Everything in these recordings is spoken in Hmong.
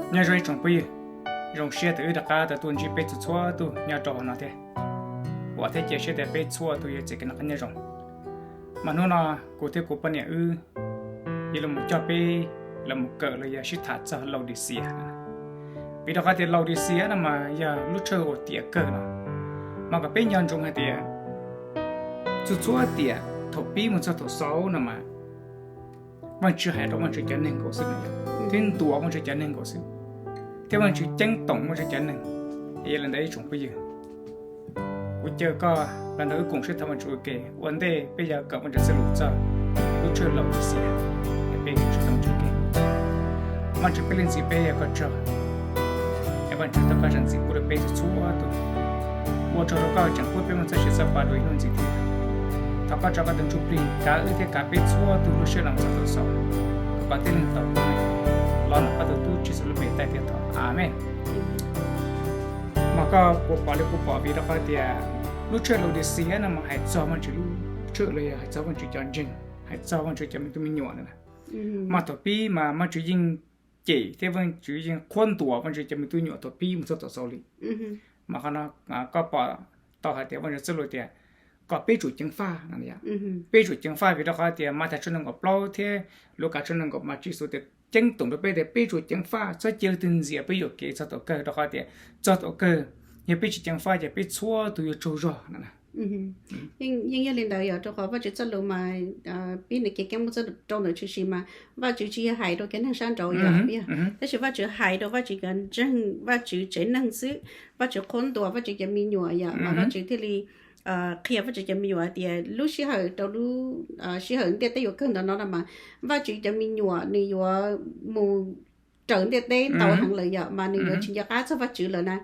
Nyob zoo ib tsoom phooj ywg, zoo siab tias wb rov qab tau tuaj ntsib peb txhua txhua tus nyob rau hauv no thiab. Vam thiab cia siab tias peb txhua tus yuav txais kev noj qab nyob zoo. Mas hnub no kuv thiab kuv poj niam wb yuav los coj peb los mus kawm los yog sib tham txog Laodicea. Vim rau qhov tias Laodicea no mas yog lub tshawj uas tiam kawg no, mas kom peb nco ntsoov hais tias txhua txhua tiam thaum pib mus txog thaum xaus no mas Vajtswv hais rau Vajtswv cov neeg nkaus xwb, thiab ntuas Vajtswv cov neeg nkaus xwb, thiab Vajtswv ceeb toom Vajtswv cov neeg. Yog li ntawd ib tsoom phooj ywg, kuv caw koj los nrog wb koom sib tham Vajtswv ua ke. Ua ntej peb yuav kawm Vajtswv txoj lus txog lub tshawj Laodicea, peb koom sib tham Vajtswv ua ke. Vajtswv, peb leej txiv, peb ua koj tsaug, es Vajtswv thov koj zam txim pub rau peb txhua tus. Ua tsaug rau koj tseem pub peb muaj txoj sia txoj pa dua ib hnub ntxiv thiab. Thov koj tso koj tus Ntsuj Plig kav wb thiab kav peb txhua tus lub siab los txog thaum xaus, kom peb leeg tau peb los ntawm koj tus Tub Tswv lub npe tag thiab thov, Amees. Mas koj puas pom li kuv pom, vim rau qhov tias lub tshawj Laodicea no mas hais txog Vajtswv lub tshawj los yog hais txog Vajtswv cov ntseeg, hais txog Vajtswv cov me tub me nyuam na. Mas thaum pib mas Vajtswv yeej cem thiab Vajtswv yeej qhuab ntuas Vajtswv cov me tub me nyuam thaum pib mus txog thaum xaus li. Mas qhov no koj pom tau hais tias Vajtswv txoj lus tias kom peb tsum ceev faj no. Peb tsum ceev faj vim rau qhov tias Mathais tshooj nees nkaum plaub thiab Lukas tshooj nees nkaum mas Tswv Yexus tias ceeb toom rau peb tias peb tsum ceev faj, txhob cia leej twg ntxias peb yuam kev txog thaum kawg, rau qhov tias txog thaum kawg yog peb tsis ceev faj ces peb txhua tus yuav tsaug zog no. Yeej yog li ntawd yom, rau qhov Vajtswv txoj lus mas pib nws cev keeb muaj txoj rau ntawm tshwm sim mas Vajtswv tsis yog hais rau cov neeg sab nraud yom, tab sis Vajtswv hais rau Vajtswv cov ntseeg, Vajtswv tsev neeg xwb. Vajtswv qhuab ntuas Vajtswv cov me nyuam yom, mas Vajtswv thiaj li qhia Vajtswv cov me nyuam hais tias lub sij hawm rau lub sij hawm ntiaj teb yuav kawg ntawd no no mas Vajtswv cov me nyuam nws yuav mus raws ntiaj teb ntau heev lawm yom, mas nws yuav tsis nco qab txog Vajtswv lawm na.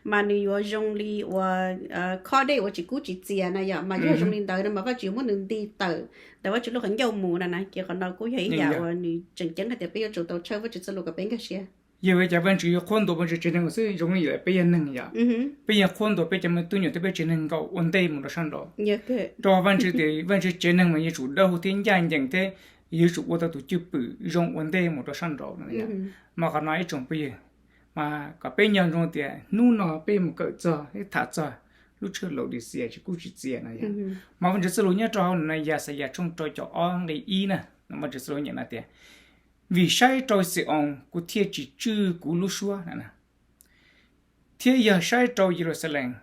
Mas nws yuav zoo li uas khob dej uas tsis kub tsis txias na yom, mas yog zoo li ntawd no mas Vajtswv yuav muab nws nti tawm ntawm Vajtswv lub qhov ncauj mus na na. Ces qhov no kuj yog ib yam uas nws tseem ceeb hais tias peb yuav tsum tau tshawb Vajtswv txoj lus kom peb nkag siab. Yog vim cas Vajtswv yuav qhuab ntuas Vajtswv tsev neeg xwb, zoo li yam peb yog neeg yom, peb yeej qhuab ntuas peb cov me tub me nyuam thiab peb tsev neeg nkaus ua ntej mus rau sab nraud. Rau Vajtswv tias Vajtswv tsev neeg mas yuav tsum dawb huv thiab ncaj ncees thiab yuav tsum ua tau tus cwj pwm zoo ua ntej mus rau sab nraud no. Mas qhov no ib tsoom phooj ywg, mas kom peb nco ntsoov tias hnub no peb mus kawm txog thiab tham txog lub tshawj Laodicea tsis kub tsis txias no yom. Mas Vajtswv txoj lus nyob rau hauv no Yaxayas tshooj rau caum ob nqe ib na, Vajtswv txoj lus nyeem no tias, vim saib rau Xi-oos kuv thiaj tsis tswj kuv lub suab no, thiab yog saib rau Yeluxalees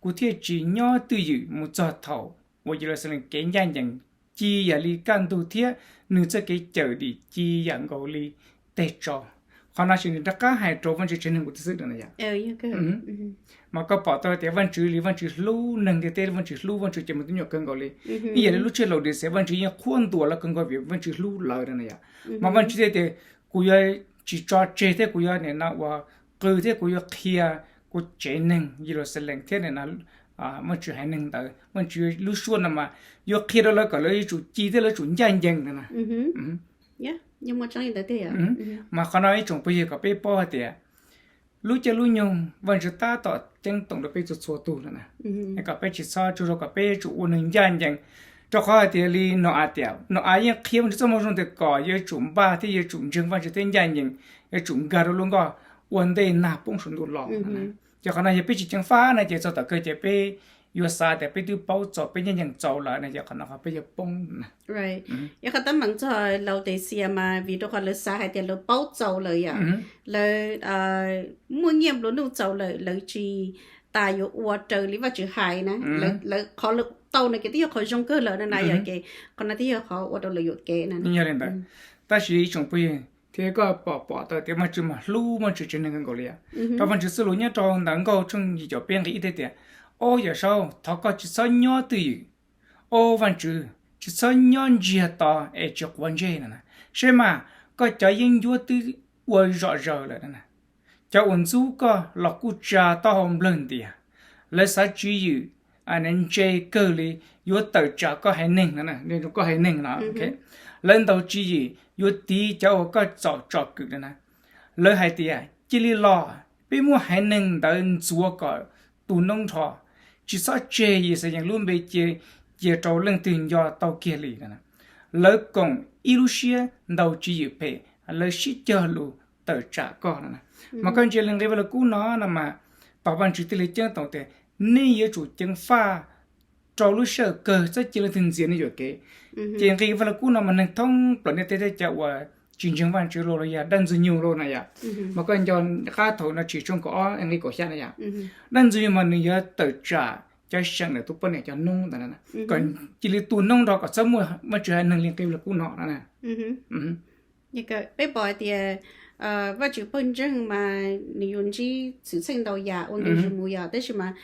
kuv thiaj tsis nyob twj ywm mus txog thaum uas Yeluxalees kev ncaj ncees ci yam li kaj ntug thiab nws txoj kev cawm dim ci yam nkaus li teg tsau. Qhov no ces nws rov qab hais rau Vajtswv tsev neeg kuv twb xwb no yom. Mas koj pom tau tias Vajtswv li Vajtswv hlub neeg ntiaj teb, Vajtswv hlub Vajtswv cov me tub me nyuam kawg nkaus li. Ib yam li lub tshawj Laodicea Vajtswv yeej qhuab ntuas lawv kawg nkaus vim Vajtswv hlub lawv no yom. Mas Vajtswv thiaj tias kuv yuav tsis tso tseg thiab kuv yuav nim no ua qw thiab kuv yuav qhia kuv tsev neeg Yeluxalees thiab nim no Vajtswv haiv neeg ntawd, Vajtswv lub suab no mas yuav qhia rau lawv kom lawv yuav tsum ci thiab lawv tsum ncaj ncees no na. Mas qhov no ib tsoom phooj ywg kom peb paub hais tias lub caij lub nyoog Vajtswv tab tom ceeb toom rau peb txhua txhua tus no na. Kom peb tsis txhob tsaug zog, kom peb yuav tsum ua neeg ncaj ncees, rau qhov hais tias li Nau-as tias Nau-as yeej qhia Vajtswv txoj moo zoo tias kom yuav tsum npaj thiab yuav tsum ntseeg Vajtswv thiab ncaj ncees, yuav tsum nkag rau lub nkoj ua ntej nag poob saum ntuj los. Ces qhov no yog peb tsis ceev faj no ces txog tom kawg ces peb yuav xav tias peb twb paub txaus, peb ncaj ncees txaus lawm no ces qhov no qhov peb yuav poob. Yog qhov teeb meem txog Laodicea mas vim rau qhov lawv xav hais tias lawv paub txaus lawm yom, lawv muaj nyiaj nplua nuj txaus lawm, lawv tsis tas yuav ua raws li Vajtswv hais na. Lawv qhov lawv tau no ces twb yog qhov zoo kawg lawm no na yom, ces qhov no twb yog qhov ua rau lawv yuam kev na. Yog li ntawd, tab sis ib tsoom phooj ywg, thiab koj pom pom tau tias Vajtswv mas hlub Vajtswv tsev neeg kawg nkaus li. Rau Vajtswv txoj lus nyob rau ntawm Nkauj tshooj yim caum peb nqe ib thiaj tias, Au yawm saub, thov koj tsis txhob nyob twj ywm, au Vajtswv, tsis txhob nyob ntsiag to es tsis quav ntsej no na. Seb mas, koj cov yeeb ncuab twb ua zom zaws lawm no na. Cov uas ntxub koj los kuj tsa taub hau nplawg ntias. Lawv xav tswv yim ntse kawg li yuav tawm tsam koj haiv neeg no, koj haiv neeg no. Lawv ntaus tswv yim yuav tiv cov uas koj txom tsom kwm no na. Lawv hais tias, Cia li los, peb muab haiv neeg ntawd ntxuav kom tu noob nrho, tsis txhob tseg Yixalayees lub npe cia rau leej twg nco tau kiag li. Lawv koom ib lub siab ntaus tswv yim phem, lawv sib cog lus tawm tsam koj no na. Mas koj ntsia li nqe Vaj Lug Kub no no mas, tos Vaj Tswv thiaj li ceeb toom tias nej yuav tsum ceev faj rau lub sij hawm kawg txhob cia leej twg ntxias nej yuam kev. Ces nqe Vaj Lug Kub no mas neeg thoob plaws ntiaj teb thiab cov uas tsis ntseeg Vaj Tswv los los yog dab ntxwg nyoog los na yom. Mas koj nco qab thaum no Tshwm tshooj kaum ob nqe kaum xya na yom. Dab ntxwg nyoog mas nws yuav tawm tsam cov seem ntawm tus poj niam cov noob ntawd na, kom cia li tu noob nrog kom txhob muaj Vaj Tswv haiv neeg li nqe Vaj Lug Kub no no na. Peb pom hais tias Vaj Tswv pawg ntseeg mas nws yuav ntsib xwm txheej ntau yam ua ntu zus mus yom, tab sis mas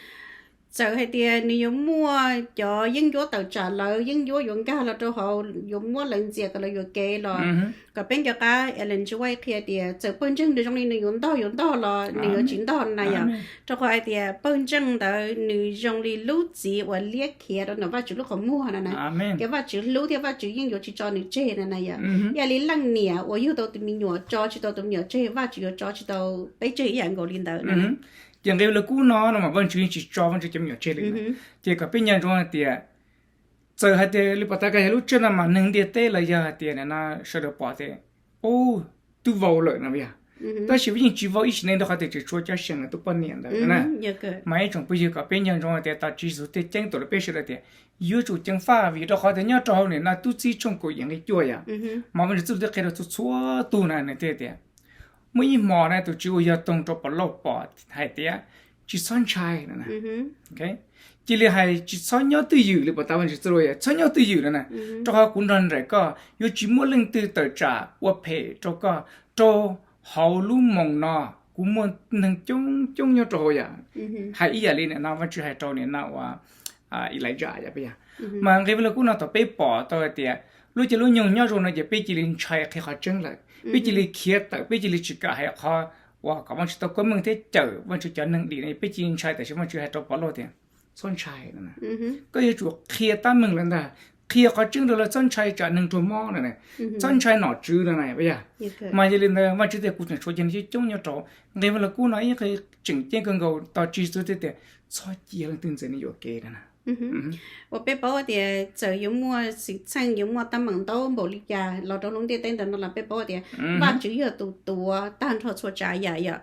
txawm hais tias nws yuav muaj cov yeeb ncuab tawm tsam lawv, yeeb ncuab yuav nkag los rau hauv, yuav muab lawv ntxias kom lawv yuam kev los, kom peb nco qab Ellen G. White qhia tias txawm pawg ntseeg nws zoo li nws yuav ntog yuav ntog los nws yuav tsis ntog na yom. Rau qhov hais tias pawg ntseeg ntawd nws zoo li lub txiv uas liab khiav rau ntawm Vaj Tswv lub qhov muag no na. Ces Vaj Tswv hlub thiab Vaj Tswv yeej yuav tsis tso nws tseg no na yom. Ib yam li leej niam uas yug tau tus me nyuam tso tsis tau tus me nyuam tseg, Vaj Tswv yuav tso tsis tau peb tseg ib yam nkaus li ntawd. Ces nqe Vaj Lug Kub no no mas Vaj Tswv yeej tsis tso Vaj Tswv cov me nyuam tseg li. Ces kom peb nco ntsoov hais tias, txawm hais tias li pas tas koj yog lub tswj no mas neeg ntiaj teb los yog hais tias no sawv daws pom tias, u, twb vau lawm no yog. Tab sis yeej tsis vau ib sim neej rau qhov tias tseem tshuav cov seem ntawm tus poj niam ntawd na. Mas ib tsoom phooj ywg, kom peb nco ntsoov hais tias tos Tswv Yexus thiaj ceeb toom rau peb sawv daws tias yuav tsum ceev faj, vim rau qhov tias nyob rau hauv nim no Tub Txib tshooj kaum yim nqe cuaj yom, mas Vaj Tswv txoj lus thiaj qhia rau txhua txhua tus na, nws thiaj tias muaj ib hmo na tus Tswv uas yog toog rau Pov Lauj pom hais tias tsis txhob ntshai no na. Cia li hais tsis txhob nyob twj ywm li pas tas Vaj Tswv txoj lus, txhob nyob twj ywm no na, rau qhov kuv nrog nraim koj, yuav tsis muaj leej twg tawm tsam ua phem rau koj. Rau hauv lub moos no kuv muaj neeg coob coob nyob rau hauv yom. Hais ib yam li nim no Vaj Tswv hais rau nim no uas Elijah yom. Mas nqe Vaj Lug Kub no thaum peb pom tau hais tias lub caij lub nyoog nyob zoo no ces peb cia li ntshai qhia qhov tseeb lawm, peb cia li khiav tawm, peb cia li tsis kam hais qhov uas kom Vaj Tswv tau koob meej thiab cawm Vaj Tswv cov neeg dim no, peb cia li ntshai. Tab sis Vaj Tswv hais rau Pov Lauj tias txhob ntshai no na, koj yuav tsum qhia tab meeg lawv ntag, qhia qhov tseeb rau lawv, txhob ntshai tsam neeg raug mob no na, txhob ntshai nom tswv no na yom. Mas yog li ntawd Vaj Tswv tias kuv tseem tshuav cov neeg coob nyob rau. Nqe Vaj Lug Kub no ib qho tseem ceeb kawg nkaus tos Tswv Yexus thiaj tias txhob cia leej twg ntxias nej yuam kev no na. Uas peb paub tias txawm yuav muaj xwm txheej yuav muaj teeb meem ntau npaum li cas los rau lub ntiaj teb ntawm no los peb paub tias Vaj Tswv yog tus tuav tag nrho txhua tsav yam yom.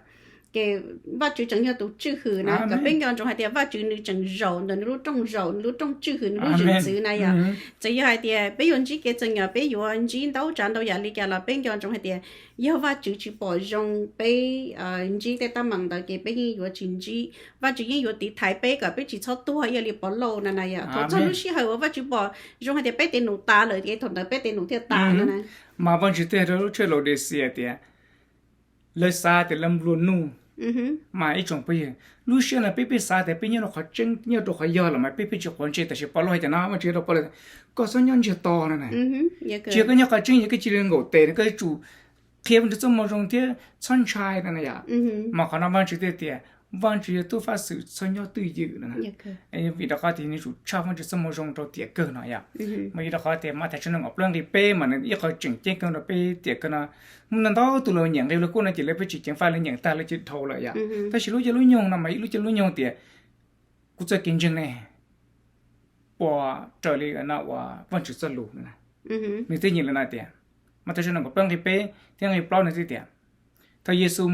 Ces Vaj Tswv tseem yog tus tswj hwm na, kom peb nco ntsoov hais tias Vaj Tswv nws tseem zaum ntawm nws lub rooj zaum, nws lub rooj tswj hwm, nws lub zwm ntxwv na yom. Txawm yog hais tias peb yuav ntsib kev txom nyem, peb yuav ntsib ntau tsav ntau yam li cas los peb nco ntsoov hais tias yog Vaj Tswv tsis pom zoo peb ntsib tej teeb meem ntawd ces peb yeej yuav tsis ntsib, Vaj Tswv yeej yuav tiv thaiv peb kom peb tsis txhob tuag ib yam li Pov Lauj na na yom. Thaum txog lub sij hawm uas Vaj Tswv pom zoo hais tias peb tes num tas lawm ces thaum ntawd peb tes num thiaj tas no na. Mas Vaj Tswv thiaj hais rau lub tsheb Laodiceas tias lawv xav tias lawv nplua nuj. Mas ib tsoom phooj ywg, lub sij hawm no peb peb xav tias peb nyob rau qhov tseeb, nyob rau qhov yog los mas peb peb tsis quav ntsej, tab sis Pov Lauj hais tias no, Vaj Tswv hais rau Pov Lauj, koj txhob nyob ntsiag to no na. Tsis yog koj nyob qhov tseeb, yog koj cia li nkaum tes no, koj yuav tsum qhia Vaj Tswv txoj moo zoo thiab txhob ntshai no na yom. Mas qhov no Vaj Tswv thiaj tias Vaj Tswv yog tub fab xwm, txhob nyob twj ywm no na. Vim rau qhov tias nws tsum tshaj Vaj Tswv txoj moo zoo rau tiam kawg no yom. Mas vim rau qhov tias Mathais tshooj nees nkaum plaub nqe peb mas nws ib qho tseem ceeb kawg rau peb tiam kawg no. Muaj ntau tus los nyiam nqe Vaj Lug Kub no ces lawv pheej tsis ceev faj, lawv nyiam tag lawv cia li dhau lawm yom. Tab sis lub caij lub nyoog no mas ib lub caij lub nyoog tias kuv txoj kev ntseeg ne puas raws li no uas Vaj Tswv txoj lus no na. Nws thiaj nyiam li no tias, Mathais tshooj nees nkaum plaub nqe peb thiab nqe plaub nws thiaj tias, thaum Yexus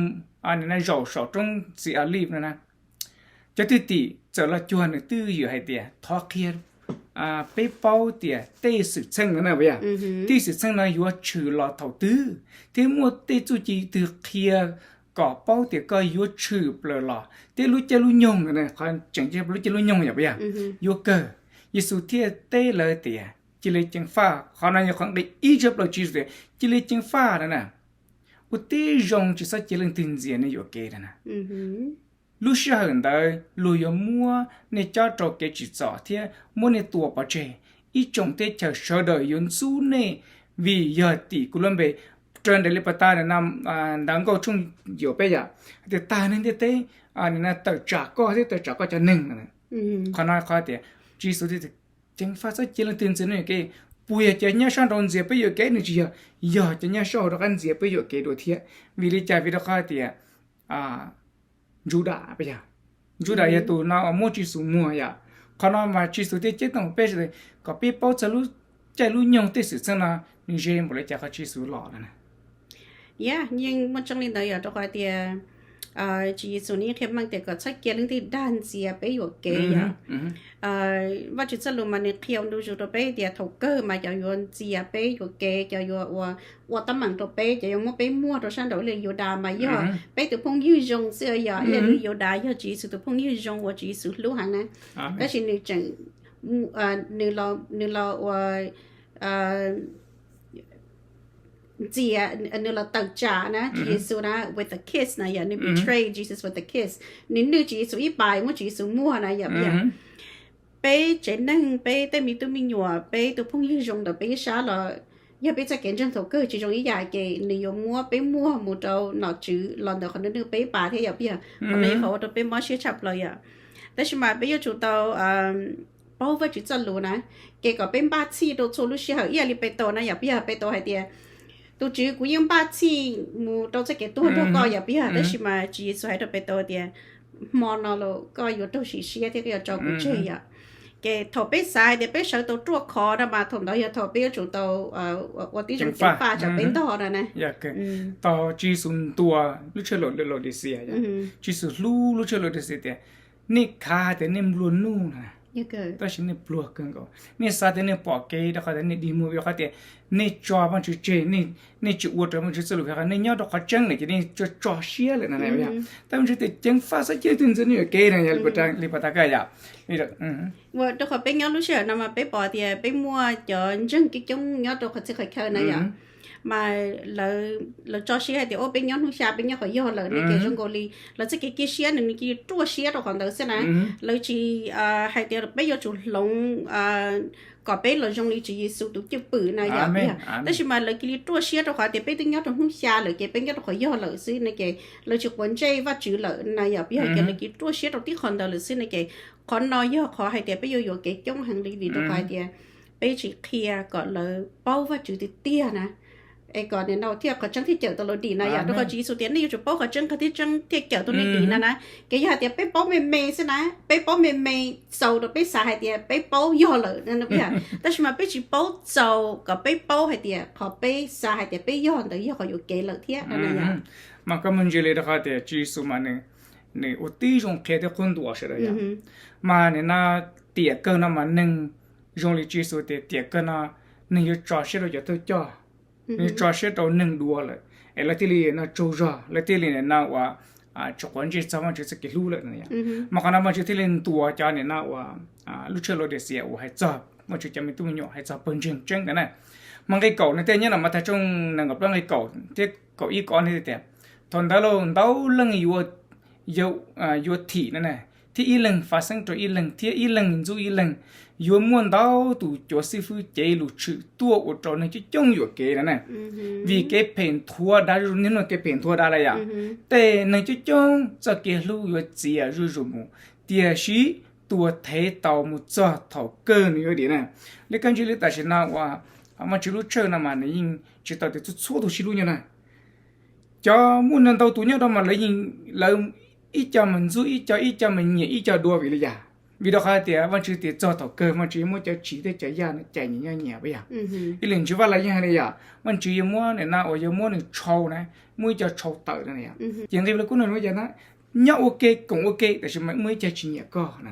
zaum saum roob txiv Aliv no na, cov thwj tim txawm los cuag nws twj ywm hais tias thov qhia peb paub tias tej xwm txheej no na, tej xwm txheej no yuav tshwm los thaum twg thiab muaj tej txuj ci twg qhia kom paub tias koj yuav tshwm plaws los thiab lub caij lub nyoog no, qhov tseem ceeb lub caij lub nyoog yom, yuav kawg. Yexus thiaj teb lawv tias cia li ceev faj. Qhov no yog qhov nqe ib tshaj plaws Tswv Yexus tias cia li ceev faj no na, ua tib zoo tsis txhob cia leej twg ntxias nej yuam kev no na. Lub sij hawm ntawd luag yuav muab nej cob rau kev tsim txom thiab muab nej tua pov tseg. Ib tsoom teb chaws sawv daws yuav ntxub nej vim yog tim kuv lub npe. Raws nraim li pas tas ntawv Nkauj tshooj yim peb yom, hais tias tag neeg ntiaj teb tawm tsam koj thiab tawm tsam koj cov neeg. Qhov no qhov tias Tswv Yexus thiaj tias ceev faj txhob cia leej twg ntxias nej yuam kev. Puas yog cov nyob sab nraud ntxias peb yuam kev? Nws tsis yog, yog cov nyob sab hauv rov qab ntxias peb yuam kev dua thiab. Vim li cas? Vim rau qhov tias Judas, Judas yog tus no muab Tswv Yexus muag yom. Qhov no mas Tswv Yexus thiaj ceeb toom peb kom peb paub txog lub caij lub nyoog tej xwm txheej no nws ze npaum li cas qhov Tswv Yexus los no na. Yog, yeej muaj tseeb li ntawd yom, rau qhov tias Tswv Yexus nws yeej qhia meej tias kom txhob cia leej twg dag ntxias peb yuam kev yom. Vajtswv txoj lus mas nws qhia ua ntu zus rau peb tias thaum kawg mas cov yuav ntxias peb yuam kev, cov yuav ua, ua teeb meem rau peb, cov yuav muab peb muag rau sab nraum li Yudas mas yog peb tus phooj ywg zoo xwb yom, ib yam li Yudas yog Tswv Yexus tus phooj ywg zoo uas Tswv Yexus hlub heev na. Tab sis nws tseem, nws los ua ntxias, nws los tawm tsam na Tswv Yexus na with a kiss na yom, nws betray Jesus with a kiss, nws nwj Tswv Yexus ib pas, muab Tswv Yexus muag na yom. Peb tsev neeg, peb tej me tub me nyuam, peb tus phooj ywg zoo ntawm peb ib sab los yog peb txoj kev ntseeg thaum kawg tsis zoo ib yam ces nws yuav muab peb muag mus rau nom tswv los ntawm qhov nws nwj peb ib pas thiab yom. Peb yog, qhov no yog qhov ua rau peb mob siab tshaj plaws yom. Tab sis mas peb yuav tsum tau paub Vajtswv txoj lus na, ces kom peb npaj txhij rau txhua lub sij hawm ib yam li Petus na yom. Peb yog Petus hais tias, tus Tswv, kuv yeej npaj txhij mus rau txoj kev tuag nrog koj yom. Peb yog, tab sis mas Tswv Yexus hais rau Petus tias, hmo no los koj yuav raug sim siab thiab koj yuav tso kuv tseg yom. Ces thaum peb xav hais tias peb sawv tau ruaj khov no mas thaum ntawd yog thaum peb yuav tsum tau ua tib zoo ceev faj tsam peb ntog no na. Tau Tswv Yexus ntuas lub tshaj lus Laodicea, Tswv Yexus hlub lub tshaj lus Laodicea tias, nej khav hais tias nej nplua nuj na, tab sis nej pluag kawg nkaus. Nej xav tias nej pom kev rau qhov tias nej dig muag, vim qhov tias nej tso Vajtswv tseg, nej tsis ua raws Vajtswv txoj lus, qhov nej nyob rau qhov tseeb lawm ces nej tso tso siab lawm na. Tab Vajtswv tias ceev faj xwb, cia leej twg ntxias nej yuam kev na, li pas tas kawg yom. Rau qhov peb nyob lub sij hawm no mas peb pom tias peb muaj cov ntseeg coob coob nyob rau qhov txhia qhov chaw na yom, mas lawv tso siab hais tias, o, peb nyob hnub xya peb nyob qhov yog lawm ne, ces zoo nkaus li lawv txoj kev cia siab nws cia li ruaj siab rau qhov ntawd xwb na. Lawv tsis hais tias peb yuav tsum hloov kom peb los zoo li Tswv Yexus tus cwj pwm na yom. Tab sis mas lawv cia li ruaj siab rau qhov tias peb twb nyob rau hnub xya lawm ces peb nyob rau qhov yog lawm xwb ne, ces lawv tsis quav ntsej Vajtswv lawm na yom. Peb yog ces lawv cia li ruaj siab rau tib qho ntawd lawm xwb ne, ces qhov no yog qhov hais tias peb yuav yuam kev coob heev li, vim rau qhov hais tias peb tsis qhia kom lawv paub Vajtswv tiag tiag na, es kom nim no thiaj qhov tseeb thiaj cawm tau lawv dim na yom. Rau qhov Tswv Yexus tias nej yuav tsum paub qhov tseeb, qhov tseeb thiaj cawm tau nej dim no na. Ces yog hais tias peb paub me me xwb na, peb paub me me txaus rau peb xav hais tias peb paub yog lawm, tab sis mas peb tsis paub txaus kom peb paub hais tias qhov peb xav hais tias peb yog ntawd yog qhov yuam kev lawm thiab no na yom. Mas koj muaj ntsis li rau qhov tias Tswv Yexus mas nws ua tib zoo qhia thiab qhuab ntuas sawv daws yom. Mas nim no tiam kawg no mas neeg zoo li Tswv Yexus tias tiam kawg no neeg yuav tso siab rau cov thawj coj, neeg yuav tso siab rau neeg dua lawm, es lawv thiaj li no tsaug zog, lawv thiaj li no ua tsis quav ntsej txog Vajtswv txoj kev hlub lawm. Mas qhov no Vajtswv thiaj li ntuas cov nim no ua lub tshaj Laodicea uas hais txog Vajtswv cov me tub me nyuam, hais txog pawg ntseeg tseeb ntawd na. Mas nqe kaum no thiaj nyob no mas Mathais tshooj nees nkaum plaub nqe kaum thiab kaum ib kaum ob no tias, thaum ntawd los ntau leej yuav thim no na, thiab ib leeg fav xeeb rau ib leeg, thiab ib leeg ntxub ib leeg. Yuav muaj ntau tus cov xib fwb cev lus tshwm tuaj ua rau neeg coob coob yuam kev no na. Vim kev phem nthuav dav zuj zus, niaj hnub kev phem nthuav dav lawm yom, tej neeg coob coob txoj kev hlub yuav txias zuj zus mus, tiam sis tus uas thev tau mus txog thaum kawg nws yuav dim na. Li koj ntsia li tam sim no uas Vajtswv lub tshawj no mas nws yeej tsis tau tias txhua txhua tus sib hlub nyob na. Cov muaj ntau tus nyob rau mas lawv yeej, lawv ib co mas ntxub ib co, ib co mas nyiam ib co dua. Vim li cas? Vim rau qhov tias Vajtswv tias txog thaum kawg Vajtswv yuav muab cov tshis thiab cov yaj no cais nyias nyob nyias puas yog? Ib leeg ntswv vaj los yeej hais li yom, Vajtswv yuav muab nim no uas yuav muab nws tshau na, muab ib co tshau tawm no yom. Ces nqe Vajluskub no nws muab cov no nyob ua ke koom ua ke, tab sis mas muaj ib co tsis nyiam koj no.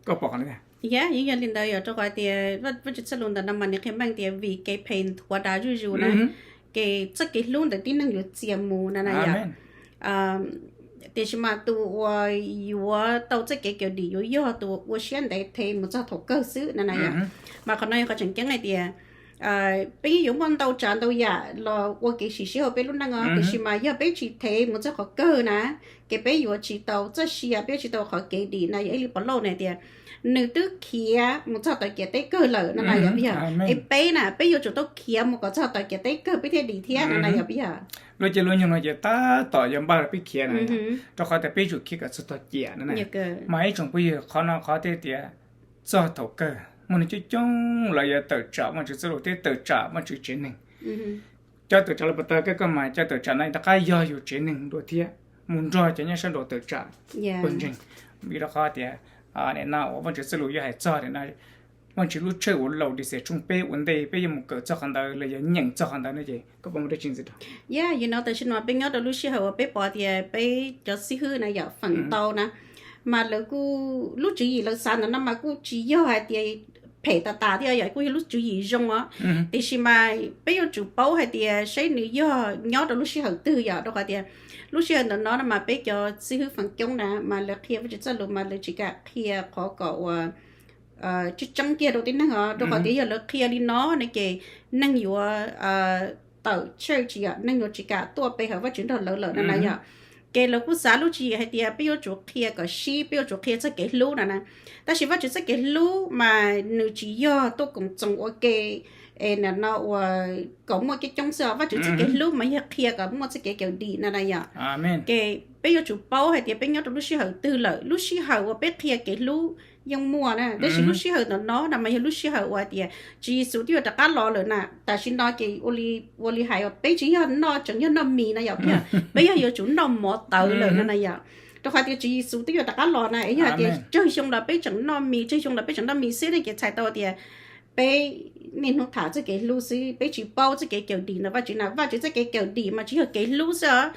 Koj pom qhov no? Yog, yeej yog li ntawd yom, rau qhov tias Vajtswv txoj lus ntawm no mas nws qhia meej tias vim kev phem nthuav dav zuj zus na, ces txoj kev hlub ntawm tib neeg yuav txias mus no na yom. Tiam sis mas tus uas yuav tau txoj kev cawm dim yuav yog tus ua siab ntev thev mus txog thaum kawg xwb no na yom. Mas qhov no yog qhov tseem ceeb hais tias peb yeej yuav muaj ntau tsav ntau yam los ua kev sim siab hauv peb lub neej os, tiam sis mas yog peb tsis thev mus txog qhov kawg na, ces peb yuav tsis tau txoj sia, peb yuav tsis tau qhov kev dim na yom. Ib li Pov Lauj na tias nws twb khiav mus txog tawm ciam teb kawg lawm no na yom, puas yog? Es peb na peb yuav tsum tau khiav mus kom txog tawm ciam teb kawg peb thiaj dim thiab no na yom, puas yog? Lub caij lub nyoog no ces tab tom yuav npaj rau peb khiav na, rau qhov tias peb yuav tsum khiav kom txog tog ciam no na. Mas ib tsoom phooj ywg, qhov no qhov thiaj tias txog thaum kawg muaj neeg coob coob lawv yuav tawm tsam Vajtswv txoj lus thiab tawm tsam Vajtswv tsev neeg. Cov tawm tsam los pas tas kawg, koj mas cov tawm tsam no rov qab yog yus tsev neeg dua thiab, mus nrog cov nyob sab nraud tawm tsam pawg ntseeg. Vim rau qhov tias nim no uas Vajtswv txoj lus yuav hais txog nim no Vaajtswv lub tshawj uas Laodicea tshooj peb ua ntej peb yuav mus kawm txog qhov ntawd los yog nyeem txog qhov ntawd no ces koj puas muaj dab tsi ntxiv rau? Yog no tam sim no peb nyob rau lub sij hawm uas peb pom tias peb cov xib hwb na yom feem ntau na, mas lawv kuj lub tswv yim lawv xav ntawm no mas kuj tsis yog hais tias phem tas tas thiab yom, kuj yog lub tswv yim zoo os. Tiam sis mas peb yuav tsum paub hais tias saib nws yog nyob rau lub sij hawm twg yom, rau qhov tias lub sij hawm ntawm no no mas peb cov xib hwb feem coob na mas lawv qhia Vajtswv txoj lus mas lawv tsis kam qhia qhov kom uas tseeb tseeb kiag rau tib neeg os, rau qhov tias yog lawv qhia li no ne ces neeg yuav tawm church yom, neeg yuav tsis kam tuaj pe hawm Vajtswv nrog lawv lawm no na yom. Ces lawv kuj xav lub tswv yim hais tias peb yuav tsum qhia kom sib, peb yuav tsum qhia txoj kev hlub no na. Tab sis Vajtswv txoj kev hlub mas nws tsis yog tuaj koom txoos ua ke es nim no uas kom muaj coob coob xwb os. Vajtswv txoj kev hlub mas yog qhia kom muaj txoj kev cawm dim no na yom. Ces peb yuav tsum paub hais tias peb nyob rau lub sij hawm twg lawm. Lub sij hawm uas peb qhia kev hlub yeej muaj na, tab sis lub sij hawm ntawm no no mas yog lub sij hawm uas tias Tswv Yexus twb yuav rov qab los lawm na. Tam sim no ces ua li hais peb tsis yog noj, tseem yog noj mis no yom, peb yog yuav tsum noj mov tawv lawm no na yom. Rau qhov tias Tswv Yexus twb yuav rov qab los na, es yog hais tias tsawg xyoo los peb tseem noj mis, tsawg xyoo los peb tseem noj mis xwb ne ces txhais tau tias peb niaj hnub tham txoj kev hlub xwb, peb tsis paub txoj kev cawm dim ntawm Vajtswv na. Vajtswv txoj kev cawm dim mas tsis yog kev hlub xwb os,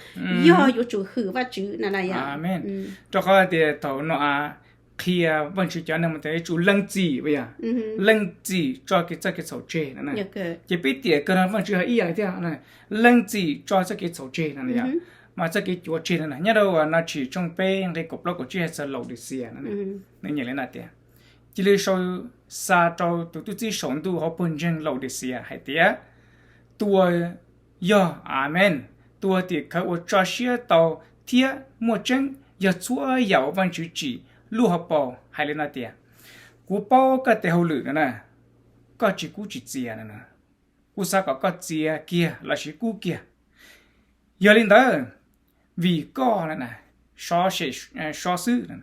yog yuav tsum hwm Vajtswv na na yom. Rau qhov tias thaum no qhia Vajtswv cov neeg mas tias yuav tsum lees txim, yog lees txim tso kev txoj kev txhaum tseg no na. Ces peb tiam kawg no Vajtswv hais ib yam thiab, lees txim tso txoj kev txhaum tseg no na yom, mas txoj kev cuav tseg no na. Nyob rau uas no Tshwm tshooj peb nqe kaum plaub kaum tsib hais txog Laodicea no, nws nyeem li no tias, cia li sau xa rau tus tub txib saum ntuj hauv pawg ntseeg Laodicea hais tias, tus uas yog Amees, tus uas tim khawv uas tso siab tau thiab muaj tseeb, yog txhua yam uas Vajtswv tsim lub hauv paus hais li no tias, kuv paub koj tes hauj lwm no na, koj tsis kub tsis txias no, kuv xav kom koj txias kiag lossis kub kiag. Yog li ntawd, vim koj no na, sov xwb,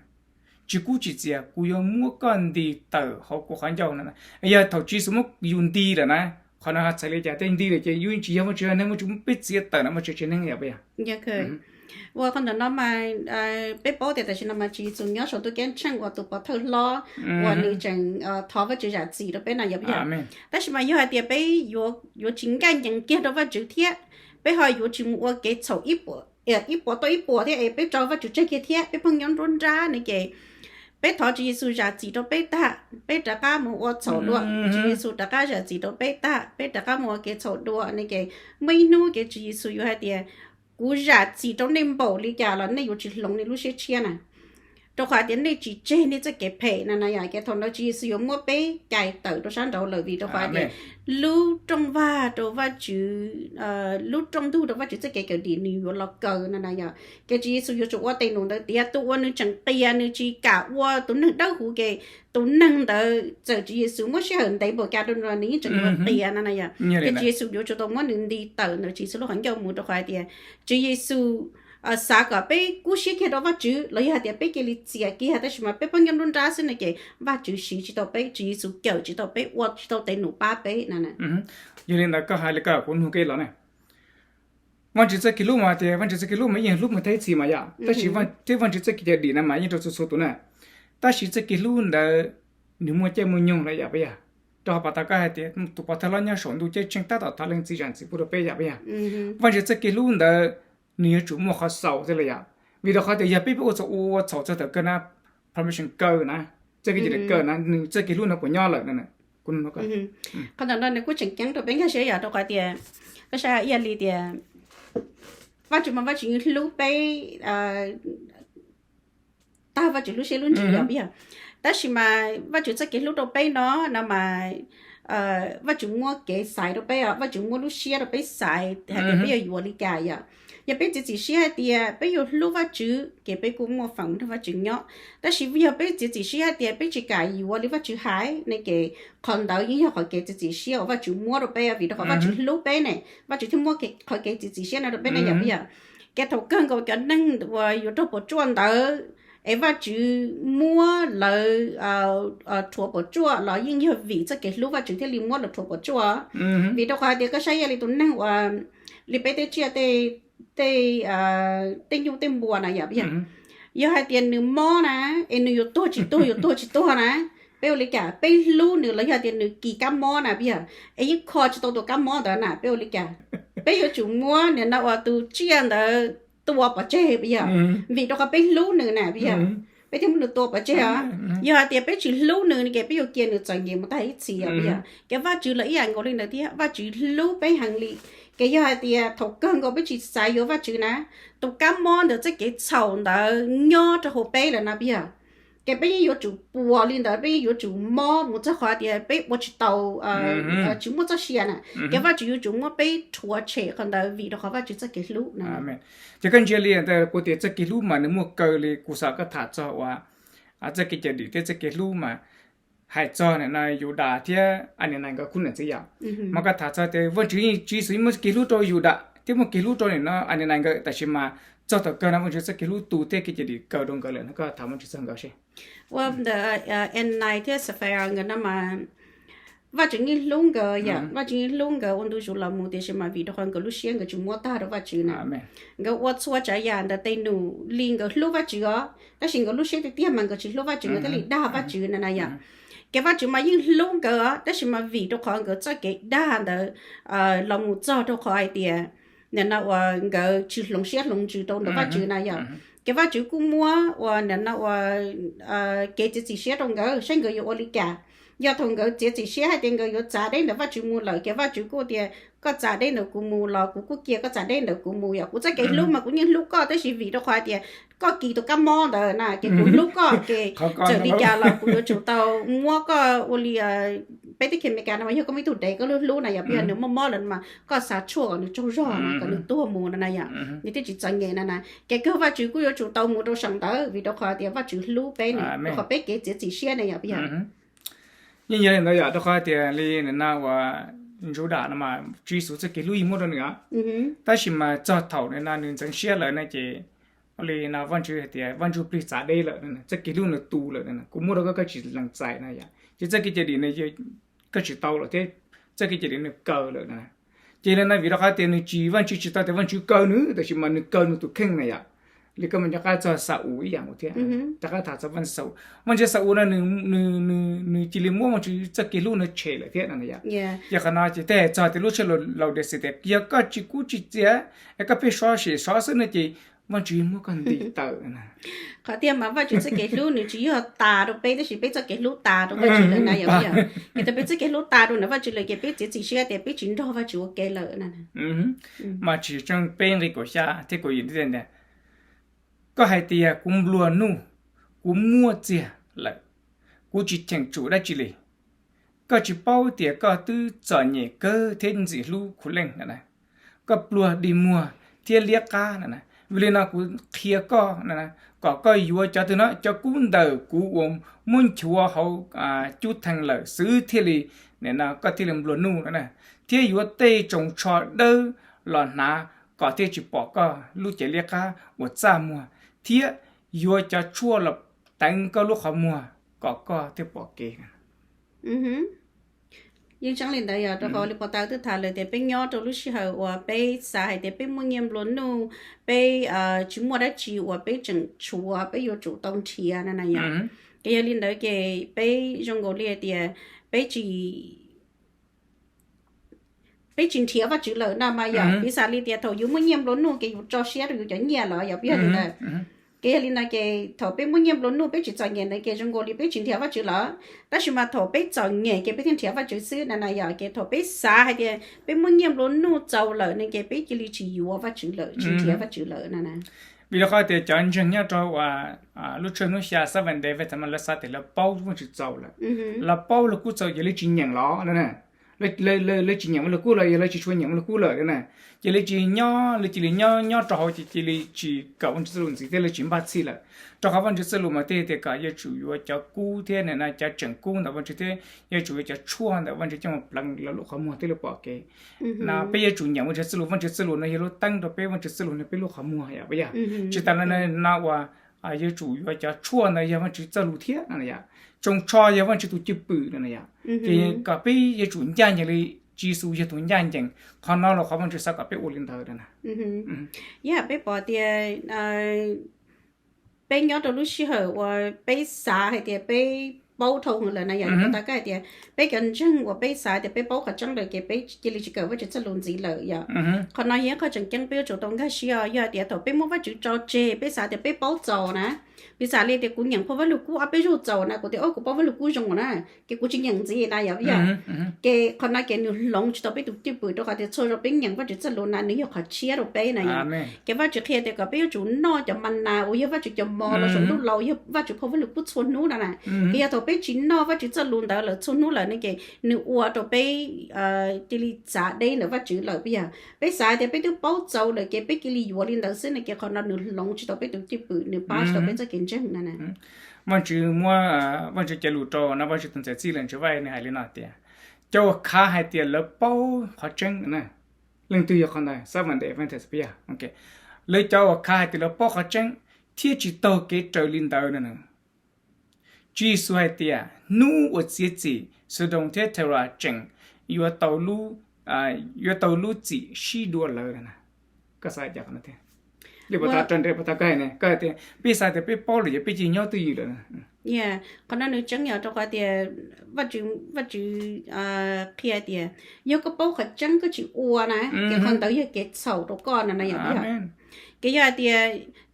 tsis kub tsis txias, kuv yuav muab koj nti tawm hauv kuv qhov ncauj no. Yog thaum Tswv Yexus muab yus nti lawm na, qhov no txhais li cas? Tej nti lawm ces yus tsis yog Vajtswv neeg, Vajtswv muab peb txiav tawm no, Vajtswv tsis neeg yom, puas yog? Ua qhov ntawm no mas peb paub tias tam sim no mas Tswv Yexus nyob saum ntuj ceeb tsheej ua tus pov thawj hlob uas nws tseem thov Vajtswv zam txim rau peb no yom, puas yog? Tab sis mas yog hais tias peb yuav tsis nkaj ncees kiag rau Vajtswv thiab peb ho yuav tsis mus ua kev txhaum ib puas tau ib puas thiab es peb tso Vajtswv tseg kiag thiab peb pheej nyob nruab nrab ne ces peb thov Tswv Yexus zam txim rau peb tag, peb rov qab mus ua txhaum dua, Tswv Yexus rov qab zam txim rau peb tag, peb rov qab mus ua kev txhaum dua ne ces muaj ib hnub ces Tswv Yexus yuav hais tias, kuv zam txim rau nej npaum li cas los nej yuav tsis hloov nej lub siab tshiab na, rau qhov tias nej tsis tseg nej txoj kev phem no na yom. Ces thaum ntawd Tswv Yexus yuav muab peb cais tawm rau sab nraud lawm vim rau qhov tias lub rooj vag rau Vajtswv, lub rooj ntug rau Vajtswv txoj kev cawm dim nws yuav los kaw no na yom. Ces Tswv Yexus yuav tsum ua tes num ntawd tiav, tus uas nws tseem qias nws tsis kam ua tus neeg dawb huv ces tus neeg ntawd txawm Tswv Yexus muab sij hawm ntev npaum cas rau nws los nws yeej tseem yuav qias no na yom. Ces Tswv Yexus yuav tsum tau muab nws nti tawm ntawm Tswv Yexus lub qhov ncauj mus rau qhov hais tias Tswv Yexus xav kom peb kub siab kiag rau Vajtswv los yog hais tias peb cia li txias kiag tab sis mas peb pheej nyob nruab nrab xwb no ces Vajtswv siv tsis tau peb, Tswv Yexus cawm tsis tau peb, ua tsis tau tes num pab peb no. Yog li ntawd koj hais li ko kuv nug koj los na. Vajtswv txoj kev hlub mas tias Vajtswv txoj kev hlub mas yeej hlub mus thib txhis mas yom, tab sis thiab Vajtswv txoj kev cawm dim no mas yeej rau txhua txhua tus na. Tab sis txoj kev hlub ntawd nws muaj caij muaj nyoog lawm yom, puas yog? Rau qhov pas tas koj hais tias tus pov thawj hlob nyob saum ntuj ceeb tsheej tab tom thov lees txiv zam txim pub rau peb yom, puas yog? Vajtswv txoj kev hlub ntawd nws yuav tsum muaj qhov xaus thiab lawm yom, vim rau qhov tias yog peb peb ua txhaum ua txhaum txog thaum kawg na, probation kawg na, txoj kev cawm dim kawg na, nws txoj kev hlub no puas nyob lawm no? Qhov ntawm no nws kuj tseem ceeb rau peb nkag siab yom, rau qhov tias koj saib ib yam li tias Vajtswv mas Vajtswv yeej hlub peb tag Vajtswv lub siab lub ntsws yom, puas yog? Tab sis mas Vajtswv txoj kev hlub rau peb no no mas Vajtswv muab kev xaiv rau peb os, Vajtswv muab lub siab rau peb xaiv hais tias peb yuav yuav li cas yom. Yog peb txiav txim siab hais tias peb yuav hlub Vajtswv ces peb kuj muaj feem nrog Vajtswv nyob. Tab sis yog peb txiav txim siab hais tias peb tsis kam yuav li Vajtswv hais ne ces qhov ntawd yeej yog qhov kev txiav txim siab uas Vajtswv muab rau peb vim rau qhov Vajtswv hlub peb ne, Vajtswv thiaj muab qhov kev txiav txim siab no rau peb ne yom, puas yog? Ces thaum kawg nkaus cov neeg uas yuav raug puas tsuaj ntawd es Vajtswv muab lawv rhuav puas tsuaj los yeej yog vim txoj kev hlub Vajtswv thiaj li muab lawv rhuav puas tsuaj. Vim rau qhov hais tias koj saib ib yam li tus neeg uas li peb tej tsiaj tej tej nyuj tej npua na yom, puas yog? Yog hais tias nws mob na, es nws yuav tuag tsis tuag yuav tuag tsis tuag na, Peb ua li cas? Peb hlub nws los yog tias nws kis kab mob na puas yog? Es yeej kho tsis tau tus kab mob ntawd na, peb ua li cas? Peb yuav tsum muab nim no uas tus tsiaj ntawd tua pov tseg puas yog? Vim rau qhov peb hlub nws na puas yog? Peb thiaj muab nws tua pov tseg os. Yog hais tias peb tsis hlub nws ces peb yuav cia nws txom nyem mus tag ib txhis os puas yog? Ces Vajtswv los ib yam nkaus li ntawd thiab, Vajtswv hlub peb heev li. Ces yog hais tias thaum kawg nkaus peb tsis xav yuav Vajtswv na, tus kab mob ntawd, txoj kev txhaum ntawd nyob rau hauv peb lawm no puas yog? Ces peb yeej yuav tsum puas li ntawd, peb yeej yuav tsum mob mus txog qhov tias peb ua tsis tau, tsis muaj txoj sia na. Ces Vajtswv yuav tsum muab peb rhuav tshem qhov ntawd vim rau qhov Vajtswv txoj kev hlub na. Ces koj ntsia li ntawd kuv tias txoj kev hlub mas nws muaj kaw li kuv xav koj tham txog uas txoj kev cawm dim thiab txoj kev hlub mas hais txog nim no Yudas thiab Ananais nkawd khub niam txiv yom. Mas koj tham txog tias Vajtswv yeej, Tswv Yexus yeej muaj kev hlub rau Yudas thiab muaj kev hlub rau nim no Ananais nkawd, tab sis mas txog thaum kawg no Vajtswv txoj kev hlub tu tej kev cawm dim kaw rau nkawd lawm no, koj tham Vajtswv txog nkawd seb. Ua ntawm Ananais thiab Saphira nkawd no mas Vajtswv yeej hlub nkawd yom, Vajtswv yeej hlub nkawd ua ntu zus los mus, tiam sis mas vim rau qhov nkawd lub siab nkawd tsis muab tag rau Vajtswv na. Nkawd ua txhua tsav yam ntawm tes num li nkawd hlub Vajtswv os, tab sis nkawd lub siab tiag tiag mas nkawd tsis hlub Vajtswv, nkawd thiaj li dag Vajtswv na na yom. Ces Vajtswv mas yeej hlub nkawd os, tab sis mas vim rau qhov nkawd txoj kev dag ntawd los mus txog rau qhov hais tias nim no uas nkawd tsis hloov siab hloov ntsws rau ntawm Vajtswv na yom. Ces Vajtswv kuj muab uas nim no uas kev txiav txim siab rau nkawd saib nkawd yuav ua li cas. Yog thaum nkawd txiav txim siab hais tias nkawd yuav txav deb ntawm Vajtswv mus lawm, ces Vajtswv kuj tias, koj txav deb ntawm kuv mus los kuv kuj cia koj txav deb ntawm kuv mus yom. Kuv txoj kev hlub mas kuv yeej hlub koj, tab sis vim rau qhov hais tias koj kis tus kab mob ntawd na, ces kuv hlub koj, ces txawm li cas los kuv yuav tsum tau muab koj ua li peb teb chaws Amelikas no mas yog koj muaj ib tug dev koj hlub hlub na yom, puas yog, nws mob mob lawm mas koj xav tshuaj kom nws tsaug zog na, kom nws tuag mus no na yom, nws thiaj tsis txom nyem no na. Ces kawg Vajtswv kuj yuav tsum tau mus rau saum ntawd vim rau qhov tias Vajtswv hlub peb na, rau qhov peb kev txiav txim siab na yom, puas yog? Yeej yog li ntawd yom, rau qhov tias li nim no uas Yudas no mas Tswv Yexus txoj kev hlub yeej muab rau nws os. Tab sis mas txog thaum nim no nws ntxeev siab lawm na ces ua li no Vajtswv hais tias Vaj Ntsuj Plig txav deb lawm, txoj kev hlub nws tu lawm, kuv muab rau koj, koj tsis lees txais na yom. Ces txoj kev cawm dim nws, koj tsis tau lawm thiab, txoj kev cawm dim nws kaw lawm na. Ces li no vim rau qhov tias nws tsis, Vajtswv tsis tau tias Vajtswv kaw nws, tab sis mas nws kaw nws tus kheej na yom. Li koj mus nco qab txog Xa-ules ib yam nkaus thiab, rov qab tham txog Vaj Ntxwv Xa-ules. Vaj Ntxwv Xa-ules no nws cia li muab Vajtswv txoj kev hlub no tshem lawm thiab no yom. Yog qhov no ces thiaj hais txog tias lub sij hawm Laudicea tias yog koj tsis kub tsis txias, es koj pheej sov sem sov xwb no ces Vajtswv muab koj nti tawm na. Qhov tiag mas Vajtswv txoj kev hlub nws tsis yog tas rau peb, tab sis peb txoj kev hlub tas rau Vajtswv lawm na yom, yog. Ces thaum peb txoj kev hlub tas rau ntawm Vajtswv lawm ces peb txiav txim siab tias peb tsis nrog Vajtswv ua ke lawm na. Mas tsis tseeb peb nqe kaum xya thiab kaum yim tias, koj hais tias kuv nplua nuj, kuv muaj txiag lawm, kuv tsis cheem tsum dab tsi li. Koj tsis paub tias koj twb txom nyem kawg thiab ntxim hlub khuv leej na, koj pluag dig muag thiab liab qab na. Vim li no kuv qhia koj na, kom koj yuav cov twg no, cov kub ntawm kuv uas muab nchuav hauv cub thee lawm xwb thiaj li, nim no koj thiaj li nplua nuj no na, thiab yuav tej tsoos tsho dawb los hnav kom thiaj tsis pom koj lub cev liab qab uas txaj muag, thiab yuav cov tshuaj los teev koj lub qhov muag kom koj thiaj pom kev. Yeej tseeb li ntawd yog rau qhov li Pov Tau twb tham lawm tias peb nyob rau lub sij hawm uas peb xav hais tias peb muaj nyiaj nplua nuj, peb tsis muaj dab tsi uas peb tseem tshuav, peb yuav tsum tau nrhiav no na yom. Ces yog li ntawd ces peb zoo nkaus li hais tias peb tsis peb tsis nrhiav Vajtswv lawm no mas yom. Piv xam li tias thaum yus muaj nyiaj nplua nuj ces yus tso siab rau yus cov nyiaj lawm yom, peb yog li ntawd. Ces yog li no ces thaum peb muaj nyiaj nplua nuj peb tsis txom nyem ntawd ces zoo nkaus li peb tsis nrhiav Vajtswv lawm. Tab sis mas thaum peb txom nyem ces peb thiaj nrhiav Vajtswv xwb na na yom. Ces thaum peb xav hais tias peb muaj nyiaj nplua nuj txaus lawm ne ces peb cia li tsis yuav Vajtswv lawm, tsis nrhiav Vajtswv lawm na na. Vim rau qhov tias cov ntseeg nyob rau lub tshuaj hnub xya Seventh Day Adventist mas lawv xav tias lawv paub Vajtswv txaus lawm, lawv paub lawv kub txaus ces lawv tsis nyeem los na. Lawv tsis nyeem Vajluskub los yog lawv tsis tshua nyeem Vajluskub lawm na. Ces lawv cia li nyob, lawv cia li nyob nyob rau hauv ces cia li tsis kawm Vajtswv txoj lus ntxiv thiab lawv tsis npaj txhij lawm. Rau qhov Vajtswv txoj lus mas thiaj tias kom yuav tsum yuav cov kub thiab nim no cov tseem kub ntawm Vajtswv thiab yuav tsum yuav cov tshuaj ntawm Vajtswv coj mus pleev lawv lub qhov muag thiab lub pom kev. No peb yuav tsum nyeem Vajtswv txoj lus, Vajtswv txoj lus no yog lub teeb rau peb, Vajtswv txoj lus no peb lub qhov muag yom, puas yog? Tsis tas li no uas yuav tsum yuav cov tshuaj ntawd yog Vajtswv txoj lus thiab no yom. Tsoos tsho yog Vajtswv tus cwj pwm no yom. Ces kom peb yuav tsum ncaj ncees li Tswv Yexus yog tus ncaj ncees. Qhov no los qhov Vajtswv xav kom peb ua li ntawd na. Yog peb pom tias peb nyob rau lub sij hawm uas peb xav hais tias peb paub dhau hwv lawm na yom. Li puag ta kuv hais tias peb cov ntseeg uas peb xav tias peb paub qhov tseeb lawm ces peb cia li tsis kawm Vajtswv txoj lus ntxiv lawm yom. Qhov no yog ib qho tseem ceeb peb yuav tsum tau nkag siab os. Yog hais tias thaum peb muab Vajtswv tso tseg, peb xav tias peb paub txaus na, piv xam li tias kuv nyeem phau Vajluskub ob peb zaug txaus na, kuv tias o kuv paub Vajluskub zoo na, ces kuv tsis nyeem ntxiv na yom. Ces qhov no ces nws hloov tsis tau peb tus cwj pwm, rau qhov tias txhua zaus peb nyeem Vajtswv txoj lus na nws yog qhov tshiab rau peb na yom. Ces Vajtswv qhia tias kom peb yuav tsum noj cov ma nas uas yog Vajtswv cov mov los saum ntuj laus, yog Vajtswv phau Vajluskub txhua hnub no na. Ces yog thaum peb tsis noj Vajtswv txoj lus ntawd lawm txhua hnub lawm ne ces nws ua rau peb cia li txav deb ntawm Vajtswv lawm puas yog? Peb xav tias peb twb paub txaus lawm ces peb cia li yuav li ntawd xwb ne ces qhov no nws hloov tsis tau peb tus cwj pwm, nws pab tsis tau peb txoj kev ntseeg na. Vaajtswv muab, Vaajtswv cov lus rau no Vaajtswv tus ntxhais txij Leej Txiv Vaj Lis Nws hais li no tias, cov uas khav hais tias lawv paub qhov tseeb, leej twg yog qhov ntawd? Seventh Day Adventist puas yog? Lawv cov uas khav hais tias lawv paub qhov tseeb thiab tsis taug kev raws li ntawd no. Tswv Yexus hais tias hnub uas txiav txim Xaudoos thiab Thauvras tseem yuav tau lub, yuav tau lub txim sib dua lawv. Koj xav li cas qhov no thiab? Li puag ta, puag ta koj hais ne, koj hais tias peb xav tias peb paub lawm ces peb cia li nyob twj ywm lawm. Qhov no nws tseeb yog rau qhov tias Vajtswv qhia tias yog koj paub qhov tseeb koj tsis ua na, ces qhov ntawd yog kev txhaum rau koj no na yom. Ces yog hais tias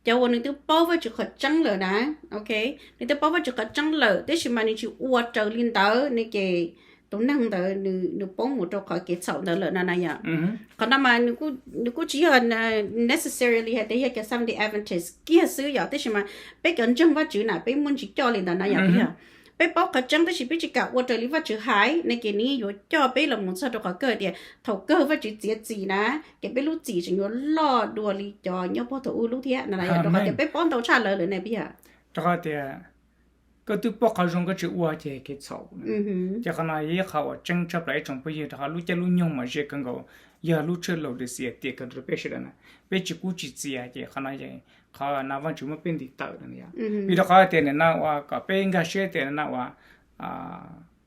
cov uas nws twb paub Vajtswv qhov tseeb lawm na, ok, nws twb paub Vajtswv qhov tseeb lawm tab sis mas nws tsis ua raws li ntawd ne ces tus neeg ntawd nws poob mus rau qhov kev txhaum ntawd lawm no na yom. Qhov no mas nws kuj tsis yog necessarily hais tias yog cov Seventh Day Adventist kiag xwb yom, tab sis mas peb cov ntseeg Vajtswv na peb muaj ntsis coj li ntawd na yom. Peb paub qhov tseeb tab sis peb tsis kam ua raws li Vajtswv hais ne ces nws yeej yuav coj peb los mus txog rau qhov kawg tias thaum kawg Vajtswv txiav txim na, ces peb lub txim tseem yuav loj dua li cov nyob puag thaum ub lub thiab na yom, rau qhov tias peb paub ntau tshaj lawv lawm ne puas yog? Rau qhov tias koj twb paub qhov zoo koj tsis ua ces kev txhaum. Ces qhov no yog ib qho uas tseeb tshaj plaws ib tsoom phooj ywg, rau qhov lub caij lub nyoog mas ze kawg nkaus yog lub tshawj Laodicea tiam kawg rau peb sawv daws na. Peb tsis kub tsis txias ces qhov no qhov no Vaajtswv muab peb ntim tawm no yom. Vim rau qhov tias nim no uas kom peb nkag siab tias nim no uas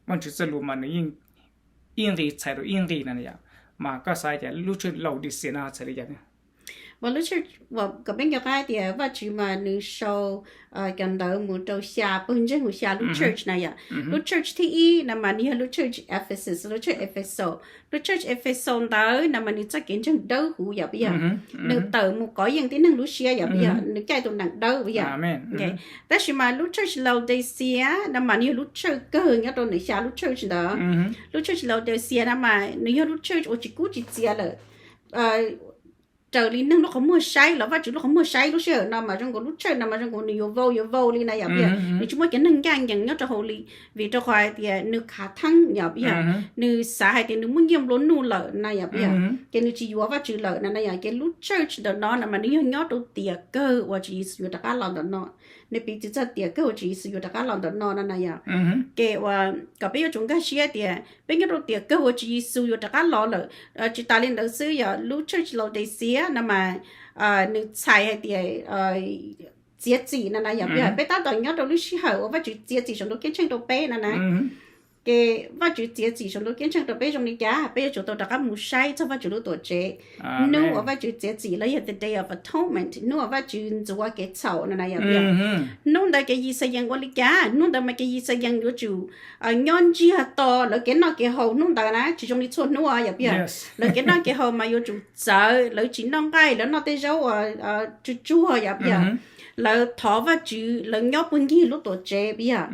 Vaajtswv txoj lus mas nws yeej ib nqis txhais rau ib nqis no yom. Mas koj xav tias lub tshawj Laodicea no txhais li cas? Kom peb nco qab tias Vajtswv mas nws sau cov ntawv mus rau xya pawg ntseeg uas xya lub church na yom. Lub church thib ib no mas nws yog lub church Ephesus, lub church Ephesus. Lub church Ephesus ntawd no mas nws txoj kev ntseeg dawb huv yom puas yog? Nws tawm mus kov yeej tib neeg lub siab yom puas yog? Nws caij tus neeg dawb puas yog? Tab sis mas lub church Laodicea no mas nws yog lub church kawg nyob rau nws xya lub church ntawd. Lub church Laodicea no mas nws yog lub church uas tsis kub tsis txias lawm. Raws li neeg lub qhov muag saib los Vajtswv lub qhov muag saib lub sij hawm no mas zoo nkaus lub church no mas zoo nkaus nws yuav vau yuav vau li na yom puas yog? Nws tsis muaj cov neeg ncaj ncees nyob rau hauv li, vim rau qhov hais tias nws khav theeb yom puas yog? Nws xav hais tias nws muaj nyiaj nplua nuj lawm na yom puas yog? Ces nws tsis yuav Vajtswv lawm na na yom. Ces lub church ntawm no no mas nws yog nyob rau tiam kawg uas Tswv Yexus yuav rov qab los ntawm no. Nws piv txwv txog tiam kawg uas Tswv Yexus yuav rov qab los ntawm no na na yom. Ces uas kom peb yuav tsum nkag siab tias peb nyob rau tiam kawg uas Tswv Yexus yuav rov qab los lawm. Tsis tas li ntawd xwb yog lub church Laodicea no mas nws txhais hais tias txiav txim no na yom puas yog? Peb tab tom nyob rau lub sij hawm uas Vajtswv txiav txim saum ntuj ceeb tsheej rau peb no na. Ces Vajtswv txiav txim saum ntuj ceeb tsheej rau peb zoo li cas? Peb yuav tsum tau rov qab mus saib txog Vajtswv lub tuam tsev. Hnub uas Vajtswv txiav txim los yog the Day of Atonement, hnub uas Vajtswv ntxuav kev txhaum no na yom puas yog? Hnub ntawd kev Yixayees ua li cas? Hnub ntawd mas kev Yixayees yuav tsum nyob ntsiag to lawv kev noj kev haus hnub ntawd na, tsis zoo li txhua hnub yom puas yog? Lawv kev noj kev haus mas yuav tsum txawv, lawv tsis noj nqaij, lawv noj tej zaub tsuag tsuag yom puas yog? Lawv thov Vajtswv, lawv nyob puag ncig lub tuam tsev puas yog?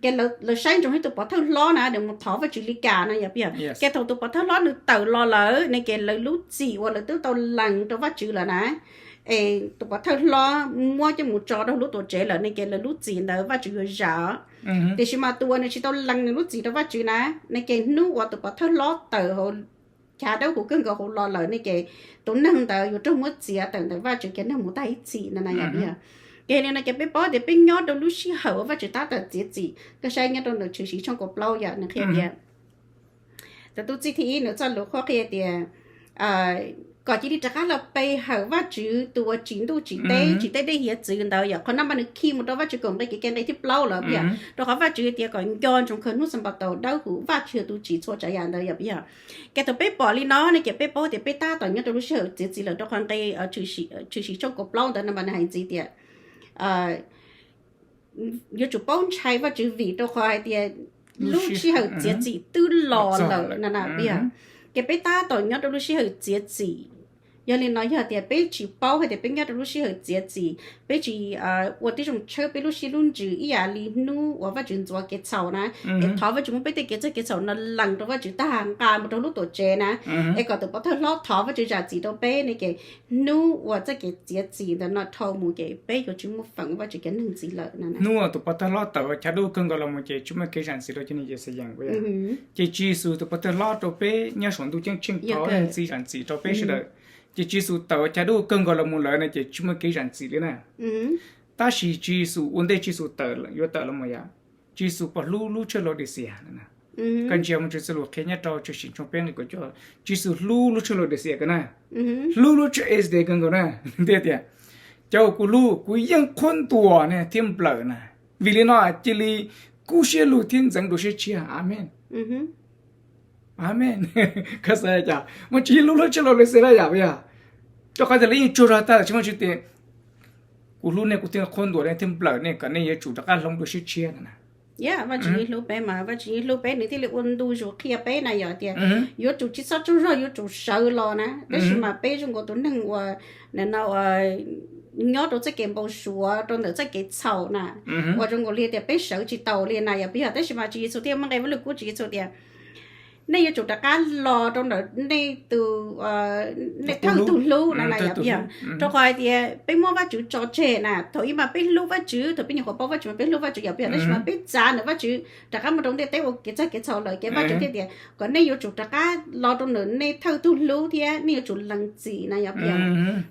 Ces lawv saib ntsoov tus pov thawj hlob na nws mus thov Vajtswv li cas no yom puas yog? Ces thaum tus pov thawj hlob nws tawm los lawm ne ces lawv lub txim uas lawv twb tau lees rau Vajtswv lawm na, es tus pov thawj hlob muab coj mus tso rau lub tuam tsev lawm ne ces lawv lub txim ntawd Vajtswv yuav zam. Tiam sis mas tus uas nws tsis tau lees nws lub txim rau Vajtswv na, ne ces hnub uas tus pov thawj hlob tawm hauv chav dawb huv kawg nkaus hauv los lawm ne ces tus neeg ntawd yuav raug muab txiav tawm ntawm Vajtswv cov neeg mus tag ib txhis no na yom puas yog? Ces li no ces peb paub tias peb nyob rau lub sij hawm uas Vajtswv tab tom txiav txim. Koj saib nyob rau nws Tshwm Sim tshooj kaum plaub yom, nws qhia tias tus tub txib thib ib nws txoj lus qhuab qhia tias kom cia li rov qab los pe hawm Vajtswv tus uas tsim ntuj tsim teb, tsim tej dej hiav txwv ntawd yom. Qhov no mas nws khi mus rau Vajtswv kaum nqe kev cai nqe thib plaub lawm puas yog? Rau qhov Vajtswv tias kom nco ntsoov kawg hnub Xanpataus dawb huv, Vajtswv tus tsim txhua tsav yam ntawd yom puas yog? Ces thaum peb pom li no ne ces peb paub tias peb tab tom nyob rau lub sij hawm txiav txim lawm, rau qhov nqe Tshwm Sim tshooj kaum plaub ntawd no mas nws hais ntxiv tias yuav tsum paub ntshai Vajtswv vim rau qhov hais tias lub sij hawm txiav txim twb los lawm na na, yog ces peb tab tom nyob rau lub sij hawm txiav txim. Yog li no yog tias peb tsis paub hais tias peb nyob rau lub sij hawm txiav txim, peb tsis ua tib zoo tshawb peb lub siab lub ntsws ib yam li hnub uas Vajtswv ntxuav kev txhaum na, es thov Vajtswv muab peb tej kev txob kev txhaum no lees rau Vajtswv tag nqa mus rau lub tuam tsev na, es kom tus pov thawj hlob thov Vajtswv zam txim rau peb ne, ces hnub uas txoj kev txiav txim ntawm no dhau mus ces peb yuav tsis muaj feem Vajtswv cov neeg ntxiv lawm na. Hnub uas tus pov thawj hlob tawm ua chav dub kawg nkaus los mus ces tsis muaj kev zam txim rau cov neeg Yixalayees. Ces Tswv Yexus tus pov thawj hlob rau peb nyob saum ntuj ceeb tsheej thov neeg ntxiv zam txim rau peb sawv daws. Ces Tswv Yexus tawm ua chav dub kawg nkaus los mus lawm no ces tsis muaj kev zam txim li na. Tab sis Tswv Yexus ua ntej Tswv Yexus tawm, yuav tawm los mus yom, Tswv Yexus puas hlub lub tsheb Laodicea? Koj ntsia mus Tswv Yexus lus qhia nyob rau Tshwm Sim tshooj peb nqe kaum cuaj, Tswv Yexus hlub lub tsheb Laodicea kawg na, hlub lub tsheb Laodicea kawg nkaus na. Thiaj tias, cov uas kuv hlub, kuv yeej qhuab ntuas ne thiab nplawm na, vim li no cia li kub siab lug thiab ntxeev dua siab tshiab. Amees. Amees. Koj xav cas, Vajtswv yeej hlub lub tsheb Laodicea na yom, yog rau qhov tias lawv yeej tsuag zog tag lawm, Vajtswv tias, kuv hlub nej kuv thiaj qhuab ntuas nej thiab nplawm nej kom nej yuav tsum rov qab hloov dua siab tshiab na. Yog Vajtswv yeej hlub peb mas Vajtswv yeej hlub peb, nws thiaj li ua ntu zus qhia peb na yom tias yuav tsum tsis txhob tsaug zog, yuav tsum sawv los na. Tab sis mas peb zoo nkaus tus neeg uas nim no uas nyob rau txoj kev npau suav rau ntawm txoj kev txhaum na, uas zoo nkaus li tias peb sawv tsis taus li na yom, yog. Tab sis mas Tswv Yexus thiaj muaj nqe Vajluskub Tswv Yexus tias nej yuav tsum rov qab los rau ntawm nej tus, nej thawj tug hlub na na yom, yog. Rau qhov hais tias peb muab Vajtswv tso tseg na, thaum ub mas peb hlub Vajtswv, thaum peb nyuam qhuav paub Vajtswv mas peb hlub Vajtswv yom, yog. Tab sis mas peb txav ntawm Vajtswv rov qab mus rau ntiaj teb ua kev txawj kev txhaum lawm ces Vajtswv thiaj tias kom nej yuav tsum rov qab los rau ntawm nej thawj tug hlub thiab nej yuav tsum lees txim na yom, yog.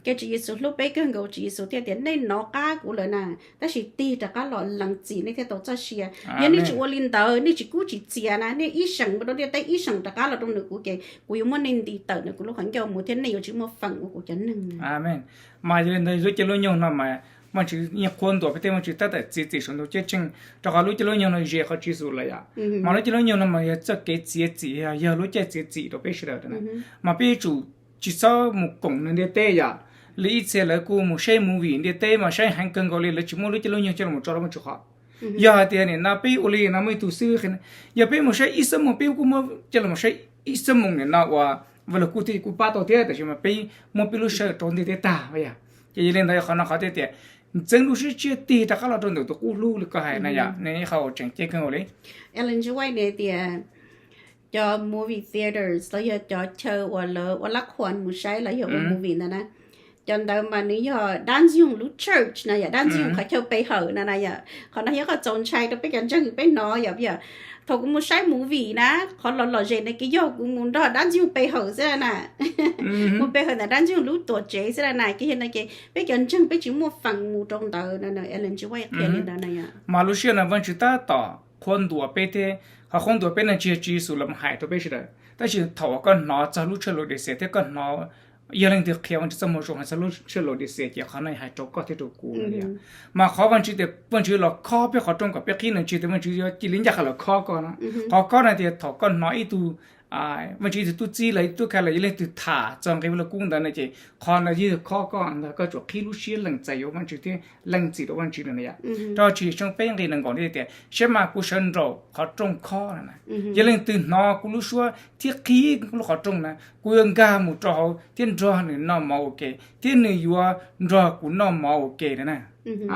Ces Tswv Yexus hlub peb kawg nkaus, Tswv Yexus thiaj tias nej nov qab kuv lawm na, tab sis tig rov qab los lees txim nej thiaj tau txoj sia. Yog nej tsis ua li ntawd, nej tsis kub tsis txiav na, nej ib seem mus rau ntiaj teb ib seem rov qab los rau ntawm kuv ces kuv yuav muab nej nti tawm ntawm kuv lub qhov ncauj mus thiab nej yuav tsis muaj feem ua kuv cov neeg. Amees. Mas yog li ntawd lub caij lub nyoog no mas Vajtswv yeej qhuab ntuas peb thiab Vajtswv tab tom txiav txim saum ntuj ceeb tsheej, rau qhov lub caij lub nyoog no ze qhov Tswv Yexus lawm yom. Mas lub caij lub nyoog no mas yog txoj kev txiav txim, yog lub caij txiav txim rau peb sawv daws na. Mas peb yuav tsum tsis txhob mus koom nws ntiaj teb yom. Li ib txhia lawv kuj mus saib movie ntiaj teb mas saib heev kawg nkaus li, lawv tsis muab lub caij lub nyoog coj los tso rau Vajtswv qhov. Yog hais tias nim no peb ua li no muaj ib tug xib hwb qhia, yog peb mus saib ib xuab moos, peb kuj muab coj los saib ib xuab moos nim no uas Vajluskub thiaj kuj pab tau thiab, tab sis mas peb muab peb lub sij hawm rau ntiaj teb tag yom. Ces yog li ntawd qhov no qhov thiaj tias ntxeev lub siab tshiab tig rov qab los rau ntawm tus qub hlub li koj hais na yom, ne ib qho uas tseem ceeb kawg nkaus li. Ellen G. White nws tias cov movie theaters los yog cov chaw uas lawv ua lab khuas mus saib los yog ua movie ntawd na, cov ntawd mas nws yog dab ntxwg nyoog lub church na yom, dab ntxwg nyoog qhov chaw pe hawm na na yom. Qhov no yog qhov txaus ntshai rau peb cov ntseeg peb hnov yom, yog. Thaum kuv mus saib movie na, qhov lom lom zem na ces yog kuv mus nrog dab ntxwg nyoog pe hawm xwb na. Mus pe hawm ntawm dab ntxwg nyoog lub tuam tsev xwb na na, ces yog no ces peb cov ntseeg peb tsis muaj feem mus rau ntawd na, Ellen G. White qhia li ntawd na yom. Mas lub sij hawm no Vajtswv tab tom qhuab ntuas peb thiab, qhov qhuab ntuas peb no tsis yog Tswv Yexus los hais rau peb sawv daws, tab sis thaum uas koj hnov txog lub tsheb Laodicea thiab koj hnov yog leej twg qhia Vajtswv txoj moo zoo hais txog lub tsheb Laodicea ces qhov no hais rau koj thiab rau kuv no yom. Mas qhov Vajtswv tias Vajtswv los khob peb qhov rooj kom peb qhib no tsis tias Vajtswv yuav cia li ncaj qha los khob koj no. Qhov khob no tias thaum koj hnov ib tug, Vajtswv ib tug tub txib los ib tug tub khai los yog leej twg tham txog nqe Vajluskub ntawd no ces qhov no yog khob koj ntag, koj tsum qhib lub siab lees txais yuav Vajtswv thiab lees txim rau Vajtswv no yom. Rau Tshwm Sim tshooj peb nqe nees nkaum thiaj tias seb mas kuv sawv nraum qhov rooj khob na, yog leej twg hnov kuv lub suab thiab qhib lub qhov rooj na, kuv yuav nkag mus rau hauv thiab nrog nws noj mov ua ke thiab nws yuav nrog kuv noj mov ua ke na.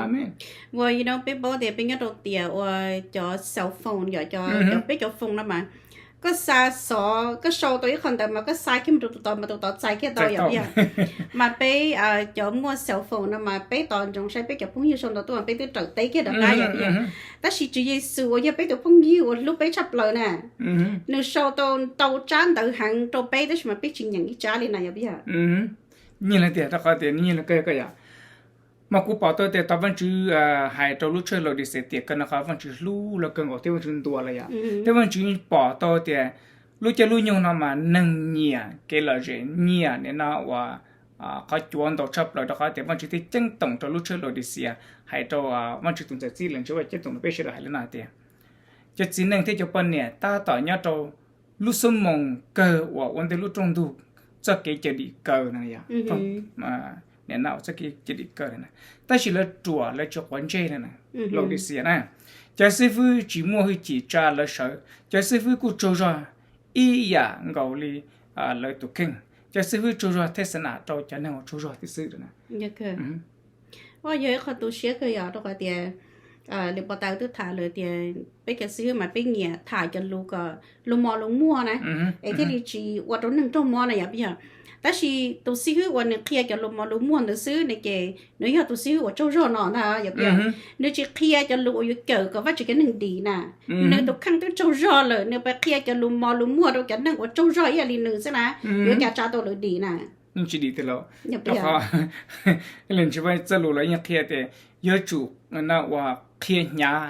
Amees. Uas yog no peb paub tias peb nyob rau tiam uas cov cell phone yom, cov, peb cov phone no mas koj xa xov, koj sau tau ib qho ntawd mas koj xa kiag mus rau tus tod mas tus tod txais kiag tau yom, yog. Mas peb cov muaj cell phone no mas peb tos ntsoov saib peb cov phooj ywg sau ntau tuaj mas peb twb raws teb kiag rov qab yom, yog. Tab sis Tswv Yexus uas yog peb tus phooj ywg uas hlub peb tshaj plaws na, nws sau tau ntau tsab ntawv heev rau peb tab sis mas peb tsis nyeem ib tsab li na yom, yog. Nyiag li tias rau qhov tias nyiag li koj yom. Mas kuv pom tau tias tau Vajtswv hais rau lub tsheb Laodicea tias koj no qhov Vajtswv hlub lawv kawg nkaus thiab Vajtswv ntuas lawv yom. Thiab Vajtswv pom tau tias lub caij lub nyoog no mas neeg nyiam kev lom zem, nyiam nim no uas qhov cuav ntau tshaj plaws rau qhov tias Vajtswv thiaj ceeb toom rau lub tsheb Laodicea, hais rau Vajtswv tus ntxhais txib Ellen G. White ceeb toom rau peb sawv daws hais li no hais tias cov txiv neej thiab cov poj niam tab tom nyob rau lub xuab moos kawg uas ua ntej lub rooj ntug txoj kev cawm dim kaw no yom. nim no txoj kev cia li kawg na, tab sis lawv ruam lawv tsis quav ntsej na. Laodicea na, cov xib fwb tsis muaj hwj chim tsa lawv sawv, cov xib fwb kuj tsaug zog ib yam nkaus li lawv tus kheej, cov xib fwb tsaug zog thej xa nas rau cov neeg uas tsaug zog tib xwb na. Yog ib qho tu siab kawg yom, rau qhov tias li pov tawv twb tham lawm tias peb cov xib fwb mas peb nyiam tham cov lus kom lus mos lus muag na, es thiaj li tsis ua rau neeg raug mob na yom, yog. Tab sis tus xib fwb uas nws qhia cov lus mos lus muag ntawd xwb ne ces nws yog tus xib fwb uas tsaug zog no ntag yom, yog. Nws tsis qhia cov lus uas yuav cawm kom Vajtswv cov neeg dim na. Nws tus kheej twb tsaug zog lawm, nws pheej qhia cov lus mos lus muag rau cov neeg uas tsaug zog ib yam li nws xwb na, yuav cas tsa tau lawv dim na. Tsis dim tiag los, rau qhov Vajtswv txoj lus los yeej qhia tias yuav tsum ua qhia hnyav,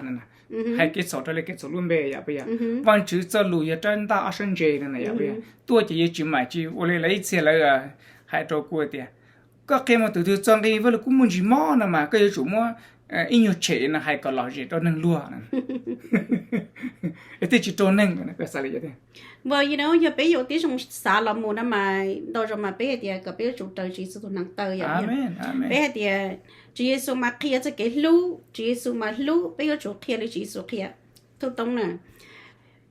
hais kev txhaum raws li kev txhaum lub npe yom, puas yog? Vajtswv txoj lus yog rab ntaj ob sab ntse no na yom, puas yog? Tuaj ces yuav tsis maim tsis ua li lawv ib txhia lawv hais rau kuv tias koj qhia mus tus twg txog nqi Vajluskub muaj ntsis mob no mas koj yuav tsum muab ib nyuag tshem no hais kom lom zem rau neeg luag, thiaj tsis raug neeg. Yog peb yuav tib zoo xav los mus no mas ntau zaus mas peb hais tias kom peb yuav tsum raws Tswv Yexus tus hneev taw yom. Peb hais tias Tswv Yexus mas qhia txoj kev hlub, Tswv Yexus mas hlub, peb yuav tsum qhia li Tswv Yexus qhia. Thub toob na,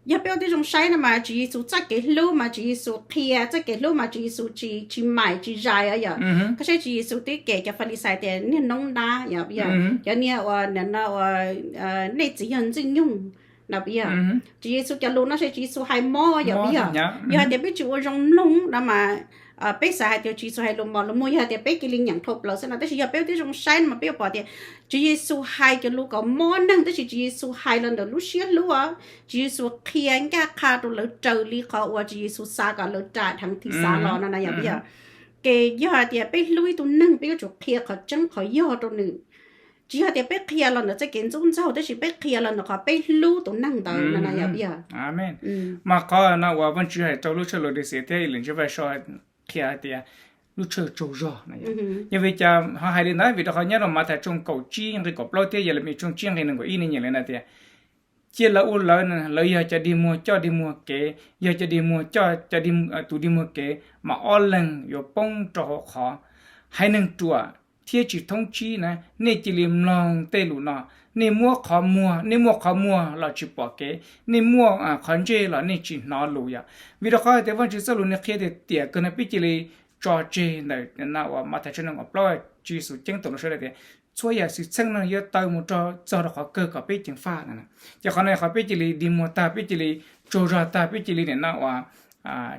yog peb ua tib zoo saib no mas Tswv Yexus txoj kev hlub mas Tswv Yexus qhia, txoj kev hlub mas Tswv Yexus tsis, tsis maim tsis zais yom. Koj saib Tswv Yexus twb kem cov Falixais tias niag noob nab yom, yog cov niag uas nim no uas nej txiv yog ntxwg nyoog no, puas yog? Tswv Yexus cov lus no saib Tswv Yexus hais mob yom, puas yog? Yog hais tias peb tsis ua zoo mloog no mas peb xav hais tias Tswv Yexus hais lus mos lus muag, yog hais tias peb cia li nyeem dhau plaws xwb no, tab sis yog peb ua tib zoo saib no mas peb yuav pom tias Tswv Yexus hais cov lus kom mob neeg, tab sis Tswv Yexus hais los ntawm lub siab hlub os. Tswv Yexus qhia ncaj qha rau lawv raws li qhov uas Tswv Yexus xav kom lawv ras dheev thim xav los no na yom, puas yog? Ces yog hais tias peb hlub ib tug neeg peb yuav tsum qhia qhov tseeb qhov yog rau nws. Tsis yog tias peb qhia los ntawm txoj kev ntxub ntxaug, tab sis peb qhia los ntawm qhov peb hlub tus neeg ntawd no na yom, puas yog? Mas qhov no uas Vajtswv hais rau lub tshaj lus Lis Xias thiab Lis Ntsij Vaj So qhia hais tias lub tshaj tsaug zog no yog vim cas ho hais li ntawd? Vim rau qhov nyob rau Mathais tshooj kaum tsib nqe kaum plaub thiab Yelemis tshooj tsib nqe nees nkaum ib nws nyeem li no tias cia lawv ua lawv, lawv yog cov dig muag coj dig muag kev, yog cov dig muag coj, tus dig muag kev mas ob leeg yuav poob rau hauv qhov. Haiv neeg ruam thiab tsis thoob tsib na, nej cia li mloog tej lus no. Nej muab qhov muag, nej muaj qhov muag los tsis pom kev, nej muaj qhov ntsej los nej tsis hnov lus yom. Vim rau qhov tias Vajtswv txoj lus nws qhia tias tiam kawg no peb cia li tso tseg ntawm no uas Mathais tshooj nees nkaum plaub Tswv Yexus ceeb toom rau sawv daws tias txhua yam xwm txheej no yuav taw mus rau txog rau qhov kawg kom peb ceev faj no. Ces qhov no qhov peb cia li dig muag tag, peb cia li tsaug zog tag, peb cia li nim no uas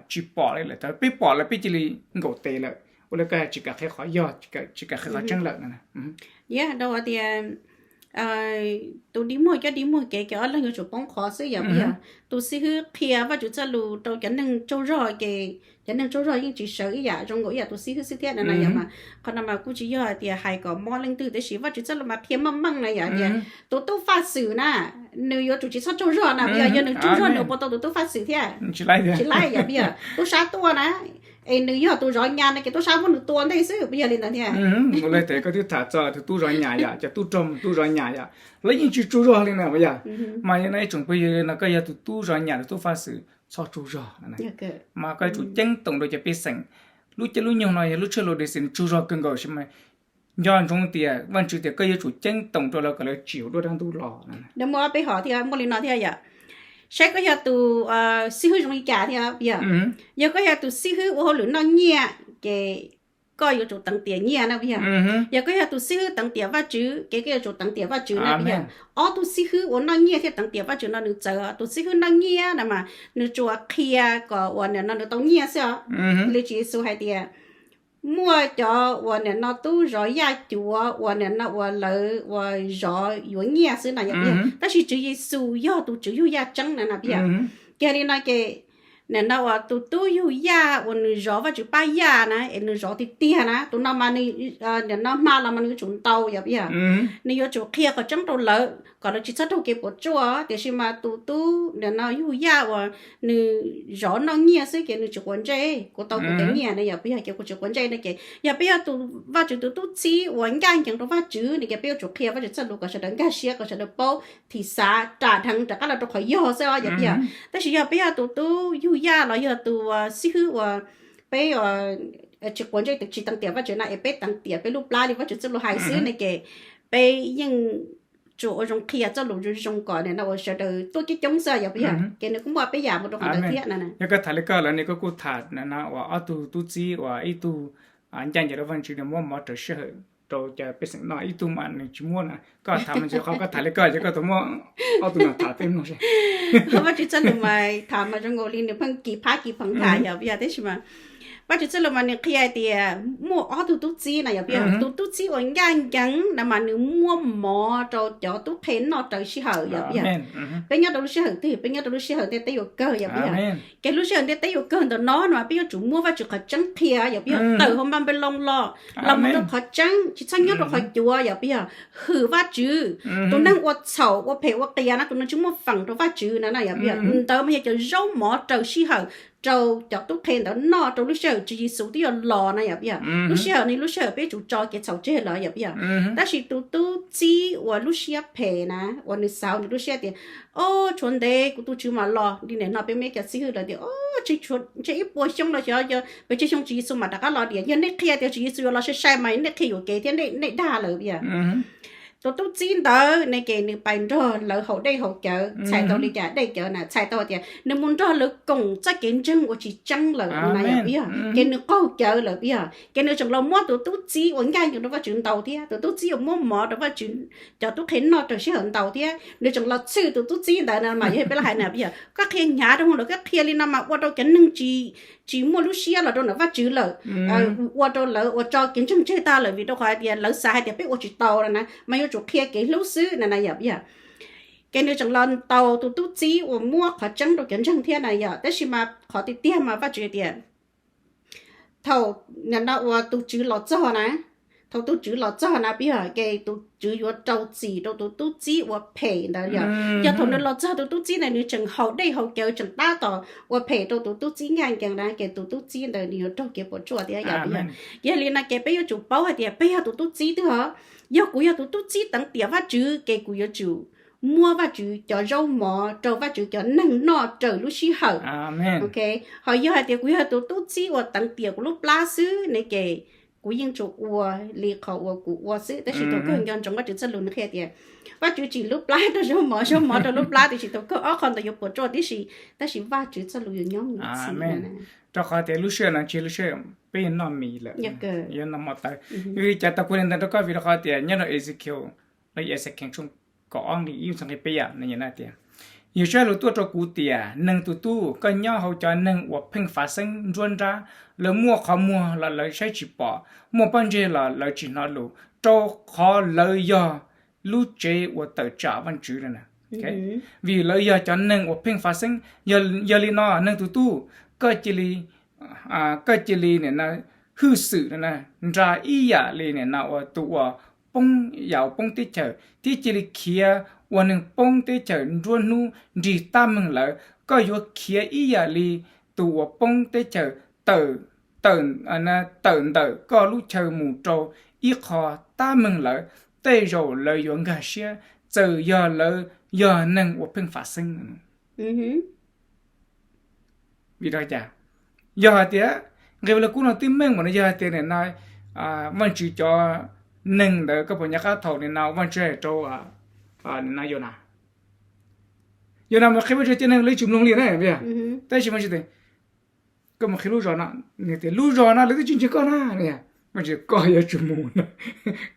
tsis pom li lawm, thaum peb pom lawm peb cia li nkaum tes lawm. Ua li koj tsis kam qhia qhov yog, tsis kam qhia qhov tseeb lawm no. Yog rau tias tus dig muag coj dig muag kev ces ob leeg yuav tsum poob qhov xwb yom, puas yog? Tus xib hwb qhia Vajtswv txoj lus rau cov neeg tsaug zog ces cov neeg tsaug zog yeej tsis sawv ib yam zoo nkaus ib yam tus xib hwb xwb thiab no na yom. Mas qhov no mas kuj tsis yog hais tias hais kom mob leej twg, tab sis Vajtswv txoj lus mas qhia meej meej na yom, tias tus tub faj xwm na nws yuav tsum tsis txhob tsaug zog na, puas yog? Yog nws tsaug zog nws puas tau tus tub faj xwm thiab? Tsis laij yom, puas yog? Tub sab tuaj na es nws yog tus zov nyas no ces tub sab muab nws tua ntej xwb, puas yog li ntawd thiab? Ua li tes koj twb tham txog tus tub zov nyas yom, cov tub rog mus tub zov nyas yom, lawv yeej tsis tsaug zog li na, puas yog? Mas yog no ib tsoom phooj ywg, no koj yog tus tub zov nyas tus tub faj xwm txhob tsaug zog. Mas koj yuav tsum ceeb toom rau cov pej xeem. Lub caij lub nyoog no yog lub tshaj lus Lis Xias nws tsaug zog kawg nkaus, nco ntsoov tias Vajtswv tias koj yuav tsum ceeb toom rau lawv kom lawv tsim hauv duab dab ntub los. Muaj ob peb hom thiab muaj li no thiab yom. Saib koj yog tus xib hwb zoo li cas thiab, puas yog? Yog koj yog tus xib hwb ua hauj lwm noj nyiaj ces koj yuav tsum teev tiam nyiaj na, puas yog? Yog koj yog tus xib hwb teev tiam Vajtswv ces koj yuav tsum teev tiam Vajtswv na, puas yog? Ob tug xib hwb uas noj nyiaj thiab teev tiam Vajtswv no nws txawv, tus xib hwb noj nyiaj no mas nws tsuas qhia kom uas nim no nws tau nyiaj xwb os. Li Tswv Yexus hais tias muaj cov uas nim no tub zov yaj cuav uas nim no uas lawv uas zov yuav nyiaj xwb no yom, puas yog? Tab sis Tswv Yexus yog tus tswv yug yaj tseeb na, puas yog? Ces li no ces nim no uas tus tub yug yaj uas nws zov Vajtswv pab yaj na es nws zov tiag tiag na, tus no mas nws nim no hma los mas nws yuav tsum ntau yom, puas yog? Nws yuav tsum qhia qhov tseeb rau lawv kom lawv tsis txhob raug kev puas tsuaj. Tiam sis mas tus tub nim no yug yaj uas nws zov noj nyiaj xwb ces nws tsis quav ntsej, kuv tau kuv cov nyiaj na yom, puas yog? Ces kuv tsis quav ntsej no ces yog peb yog tus Vajtswv tus tub txib uas ncaj ncees rau Vajtswv no ces peb yuav tsum qhia Vajtswv txoj lus kom sawv daws nkag siab, kom sawv daws paub thim xav ras dheev rov qab los rau qhov yog xwb os, yog puas yog? Tab sis yog peb yog tus tub yug yaj los yog tus xib hwb uas peb tsis quav ntsej tsis teev tiam Vajtswv no es peb teev tiam peb lub plab li Vajtswv txoj lus hais xwb ne ces peb yeej tsuas ua zoo qhia txoj lus zoo zoo kom nim no uas sawv daws tuaj coob coob xwb yog puas yog? Ces nws kuj muaj peb yam mus rau qhov ntawd thiab no. Yog koj tham li koj lawm ne, koj kuj tham no uas ob tug tub txib uas ib tug ncaj ncees rau Vajtswv nws muab mov rau sij hawm rau cov pej xeem noj, ib tug mas nws tsis muab na. Koj tham mas qhov koj tham li koj ces koj tau muab ob tug no tham peb mloog seb. Vajtswv txoj lus mas tham mas zoo nkaus li nws pheej kis phab kis pheev tham yog puas yog? Tab sis mas Vajtswv txoj lus mas nws qhia hais tias muaj ob tug tub txib na yog puas yog? Tus tub txib uas ncaj ncees na mas nws muab mov rau cov tub qhe noj raws sij hawm yog puas yog? Peb nyob rau lub sij hawm twg? Peb nyob rau lub sij hawm ntiaj teb yuav kawg yog puas yog? Ces lub sij hawm ntiaj teb yuav kawg ntawm no no mas peb yuav tsum muab Vajtswv qhov tseeb qhia yog puas yog? Tawm hauv Npabnpeloos los, los mus rau qhov tseeb, tsis txhob nyob rau qhov cuav yog puas yog? Hwm Vajtswv. Tus neeg ua txhaum ua phem ua qias no tus neeg tsis muaj feem rau Vajtswv no no yog puas yog? Ntawd mas yog cov zaub mov raws sij hawm rau cov tub qhe ntawd noj rau lub sij hawm Tswv Yexus twb yuav los no yog puas yog? Lub sij hawm no lub sij hawm peb yuav tsum tso kev txhaum tseg lawm yog puas yog? Tab sis tus tub txib uas lub siab phem na, uas nws xav nws lub siab tias, o, tshuav ntev kuv tus Tswv mam los li nim no peb muaj ib co xib hwb lawv tias, o, tshuav ntshe ib puas xyoo los xyov pes tsawg xyoo Tswv Yexus mam rov qab los diam. Yog nej qhia tias Tswv Yexus yuav los sai sai mas nej qhia yuam kev thiab nej dag lawm puas yog? Tus tub txib ntawd ne ces nws pais nrog lawv haus dej haus cawv, txhais tau li cas dej cawv na? Txhais tau tias nws mus nrog lawv koom txoj kev ntseeg uas tsis tseeb lawm na yog puas yog? Ces nws qaug cawv lawm puas yog? Ces nws tseem los muab tus tub txib uas ncaj ncees rau Vajtswv ntaus thiab, tus tub txib uas muab mov rau Vajtswv cov tub qhe noj raws sij hawm ntaus thiab, nws tseem los txhwj tus tub txib ntawd na mas yog peb los hais na puas yog? Koj qhia hnyav rau hauv lawv, koj qhia li no mas ua rau cov neeg tsis tsis muaj lub siab los rau ntawm Vajtswv lawm, ua rau lawv uas tso kev ntseeg tseg tag lawm vim rau qhov hais tias lawv xav hais tias peb ua tsis tau no na, mas yuav tsum qhia kev hlub xwb no na yog puas yog? Ces nws tseem los ntaus tus tub txib uas muab qhov tseeb rau cov ntseeg thiab na yog. Tab sis mas qhov tiag tiag mas Vajtswv tias thaum no ua tus Tswv los txog na, thaum tus Tswv los txog na puas yog? Ces tus Tswv yuav rau txim rau tus tub txib uas phem ntawd yog. Yog thaum nws los txog tus tub txib ntawd nws tseem haus dej haus cawv tseem tab tom ua phem rau tus tub txib ncaj ncees na, ces tus tub txib ntawd nws yuav raug kev puas tsuaj thiab yog puas yog? Yog li no ces peb yuav tsum paub hais tias peb yog tus tub txib twg os. Yog kuv yog tus tub txib teev tiam Vajtswv ces kuv yuav tsum muab Vajtswv cov zaub mov rau Vajtswv cov neeg noj raws lub sij hawm. Ho yog hais tias kuv yog tus tub txib uas teev tiam kuv lub plab xwb ne ces kuv yeej tsuas ua li qhov uas kuv ua xwb. Tab sis thaum kawg nco ntsoov Vajtswv txoj lus nws qhia tias Vajtswv tsim lub plab rau zaub mov, zaub mov rau lub plab, tiam sis thaum kawg ob qho ntawd yuav puas tsuaj tib si, tab sis Vajtswv txoj lus yuav nyob mus ib txhis. Rau qhov tias lub sij hawm no tsis yog lub sij hawm peb yuav noj mis lawm, yuav noj mov tawv. Ua li cas tau kuv li ntawd rau koj? Vim rau qhov tias nyob rau Ezekiel, los yog Ezekiel tshooj kaum ob nqe ib txog nqe peb yam no tias, yog zaj lus tuaj rau kuv tias, neeg tus tub, koj nyob hauv cov neeg uas pheej fav xeeb nruab nrab, lawv muaj qhov muag los lawv saib tsis pom, muaj pob ntseg los lawv tsis hnov lus, rau qhov lawv yog lub tsev uas tawm tsam Vajtswv no. Vim lawv yog cov neeg uas pheej fav xeeb, yog li no neeg tus tub, koj cia li, koj cia li nim no hwj xwm no nra ib yam li nim no uas tus uas poob, yam uas poob teb chaws, thiab cia li khiav ua neeg poob teb chaws nruab hnub nrig tab meeg lawv. Koj yuav khiav ib yam li tus uas poob teb chaws tawm, tawm ntawm koj lub chaw mus rau ib qho tab meeg lawv, tej zaum lawv yuav nkag siab, txawm yog lawv yog neeg uas pheej fav xeeb. Vim rau cas? Yog hais tias nqe Vaj Lug Kub no twb meej mas no yog hais tias nim no Vajtswv cov neeg ntawd koj puas nco qab thaum nim no Vajtswv hais rau nim no Yonas, Yonas mus qhia Vajtswv cov neeg lawv tsis mloog li na, tab sis Vajtswv tias koj mus qhia lub zos no, nws tias lub zos no lawv twb tsis ntseeg koj na. Vajtswv, koj yuav tsum mus,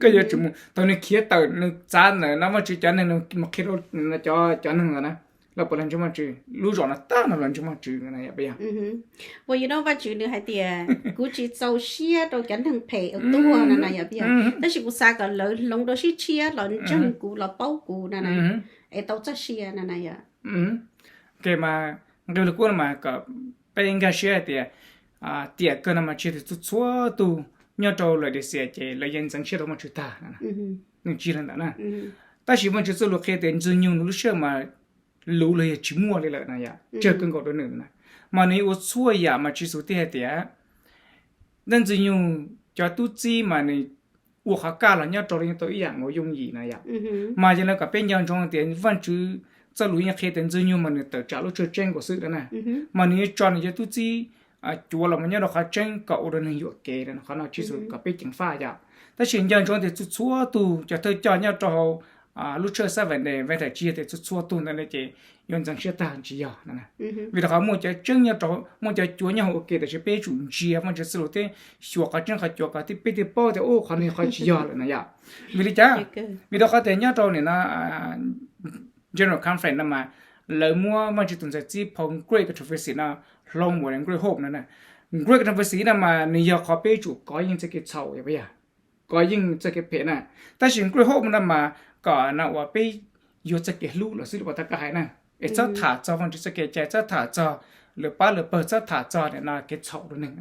koj yuav tsum mus. Thaum nws khiav tawm nws txav ntawm no Vajtswv cov neeg nws mus qhia cov neeg ntawd na, lawv puas los ntseeg Vajtswv? Lub zos no tab no los ntseeg Vajtswv na yog puas yog? Puas yog no Vajtswv nws hais tias kuv tsis txaus siab rau cov neeg phem uas tuag no na yog puas yog? Tab sis kuv xav kom lawv hloov dua sib tshiab los ntseeg kuv los paub kuv na na, es tau txoj sia na na yog. Mas nqe Vaj Lug Kub no mas kom peb nkag siab hais tias tiam kawg no mas tsis yog txhua txhua tus nyob rau Laodiceas ces lawv yeej ntxeev siab rau Vajtswv tag, tsis li ntawd na. Tab sis Vajtswv txoj lus qhia tias Ntxwg Nyoog nws lub sij hawm mas luv los yog tsis muaj li lawm na yom, tsawg kawg nkaus rau nws na. Mas nws ua txhua yam mas Tswv Yexus thiaj hais tias, Ntxwg Nyoog cov tub txib mas nws ua qhov kaj los nyob rau li tau ib yam nkaus yooj yim na yom. Mas yog li kom peb nco ntsoov tias Vajtswv txoj lus yeej qhia tias Ntxwg Nyoog mas nws tawm tsam lub tsev tseeb nkaus xwb na, mas nws yuav tso nws cov tub txib cuav los mus nyob rau qhov tseeb kom ua rau neeg yuam kev. Qhov no tsis xav kom peb ceev faj yom. Tab sis nco ntsoov tias txhua txhua tug cov thawj coj nyob rau hauv lub church Seventh Day Adventist tsis yog tias txhua txhua tug ntawd ces yuav ntxeev siab tag, tsis yog. Vim rau qhov muaj cov tseeb nyob rau, muaj cov cuav nyob hauv ua ke, tab sis peb yuav tsum ntsia Vajtswv txoj lus thiab xyuas qhov tseeb qhov cuav kom peb thiaj paub tias ub, qhov no qhov tsis yog lawm no yom. Vim li cas? Vim rau qhov tias nyob rau nim no General Conference no mas lawv muab Vajtswv tus ntxhais txib phau Great Controversy no hloov ua Great Hope no. Great Controversy no mas nws yog qhov peb yuav tsum kov yeej txoj kev txhaum, yog kov yeej txoj kev phem na. Tab sis Great Hope no mas kom no uas peb yuav txoj kev hlub los xwb li uas tau koj hais na. Es txhob tham txog Vajtswv txoj kev cai, txhob tham txog lwm pab lwm pawg, txhob tham txog nim no kev txhaum rau neeg.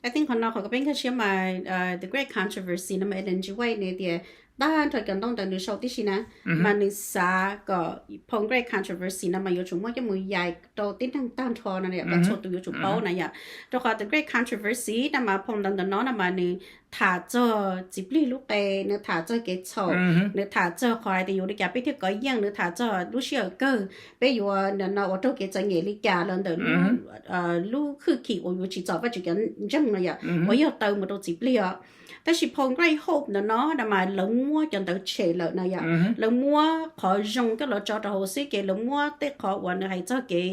I think qhov no qhov peb nkag siab mas the Great Controversy no mas Ellen G. White nws tias tag nrho cov ntaub ntawv nws sau tib si na, mas nws xav kom phau Great Controversy no mas yuav tsum muab coj mus yais rau tib neeg tag nrho no kom txhua tus yuav tsum paub na yom. Rau qhov the Great Controversy no mas phau ntawv ntawm no no mas nws tham txog txiv plig lub qe, nws tham txog kev txhaum, nws tham txog qhov hais tias yuav li cas peb thiaj kov yeej, nws tham txog lub sij hawm kawg peb yuav no ua raug kev txom nyem li cas los ntawm lub hwj chim uas yuav tsim txom Vajtswv cov ntseeg no yom, uas yog taw mus rau txiv plig os. Tab sis phau Great Hope ntawm no no mas lawv muab cov ntawd tshem lawm no yom. Lawv muab qhov zoo coj los tso rau hauv xwb, ces lawv muab tej qhov uas nws hais txog kev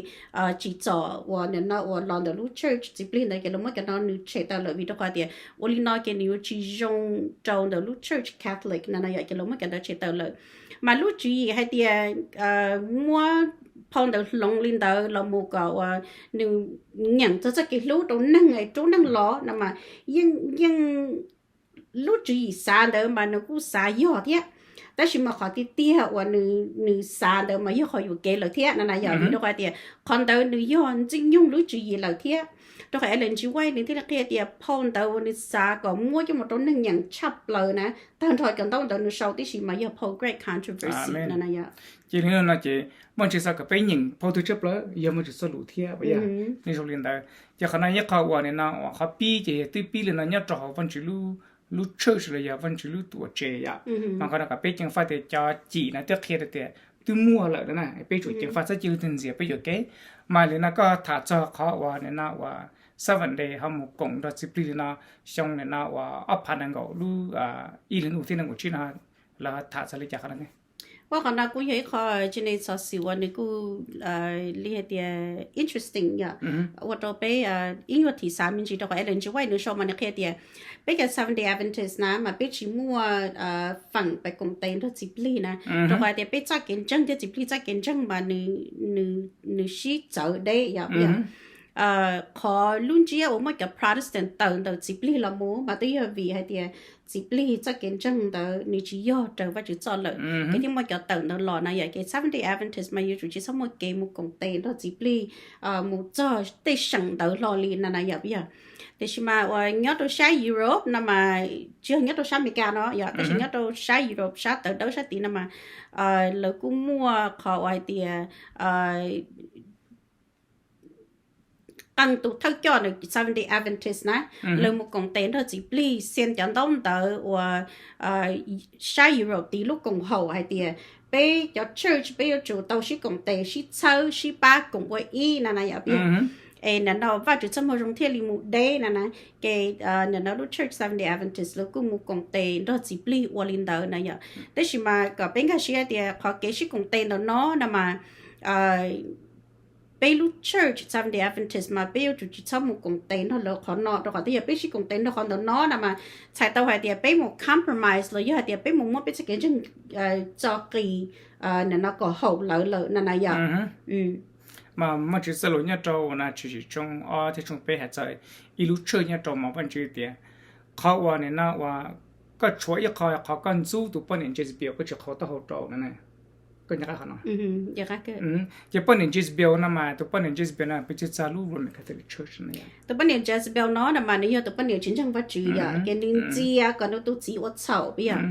tsim txom uas nim no uas los ntawm lub church txiv plig ntawd ces lawv muab cov no nws tshem tawm lawm, vim rau qhov tias ua li no ces nws yuav tsis zoo rau ntawm lub church Catholic no no yom, ces lawv muab cov ntawd tshem tawm lawm. Mas lub tswv yim hais tias muab phau ntawd hloov li ntawd los mus kom uas nws nyeem txog txoj kev hlub rau neeg es rub neeg los no mas yeej, yeej lub tswv yim xav ntawd mas nws kuj xav yog thiab, tab sis mas qhov tiag tiag uas nws xav ntawd mas yog qhov yuam kev lawm thiab no na yom. Vim rau qhov tias qhov ntawd nws yog ntxwg nyoog lub tswv yim lawm thiab. Rau qhov Ellen G. White nws thiaj li qhia tias phau ntawd uas nws xav kom muab coj mus rau neeg nyeem tshaj plaws na, tag nrho cov ntaub ntawv nws sau tib si mas yog phau Great Controversy no na yom. Ces li no ces Vajtswv xav kom peb nyeem phau twg tshaj plaws yog Vajtswv txoj lus thiab, yog li ntawd. Ces qhov no ib qho uas nim no uas qhov pib ces yog twb pib li no nyob rau hauv Vajtswv lub church los yog Vajtswv lub tuam tsev yom. Mas qhov no kom peb ceev faj tias cov cim no twb qhia tias twb muaj lawm na, peb tsum ceev faj txhob cia li ntxias peb yuam kev. Mas li no koj tham txog qhov uas nim no uas Seventh Day ho mus koom nrog txiv plig li no xyoo nim no uas ob phav nees nkaum lub ib hlis ntuj thiab nees nkaum tsib no, lawv tham txog li cas qhov no? Ua qhov no kuj yog ib qho tsis ne xov xwm uas nws kuj li hais tias interesting yom, ua rau peb ib nyuag thim xav me ntsis rau qhov Ellen G. White nws sau mas nws qhia tias peb cov Seventh Day Adventist na mas peb tsis muaj feem pais koom tes nrog txiv plig na, rau qhov tias peb txoj kev ntseeg thiab txiv plig txoj kev ntseeg mas nws sib txawv deb yom. Qhov lub ntsiab uas muaj cov Protestant tawm ntawm txiv plig los mus mas twb yog vim hais tias txiv plig txoj kev ntseeg ntawd nws tsis yog raws Vajtswv txoj lawm, ces thiaj muaj cov tawm ntawd los na yom. Ces Seventh Day Adventist mas yuav tsum tsis txhob muaj kev mus koom tes nrog txiv plig mus txog tej seem ntawd hlo li na na yom, yog. Tiam sis mas uas nyob rau sab Europe no mas tsis yog nyob rau sab Amelikas no yom, tab sis nyob rau sab Europe sab tawv dawb sab tid no mas lawv kuj muaj qhov uas hais tias qee tus thawj coj ntawm Seventh Day Adventist na, lawv mus koom tes nrog txiv plig xia cov ntaub ntawv uas sab Europe tid lub koom haum hais tias peb cov church peb yuav tsum tau sib koom tes sib txhawb sib pab koom ua ib na na yom, peb es nim no Vajtswv txoj moo zoo thiaj li mus deb na na. Ces nim no lub church Seventh Day Adventist lawv kuj mus koom tes nrog txiv plig ua li ntawd na yom. Tab sis mas kom peb nkag siab tias qhov kev sib koom tes ntawm no no mas peb lub church Seventh Day Adventist mas peb yuav tsum tsis txhob mus koom tes nrog lawv qhov no, rau qhov twb yog peb sib koom tes nrog qhov ntawm no na mas txhais tau hais tias peb mus compromise los yog hais tias peb mus muab peb txoj kev ntseeg tso qis nim no kom haum lawv lawm na na yom. Mas Vajtswv txoj lus nyob rau uas no Tshwm Sim tshooj ob thiab tshooj peb hais txog ib lub church nyob rau mas Vajtswv tias qhov uas nim no uas koj tshuav ib qho, qhov koj ntxub tus poj niam Jezebel, koj tsis qhau taub hau rau no. Koj nco qab qhov no? Ces poj niam Jezebel no mas tus poj niam Jezebel no peb tsis txog lub Roman Catholic Church no. Tus poj niam Jezebel no no mas nws yog tus poj niam tsis ntseeg Vajtswv yom, ces nws ntxias kom nws tus txiv ua txhaum peb yog.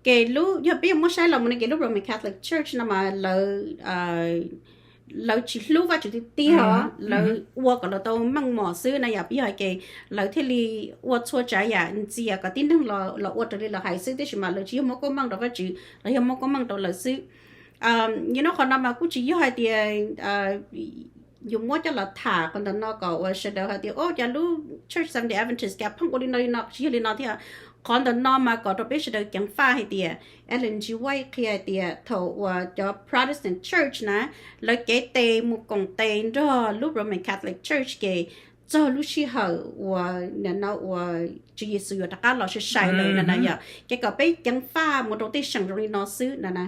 Ces lub, yog peb yuav muab saib los mus no ces lub Roman Catholic Church no mas lawv lawv tsis hlub Vajtswv tiag tiag, lawv ua kom lawv tau meej mom xwb na yom, peb yog ces lawv thiaj li ua txhua tsav yam ntxias kom tib neeg los ua raws li lawv hais xwb, tiam sis mas lawv tsis yog muab koob meej rau Vajtswv, lawv yog muab koob meej rau lawv xwb. Yog no qhov no mas kuj tsis yog hais tias yus muab coj los tham qhov ntawm no kom uas sawv daws hais tias, o, cas lub Church Seventh Day Adventist cas pheej ua li no li no, tsis yog li no thiab. Qhov ntawm no mas kom rau peb sawv daws ceev faj hais tias Ellen G. White qhia hais tias thaum uas cov Protestant Church na, lawv cev tes mus koom tes nrog lub Roman Catholic Church ces txog lub sij hawm uas nim no uas Tswv Yexus yuav rov qab los sai sai lawm na na yom. Ces kom peb ceev faj mus rau tej seem zoo li no xwb na na.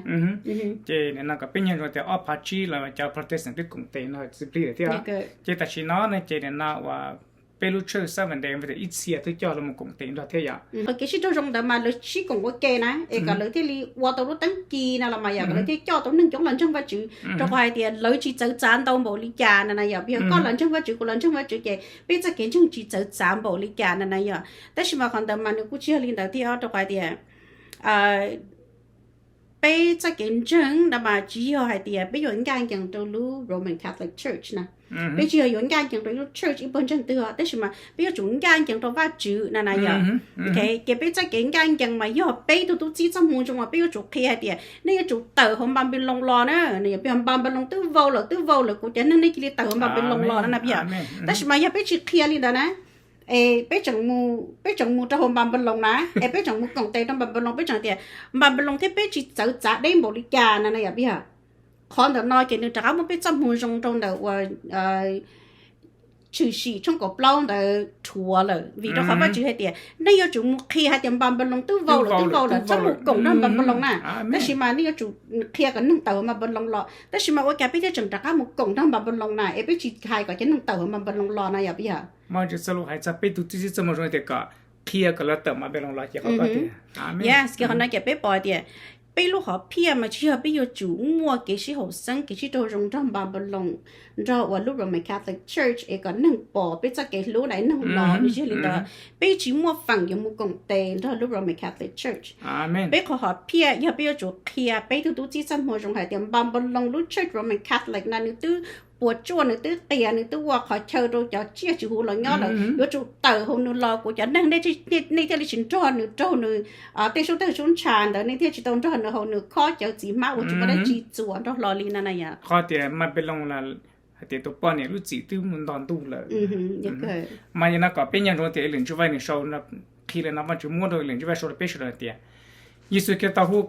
Ces nim no kom peb nco ntsoov tias ob phav tsib los cov Protestant twb koom tes no txiv plig lawm thiab. Ces tam sim no ne ces nim no uas peb lub Church Seventh Day Adventist ib txhia twb coj los koom tes nrog thiab yom. Qhov kev sib raug zoo ntawd mas lawv sib koom ua ke na es kom lawv thiaj li ua tau lub teeb ci no los mas yom, kom lawv thiaj coj tau neeg coob los ntseeg Vajtswv, rau qhov hais tias lawv tsis txawv txav ntau npaum li cas na na yom. Yog koj los ntseeg Vajtswv, kuv los ntseeg Vajtswv ces peb txoj kev ntseeg tsis txawv txav npaum li cas na na yom. Tab sis mas qhov ntawd mas nws kuj tsis yog li ntawd thiab, rau qhov hais tias peb txoj kev ntseeg no mas tsis yog hais tias peb yuav ncaj ncees rau lub Roman Catholic Church na. Peb tsis yog yuav ncaj ncees rau ib lub church ib pawg ntseeg twg, tab sis mas peb yuav tsum ncaj ncees rau Vajtswv na na yom. Ces peb txoj kev ncaj ncees mas yog peb tug tub txib txoj hmoo zoo mas peb yuav tsum qhia hais tias nej yuav tsum tawm hauv Npanpiloos los na. Nws yog peb, Npanpiloos twb vau lawm, twb vau lawm, kuv cov neeg nej cia li tawm hauv Npanpiloos los na na peb yog. Tab sis mas yog peb tsis qhia li ntawd na, es peb tseem mus, peb tseem mus rau hauv Npanpiloos na, es peb tseem mus koom tes rau Npanpiloos, peb tseem tias Npanpiloos thiab peb tsis txawv txav deb npaum li cas na na yom peb yog. Qhov ntawm no ces nws rov qab muab peb txoj hmoo zoo rau ntawm uas Tshwm Sim tshooj kaum plaub ntawd rhuav lawm, vim rau qhov Vajtswv hais tias nej yuav tsum mus qhia hais tias Npanpiloos twb vau lawm, twb vau lawm, txhob mus koom nrog Npanpiloos na. Tab sis mas nej yuav tsum qhia kom neeg tawm hauv Npanpiloos los, tab sis mas ua cas peb thiaj tseem rov qab mus koom nrog Npanpiloos na, es peb tsis hais kom cov neeg tawm hauv Npanpiloos los na yom peb yog. Mas Tswv Txoj Lus hais txog peb tug tub txib txoj hmoo zoo tias kom qhia kom lawv tawm Npanpiloos los ces qhov ko tiag. Yes, ces qhov no ces peb pom tias peb lub hom phiaj mas tsis yog peb yuav tsum muaj kev sib haum xeeb, kev sib raug zoo nrog Npanpiloos, nrog uas lub Roman Catholic Church es kom neeg pom peb txoj kev hlub na, neeg los, tsis yog li ntawd. Peb tsis muaj feem yuav mus koom tes nrog lub Roman Catholic Church. Peb qhov hom phiaj yog peb yuav tsum qhia peb tug tub txib txoj hmoo zoo hais tias Npanpiloos lub Church Roman Catholic na nws twb puas tsuaj, nws twb qias, nws twb ua qhov chaw rau cov tsiaj tsis huv los nyob lawm, yuav tsum tawm hauv nws los kuv cov neeg, nej thiaj li tsis nrog nws raug nws tej sub tawg sub ntsha ntawd, nej thiaj tsis tau nrog nws haus nws khob cawv txiv hmab uas tsis muaj dab tsi txuas nrog hlo li na na yom. Qhov tias Npanpiloos hais tias tus poj niam lub txim twb mus nto ntuj lawm. Mas yog no kom peb nco ntsoov tias Ellen G. White nws sau qhia li no, Vajtswv muab rau Ellen G. White sau rau peb sawv daws tias Yexus Khetos hu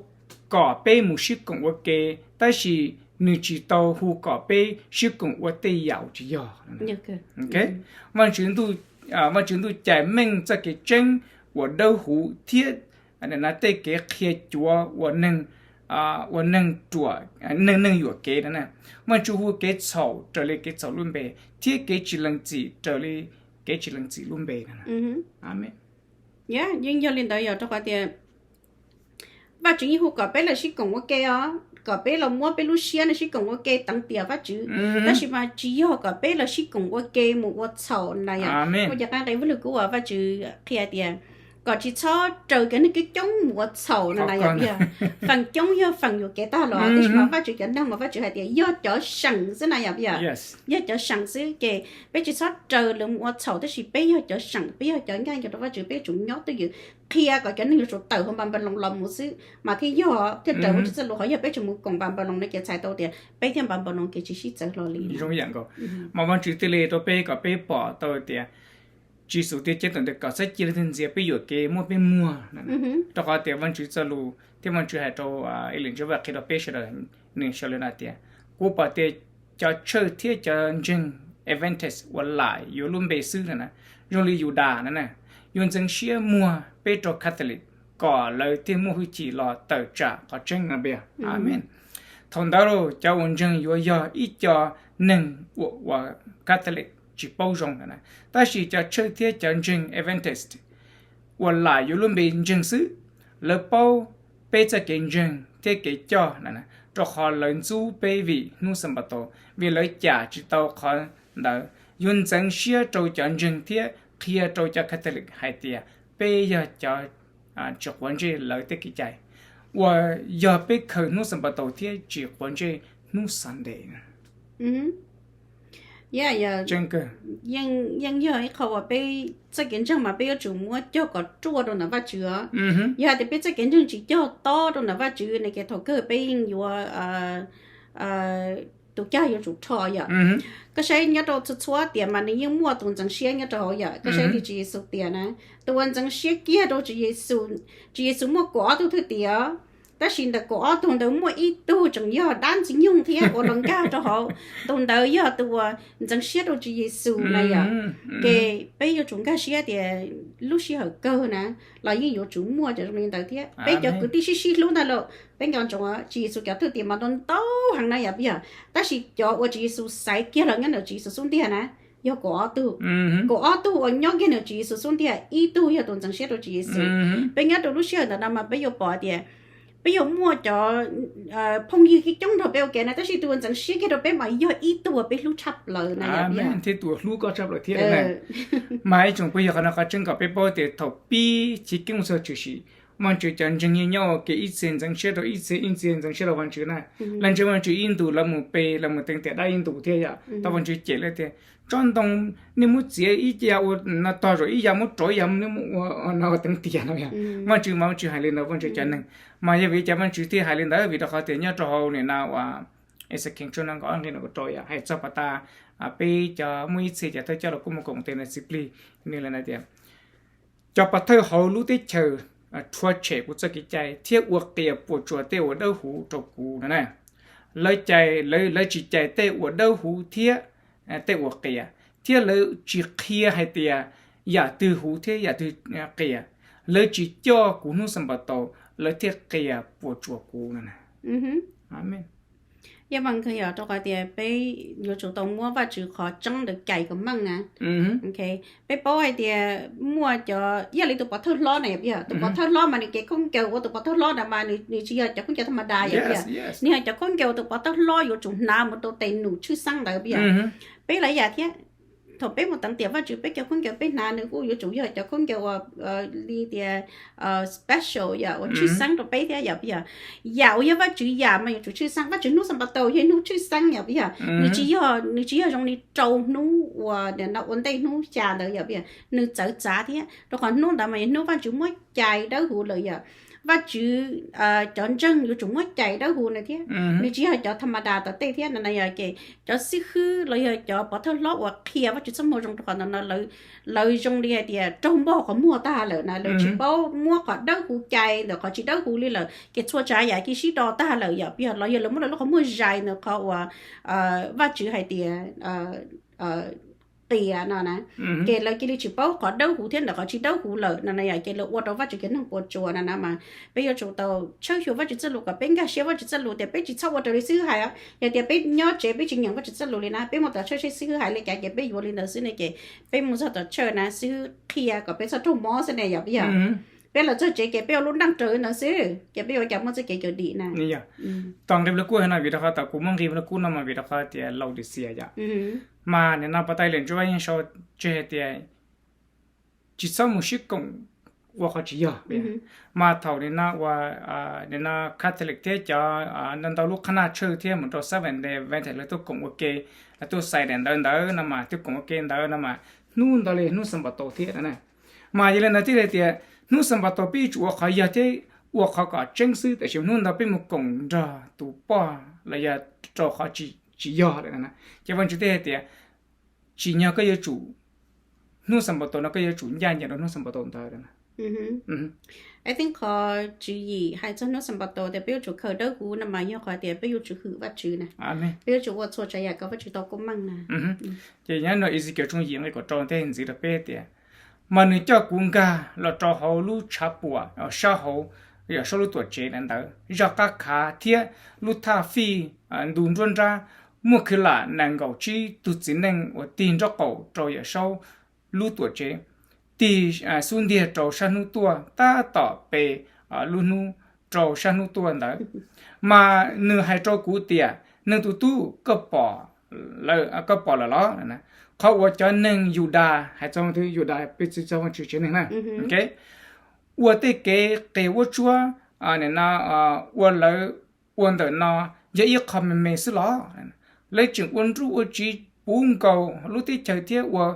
kom peb mus sib koom ua ke, tab sis nws tsis tau hu kom peb sib koom ua tej yam uas tsis yog. Vajtswv Ntuj, Vajtswv Ntuj cais meej txoj kev tseeb uas dawb huv thiab tej kev qhia cuav uas neeg, uas neeg ruam, neeg neeg yuam kev na. Vajtswv hu kev txhaum raws li kev txhaum lub npe, thiab kev tsis lees txim raws li kev tsis lees txim lub npe na. Amees. Yeej yog li ntawd yog rau qhov tias Vajtswv yeej hu kom peb los sib koom ua ke os, kom peb los muab peb lub siab no sib koom ua ke teev tiam Vajtswv, tab sis mas tsis yog kom peb los sib koom ua ke mus ua txhaum na yom. Muaj cov qaab nqe Vajluskub uas Vajtswv qhia tias kom tsis txhob raws cov neeg coob coob mus ua txhaum no na yom. Feem coob yog feem yuam kev tag los, tab sis mas Vajtswv cov neeg mas Vajtswv hais tias yog cov seem xwb na yom. Yog cov seem xwb ces peb tsis txhob raws lawv mus ua txhaum, tab sis peb yog cov seem, peb yog cov ncaj ncees rau Vajtswv, peb yuav tsum nyob twj ywm qhia kom cov neeg yuav tsum tawm hauv Npanpiloos los mus xwb mas thiaj yog, thiaj raws Vajtswv txoj lus. Qhov yog peb tseem mus koom Npanpiloos no ces txhais tau tias peb thiab Npanpiloos kev tsis sib txawv hlo li. Zoo ib yam nkaus, mas Vajtswv thiaj li rau peb kom peb pom tau tias Tswv Yexus thiaj ceeb toom tias kom txhob cia li ntxias peb yuam kev muab peb muag, rau qhov tias Vajtswv txoj lus thiab Vajtswv hais rau Ellen G. White qhia rau peb sawv daws, nws sau li no tias, kuv pom tias cov church thiab cov ntseeg Adventist uas lam yuav lub npe xwb na, zoo li Yudas na, yuav ntxeev siab muag peb rau Catholic kom lawv thiaj muaj hwj chim los tawm tsam qhov tseeb no. Amees. Thaum ntawd cov uas ntseeg yuav yog ib co neeg uas Catholic tsis paub zoo na, tab sis cov church thiab cov ntseeg Adventist uas lam yuav lub npe ntseeg xwb, lawv paub peb txoj kev ntseeg thiab kev coj na, rau qhov lawv ntxub peb vim hnub Xanpataus, vim lawv cam tsis tau qhov ntawd. Yuav ntxeev siab rau cov ntseeg thiab qhia rau cov Catholic hais tias peb yog cov tsis quav ntsej lawv tej kev cai, uas yog peb khaws hnub Xanpataus thiab tsis quav ntsej hnub Sunday. Yeej yog ib qho uas peb txoj kev ntseeg mas peb yuav tsum muab cog kom ruaj rau ntawm Vajtswv. Yog hais tias peb txoj kev ntseeg tsis cog tob rau ntawm Vajtswv ne ces thaum kawg peb yeej yuav tus cag yuav tsum rho yom. Koj saib nyob rau txhua txhua tiam mas nws yeej muaj tus ntxeev siab nyob rau hauv yom. Koj saib li Tswv Yexus tias na, tus uas ntxeev siab kiag rau Tswv Yexus, Tswv Yexus muaj kaum ob tug thwj tim os, tab sis ntawm kaum ob tug ntawd muaj ib tug tseem yog dab ntxwg nyoog thiab uas los nkag rau hauv, tus ntawd yog tus uas ntxeev siab rau Tswv Yexus na yom. Ces peb yuav tsum nkag siab tias lub sij hawm kawg na los yeej yuav tsum muaj cov zoo li ntawd thiab. Peb cov kwv tij sib sib hlub ntag lauj, peb nco ntsoov Tswv Yexus cov thwj tim mas ntau ntau heev na yom, yog, tab sis cov uas Tswv Yexus xaiv kiag los nyob ntawm Tswv Yexus xub ntiag na yog kaum ob tug. Kaum ob tug uas nyob kiag ntawm Tswv Yexus xub ntiag, ib tug yog tus ntxeev siab rau Tswv Yexus. Peb nyob rau lub sij hawm ntawm no mas peb yuav pom tias peb yuav muaj cov phooj ywg coob nrog peb ua ke na, tab sis tus uas ntxeev siab kiag rau peb mas yog ib tug uas peb hlub tshaj plaws na yom, thiab tus uas hlub koj tshaj plaws thiab. Mas ib tsoom phooj ywg, qhov no qhov tseeb kom peb paub tias thaum pib chiv keeb txog tshwm sim, Vajtswv cov ntseeg yeej nyob ua ke ib txhia ntxeev siab rau ib txhia, ib txhia ntxeev siab rau Vajtswv na. Lawv ntseeg Vajtswv ib ntus lawv mus pe, lawv mus teev tiam dab ib ntus thiab yom. Tau Vajtswv cem lawv tias, tsob ntoo nej muab txiav ib yav ua no tog, zaum ib yav muab rauv, ib yav nej muab ua no teev tiam no yom. Vajtswv mas Vajtswv hais li ntawd, Vajtswv cov neeg. Mas yog vim li cas Vajtswv thiaj hais li ntawd? Vim rau qhov tias nyob rau hauv nim no uas Exekiel tshooj nees nkaum ob nqe nees nkaum rau yom, hais txog pas tas peb cov muaj ib txhia cov thawj coj los kuj mus koom tes ntawd txiv plig, nws li ntawd tias, cov pov thawj hauv lub teb chaws rhuav tshem kuv txoj kev cai thiab ua qias puas tsuas tej uas dawb huv rau kuv no na. Lawv cais, lawv tsis cais tej uas dawb huv thiab tej uas qias, thiab lawv tsis qhia hais tias yam twg huv thiab yam twg qias. Lawv tsis coj kuv hnub Xanpataus, lawv thiaj qias puas tsuas kuv no na. Yog mas yog rau qhov tias peb yuav tsum tau muab Vajtswv qhov tseeb ntawd cais kom meej na. Peb paub hais tias muaj cov, yog li tus pov thawj hlob na yom, tus pov thawj hlob mas nws kev khaub ncaws ua tus pov thawj hlob na mas nws tsis yog cov khaub ncaws tha ma da yom, nws yog cov khaub ncaws uas tus pov thawj hlob yuav tsum hnav mus rau tes num tshwj xeeb ntawd yom. Peb los yam thiab, thaum peb mus teev tiam Vajtswv peb cov khaub ncaws peb hnav nws kuj yuav tsum yog cov khaub ncaws uas li tias special yom, uas tshwj xeeb rau peb thiab yom. Yam uas yog Vajtswv yam mas yuav tsum tshwj xeeb. Vajtswv hnub Xanpataus yog hnub tshwj xeeb yom, yog nws tsis yog, nws tsis yog zoo li rau hnub uas ua ntej hnub xya ntawd yom, nws txawv txav thiab rau qhov hnub ntawd mas yog hnub Vajtswv muab cais dawb huv lawm yom. Vajtswv cov ntseeg yuav tsum muab cais dawb huv na thiab, nws tsis yog cov tha ma da tom tej thiab no na yom. Ces cov xib hwb los yog cov pov thawj hlob uas qhia Vajtswv txoj moo zoo rau qhov ntawd no, lawv zoo li hais tias raug npog qhov muag tag lawm na, lawv tsis paub muab qhov dawb huv cais ntawm qhov tsis dawb huv li lawm, ces txhua tsav yam cia sib do tag lawm yom, yog los yog lawv muab lawv lub qhov muag zais ntawm qhov uas Vajtswv hais tias qias no na, ces lawv cia li tsis paub qhov dawb huv thiab ntawm qhov tsis dawb huv lawm no na yom, ces lawv ua rau Vajtswv cov neeg puas tsuas no na. Mas peb yuav tsum tau tshawb xyuas Vajtswv txoj lus kom peb nkag siab Vajtswv txoj lus tias peb tsis txhob ua raws li xib hwb hais os. Yog tias peb nyob tsev peb tsis nyeem Vajtswv txoj lus li na, peb mus tom church seb xib hwb hais li cas ces peb yuav li ntawd xwb ne, ces peb mus txog tom church na xib hwb qhia kom peb txhob raug mob xwb ne yom, yog peb los txog tsev ces peb ua lub naj raws ntawd xwb ces peb yuav ua cas muaj txoj kev cawm dim na. Tom nqe Vajluskub no, vim rau qhov tom kuv muab nqe Vajluskub no mas vim rau qhov tias Laodicea yom. Mas nim no pas tas lawm Ntsuj Vaj yeej sau tseg hais tias tsis txhob mus sib koom ua qhov tsis yog. Mas thaum nim no ua, nim no Catholic thiab cov ntau ntau lub qhab naj tshwj thiab mus rau Seventh Day Adventist lawv tuaj koom ua ke, lawv tuaj xais daim ntawv ntawd no mas tuaj koom ua ke ntawd no mas hnub ntawd li hnub Xanpataus thiab no na. Mas yog li ntawd thiaj li tias hnub Xanpataus peb yuav tsum ua qhov yog thiab ua qhov kom tseeb xwb, tiam sis hnub ntawd peb mus koom nrog tus poj los yog rau qhov tsis yog lawm no na. Ces Vajtswv thiaj hais tias tsim nyog koj yuav tsum, hnub Xanpataus no koj yuav tsum ncaj ncees rau hnub Xanpataus ntawd na. I think qhov tswv yim hais txog hnub Xanpataus tias peb yuav tsum khaws dawb huv no mas yog qhov tias peb yuav tsum hwm Vajtswv na, peb yuav tsum ua txhua tsav yam kom Vajtswv tau koob meej na. Ces nyob no Exekiel tshooj yim nqe kaum rau thiaj ntxiv rau peb tias, mas nws coj kuv nkag los rau hauv lub tshav puam sab hauv, Yawm Saub lub Tuamtsev ntawd, zaj qab khav thiab lub thaj fij ntu nruab nrab, muaj khwv lam nees nkaum tsib tug txiv neej uas tig nraub qaum rau Yawm Saub lub Tuamtsev, tig xub ntiag rau sab hnub tuaj tab tom pe lub hnub rau sab hnub tuaj ntawd. Mas nws hais rau kuv tias, neeg tus tub, koj pom lawm los? Qhov uas cov neeg Yudas, hais txog Yudas peb txhua txhua tsev neeg na, ua tej kev qias vuab tsuab, nim no ua lawv ua ntawm no yog ib qho me me xwb los? Lawv tseem ua nruj ua tsiv puv nkaus lub teb chaws thiab ua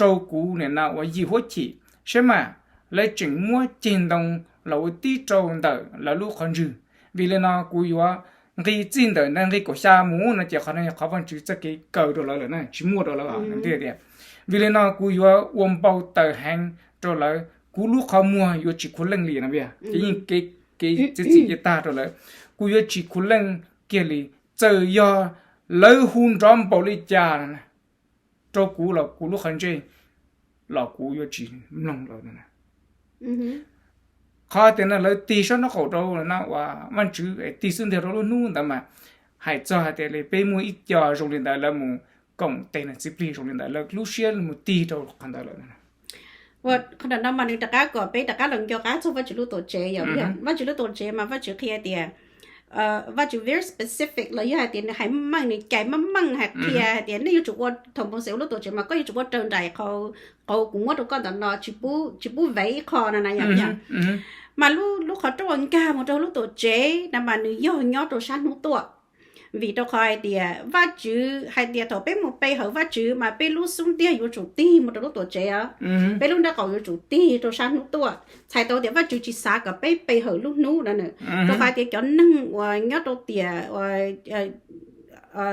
rau kuv nim no uas yim huab chim. Saib mas, lawv tseem muab ceg ntoo los ua tib rau ntawm lawv lub qhov ntswg. Vim li no kuv yuav nqi txij ntawm nqi kaum xya mus no ces qhov no yog qhov Vajtswv txoj kev kaw rau lawv lawm na, tsis muaj rau lawv os. Nws thiaj tias, vim li no kuv yuav ua npau taws heev rau lawv, kuv lub qhov muag yuav tsis khuv leej li no. Ces yeej kev txiav txim yeej tag rau lawv, kuv yuav tsis khuv leej kiag li. Txawm yog lawv hu nrov npaum li cas rau kuv los kuv lub qhov ntsej los kuv yuav tsis mloog lawv. Qhov tias no lawv tig sab nraub qaum rau na uas Vajtswv es tig xub ntiag rau lub hnub ntawd mas hais txog hais tias li peb muaj ib co zoo li ntawd lawv mus koom tes nws txiv plig zoo li ntawd lawv lub siab mus tig rau qhov ntawd lawm. Qhov ntawm no mas nws rov qab kom peb rov qab los nco qab txog Vajtswv lub tuam tsev yom. Vajtswv lub tuam tsev mas Vajtswv qhia tias, Vajtswv very specific los yog hais tias nws hais meej meej, nws cais meej meej hais qhia hais tias nej yuav tsum ua, thaum Mauxes ua lub tuam tsev mas koj yuav tsum ua raws nraim qhov kuv muab rau koj ntawm no, tsis pub vev ib qho no na yom. Mas lub qhov rooj uas nkag mus rau lub tuam tsev na mas nws yog nyob rau sab hnub tuaj. Vim rau qhov hais tias Vajtswv hais tias thaum peb mus pe hawm Vajtswv mas peb lub xub ntiag yuav tsum tig mus rau lub tuam tsev os, peb lub nraub qaum yuav tsum tig rau sab hnub tuaj, txhais tau tias Vajtswv tsis xav kom peb pe hawm lub hnub no. Rau qhov tias cov neeg uas nyob rau tiam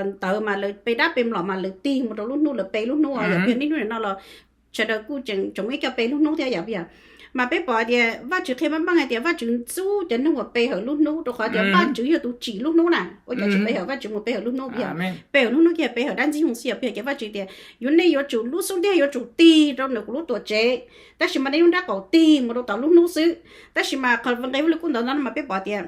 ntawd mas lawv pe dab pe mlom mas lawv tig mus rau lub hnub, lawv pe lub hnub os. Yog niaj hnub no los sawv daws kuj tseem muaj ib co pe lub hnub thiab yom. Mas peb pom tias Vajtswv qhia meej meej hais tias Vajtswv ntxub cov neeg uas pe hawm lub hnub, rau qhov tias Vajtswv yog tus tsim lub hnub na. Ua cas tsis pe hawm Vajtswv mus pe hawm lub hnub? Yog pe hawm lub hnub kiag pe hawm dab ntxwg hnub xwb yom. Ces Vajtswv tias yog nej yuav tsum lub xub ntiag yuav tsum tig rau nws kuv lub tuam tsev, tab sis mas nej lub nraub qaum tig mus rau tom lub hnub xwb. Tab sis mas qhov nqe Vajluskub ntawd no mas peb pom tias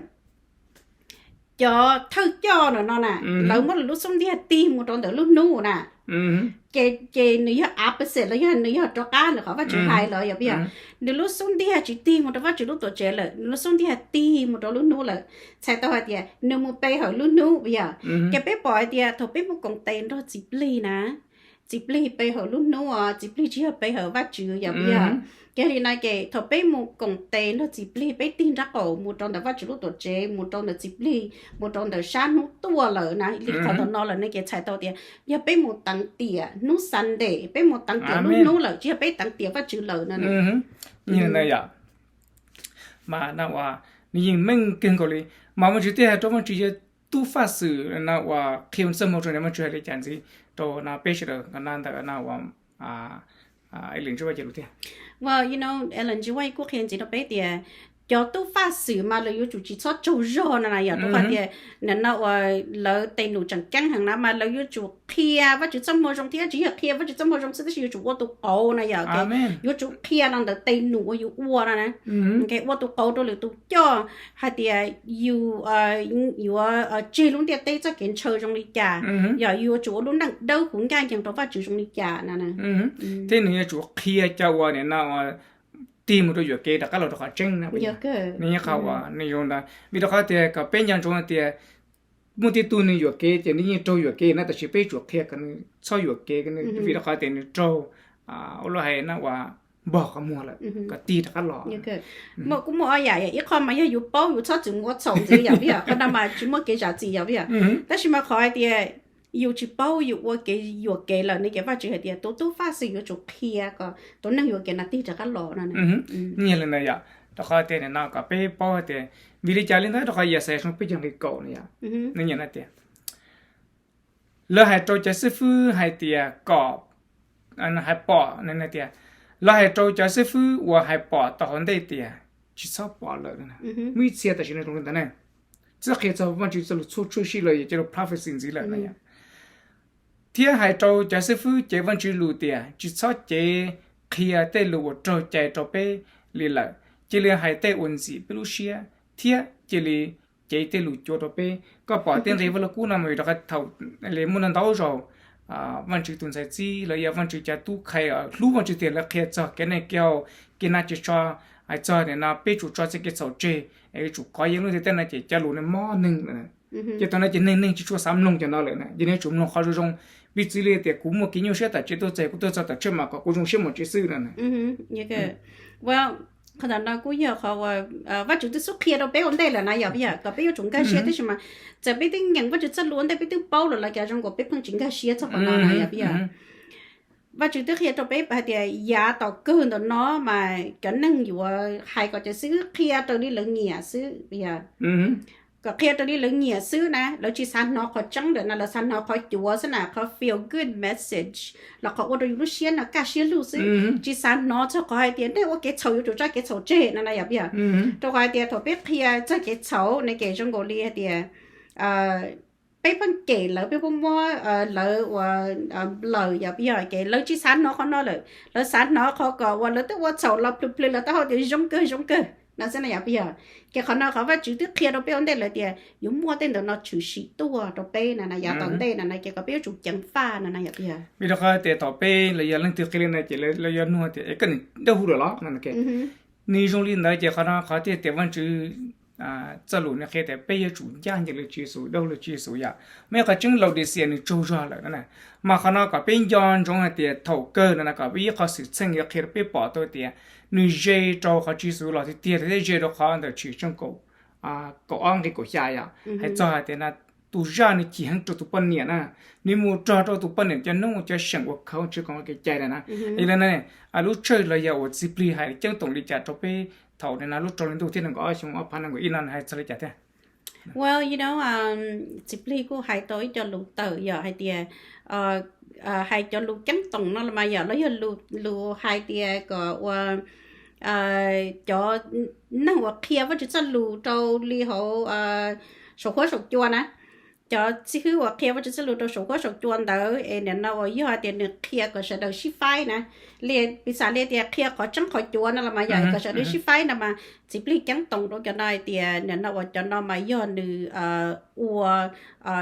cov thawj coj ntawm no na, lawv muab lawv lub xub ntiag tig mus rau ntawm lub hnub na. Ces nws yog opposite los yog nws yog rov qab ntawm qhov Vajtswv hais los yog, nws lub xub ntiag tsis tig mus rau Vajtswv lub tuam tsev lawm, nws lub xub ntiag tig mus rau lub hnub lawm, txhais tau hais tias nws mus pe hawm lub hnub yom. Ces peb pom hais tias thaum peb mus koom tes nrog txiv plig na, txiv plig pe hawm lub hnub os, txiv plig tsis yog pe hawm Vajtswv yom. Yog, ces li no ces thaum peb mus koom tes nrog txiv plig, peb tig nraub qaum mus rau ntawm Vajtswv lub tuam tsev, mus rau ntawm txiv plig, mus rau ntawm sab hnub tuaj lawm na, li qhov ntawm no lawm ne, ces txhais tau tias yog peb mus teev tiam hnub Sunday, peb mus teev tiam lub hnub lawm, tsis yog peb teev tiam Vajtswv lawm no. Mas nws yeej meej kawg nkaus li. Mas Vajtswv thiaj hais rau Vajtswv yog tub faj xwm no uas qhia txoj moo rau Vajtswv hais li cas ntxiv rau no peb sawv daws no ntawm no uas Ellen G. White lus thiab. Ellen G. White kuj qhia ntxiv rau peb tias cov tub faj xwm mas lawv yuav tsum tsis txhob tsaug zog no na yom, rau qhov tias nim no uas lawv tes num tseem ceeb heev na mas lawv yuav tsum qhia Vajtswv txoj moo zoo thiab tsis yog qhia Vajtswv txoj moo zoo xwb tab sis yuav tsum ua tus qauv na yom. Yuav tsum qhia los ntawm tes num uas yus ua no na, ua tus qauv rau lwm tus coj hais tias yus yuav tseg lub ntiaj teb txoj kev ntshaw zoo li cas, yog yus yuav tsum ua lub neej dawb huv ncaj ncees rau Vajtswv zoo li cas no. Thiab nws yuav tsum qhia cov uas nim no tig mus rau yuam kev rov qab los rau qhov tseeb na. Nws yeej qhia uas nws zoo ntawd vim rau qhov tias kom peb nco ntsoov hais tias muaj tej tug nws yuam kev ces nws yeej raug yuam kev na, tab sis peb yuav tsum qhia kom nws txhob yuam kev, vim rau qhov tias nws raug ua luaj hais na uas npog qhov muag lawm, kom tig rov qab los. Muaj, kuj muaj ob yam, ib qho mas yog yus paub yus txhob txwm mus ua txhaum ntxiv yom, qhov no mas tsis muaj kev zam txim yom. Tab sis mas qhov hais tias yus tsis paub yus ua kev yuam kev lawm ne ces Vajtswv hais tias tus tub faj xwm yuav tsum qhia kom tus neeg yuam kev no tig rov qab los no. Nyias li ntawd yom, rau qhov tias nim no kom peb paub hais tias vim li cas li ntawd, rau qhov Yaxayas tshooj peb caug nqe kaum no yom, nws nyiam hais tias lawv hais rau cov xib fwb hais tias kom, hais pom tias, lawv hais rau cov xib fwb uas hais pom tau hauv ntej tias tsis txhob pom lawm. Muaj ib txhia tam sim no zoo li ntawd ne, txhob qhia txog Vajtswv txoj lus txhua txhua si lawm, yog cov lus prophecy ntxiv lawm no yom. Thiab hais rau cov xib fwb cev Vajtswv lus tias tsis txhob cev qhia tej lus uas raug cais rau peb li lawm, cia li hais tej uas ntxim peb lub siab thiab cia li cev tej lus cuav rau peb. Koj pom tej nqe Vaj Lug Kub no mas vim rau qhov thaum li muaj ntau zaus Vajtswv tus ntxhais txib los yog Vajtswv cov tub qhe hlub Vajtswv tiag lawv qhia txog kev neej kev haus, kev naj kev tsho, hais txog nim no peb tsum tso txoj kev txhaum tseg, yuav tsum kov yeej lub ntiaj teb no ces cov lus no mob neeg. Ces thaum no ces neeg neeg tsis tshua xav mloog cov no lawm na, ces neeg yuav tsum mloog qhov zoo zoo. Piv txwv li tias kuv muaj kev nyuaj siab tom tsev tuaj txog kuv tuaj txog tom tsheb mas kom kuv zoo siab mus tsev xwb no. Well, qhov ntawm no kuj yog qhov uas Vajtswv twb xub qhia rau peb ua ntej lawm na yom, kom peb yuav tsum nkag siab, tab sis mas txawm peb twb nyeem Vajtswv txoj lus ua ntej peb twb paub lawm los cas zoo nkaus peb pheej tsis nkag siab txog qhov no na yom. Vajtswv twb qhia rau peb hais tias yav tom kawg ntawm no mas cov neeg yuav hais kom cov xib fwb qhia raws li lawv nyiam xwb yom. kom qhia raws li lawv nyiam xwb na, lawv tsis xav hnov qhov tseeb ntawm no, lawv xav hnov qhov cuav xwb na, qhov feel good message los qhov ua rau yus lub siab no kaj siab lug xwb. Tsis xav hnov txog qhov hais tias nej ua kev txhaum yuav tsum tso kev txhaum tseg no na yom, yog rau qhov hais tias thaum peb qhia txog kev txhaum ne ces zoo nkaus li hais tias peb pheej cem lawv, peb pheej muab lawv ua nplawm yom, yog ces lawv tsis xav hnov qhov no lawm, lawv xav hnov qhov kom uas lawv twb ua txhaum los plhws plhws lawv taub hau tias zoo kawg zoo kawg no xwb na yom, yog. Ces qhov no qhov Vajtswv twb qhia rau peb ua ntej lawm tias yuav muaj tej ntawm no tshwm sim tuaj rau peb no na, yav tom ntej no na, ces kom peb yuav tsum ceev faj no na yom, yog. Vim rau qhov tias thaum peb los yog leej twg qhia li ntawd ces lawv yuav nug tias es koj nim dawb huv lawm los no. Nws zoo li ntawd ces qhov no qhov thiaj tias Vajtswv txoj lus nws qhia tias peb yuav tsum ncaj ncees li Tswv Yexus, dawb huv li Tswv Yexus yom. Muaj ib qhov tseeb Laodicea nws tsaug zog lawm no na, mas qhov no kom peb nco ntsoov hais tias thaum kawg no na kom peb ib qho xwm txheej yuav qhia rau peb pom tau tias nws ze rau qhov Tswv Yexus los tiag tiag thiab ze rau qhov ntawm Tshwm tshooj kaum ob nqe kaum xya yom, hais txog hais tias na tus zaj nws chim heev rau tus poj niam na, nws mus rog rau tus poj niam cov hnub cov seem uas khawv tsis koom kev cai lawm na. Yog li na, lub tswv los yog uas Txiv Plig hais ceeb toom li cas rau peb thaum no lub rau hli ntuj thiab nees nkaum ob xyoo ob phav nees nkaum ib no nws hais txog li cas thiab? Well, you know, Txiv Plig kuj hais tau ib co lus tawm yom hais tias hais cov lus ceeb toom no los mas yom, los yog lus hais tias kom ua cov neeg uas qhia Vajtswv txoj lus rau li hauv saum huab saum cua na, cov xib hwb uas qhia Vajtswv txoj lus rau saum huab saum cua ntawd es nim no uas yog tias nws qhia kom sawv daws sib faib na, li piv xam li tias qhia qhov tseeb qhov cuav no los mas yog kom sawv daws sib faib no mas Txiv Plig ceeb toom rau cov no hais tias nim no uas cov no mas yog nws ua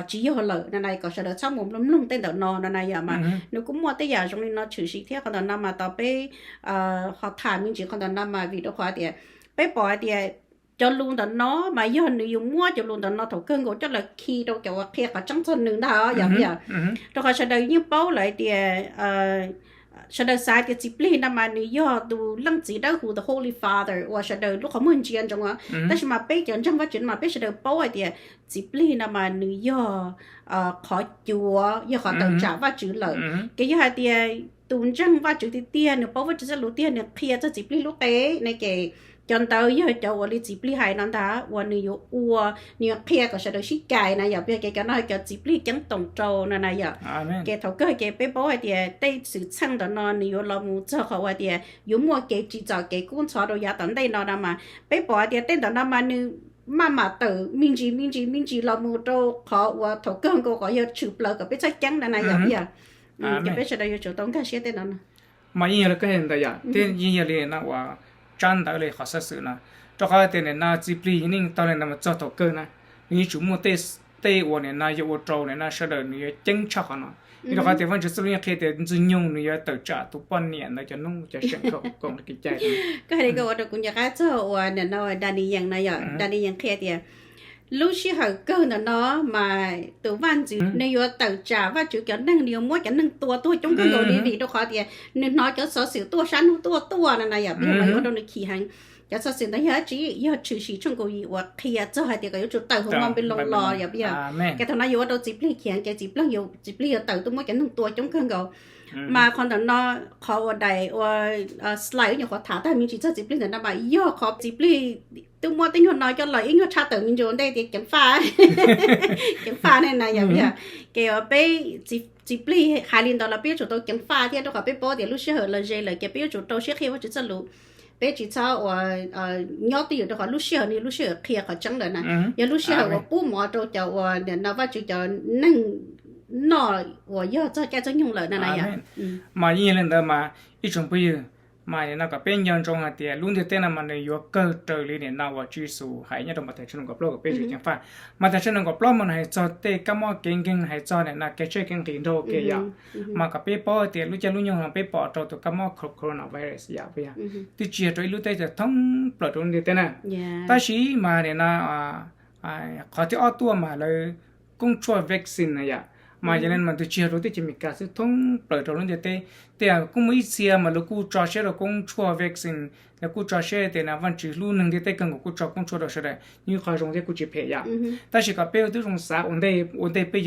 tsis yog lawm no na, kom sawv daws txhob mus mloog mloog tej ntawm no no na yom. Mas nws kuj muaj tej yam zoo li no tshwm sim thiab. Qhov ntawm no mas tos peb ho tham me ntsis qhov ntawm no mas vim rau qhov tias peb pom hais tias cov lus ntawm no mas yog nws yuav muab cov lus ntawm no thaum kawg nkaus coj los khi rau cov uas qhia qhov tseeb txog nws ntag yom, yog. Rau qhov sawv daws yeej paub lawm hais tias sawv daws xav tias Txiv Plig no mas nws yog tus leej txiv dawb huv, the Holy Father uas sawv daws lub qhov muag ntsia ntsoov os. Tab sis mas peb cov ntseeg Vajtswv no mas peb sawv daws paub hais tias Txiv Plig no mas nws yog qhov cuav, yog qhov tawm tsam Vajtswv lawm. Ces yog hais tias tus ntseeg Vajtswv tiag tiag, nws paub Vajtswv txoj lus tiag, nws qhia txog Txiv Plig lub qe ne ces cov ntawd yog cov uas li Txiv Plig hais no ntag uas nws yuav ua, nws yuav qhia kom sawv daws sib cais na yom. Ces cov no cov Txiv Plig ceeb toom rau no na yom. Ces thaum kawg ces peb paub hais tias tej xwm txheej ntawm no nws yuav los mus txog qhov uas tias yuav muaj kev tsim txom kev kub ntxhov rau yav tom ntej no no mas peb pom hais tias tej ntawm no mas nws maj mam tawm me ntsis me ntsis me ntsis los mus rau qhov uas thaum kawg nkaus qhov yog tshwm plaws kom peb txhob ceeb no na yom, yog. Ces peb sawv daws yuav tsum tau nkag siab tej no no. Mas yeej yog li koj hais ntawd yom, thiab yeej yog li no uas tsab ntawv li qhov xov xwm no, rau qhov tias nim no Txiv Plig yeej tau li ntawd mas txog thaum kawg na, nws yuav tsum muaj tej uas nim no yuav ua rau nim no sawv daws nws yuav ceeb tshaj qhov no. Vim rau qhov tias Vajtswv txoj lus qhia tias Ntxwg Nyoog nws yuav tawm tsam tus poj niam ntawd cov hnub cov seem koom kev cai. Koj hais li koj ua rau kuv nco qab txog uas nim no Daniyees no yom, Daniyees qhia tias lub sij hawm kawg ntawm no mas tus vaj ntxwv nws yuav tawm tsam Vajtswv cov neeg, nws yuav muab cov neeg tua tuag coob kawg nkaus li vim rau qhov tias nws hnov cov xov xwm tuaj sab hnub tuaj tuaj no na yom, peb yuav ua rau nws chim heev. Cov xov xwm ntawd yog dab tsi? Yog Tshwm Sim tshooj kaum yim uas qhia txog hais tias kom yuav tsum tawm hauv Npauliloos los yom, yog. Ces thaum no yuav ua rau Txiv Plig khiav ces Txiv Plig, Txiv Plig yuav tawm tuaj muab cov neeg tua coob kawg nkaus. Mas qhov ntawm no qhov uas daim uas slide wb nyuam qhuav tham tag me ntsis txog Txiv Plig ntawm no mas yog qhov Txiv Plig twb muab tej nyuag no coj los ib nyuag tshaj tawm me ntsis ua ntej tias ceev faj, ceev faj ne na yom, yog. Ces uas peb Txiv Plig hais li ntawd los peb yuav tsum tau ceev faj thiab, rau qhov peb paub tias lub sij hawm los ze lawm ces peb yuav tsum rau siab qhia Vajtswv txoj lus. Peb tsis txhob uas nyob twj ywm rau qhov lub sij hawm no yog lub sij hawm qhia qhov tseeb lawm na, yog lub sij hawm uas pub mov rau cov uas nim no Vajtswv cov neeg noj uas yog txog caij txog nyoog lawm na na yom. Mas yeej yog li ntawd mas ib tsoom phooj ywg, mas nim no kom peb nco ntsoov hais tias lub ntiaj teb no mas nws yuav kawg raws li nim no uas Tswv Yexus hais nyob rau Mathais tshooj nees nkaum plaub kom peb tsum ceev faj. Mathais tshooj nees nkaum plaub mas nws hais txog tej kab mob kev nkeeg, hais txog nim no kev tshaib kev nqhis nrog ua ke yom. Mas kom peb paub tias lub caij lub nyoog no peb pom rau tus kab mob coronavirus yom, twb tsis yog rau ib lub teb chaws thoob plaws rau lub ntiaj teb na. Tab sis mas nim no qhov thib ob tuaj mas lawv koob tshuaj vaccine na yom. Mas yog li mas twb tsis yog rau teb chaws Amelikas xwb, thoob plaws rau lub ntiaj teb. Tej yam kuj muaj ib txhia mas lawv kuj tso siab rau koob tshuaj vaccine, lawv kuj tso siab tias na Vajtswv hlub neeg ntiaj teb kawg nkaus kuj tso koob tshuaj rau sawv daws, nws ib qho zoo thiab kuj tsis phem yom. Tab sis kom peb twb zoo xav ua ntej, ua ntej peb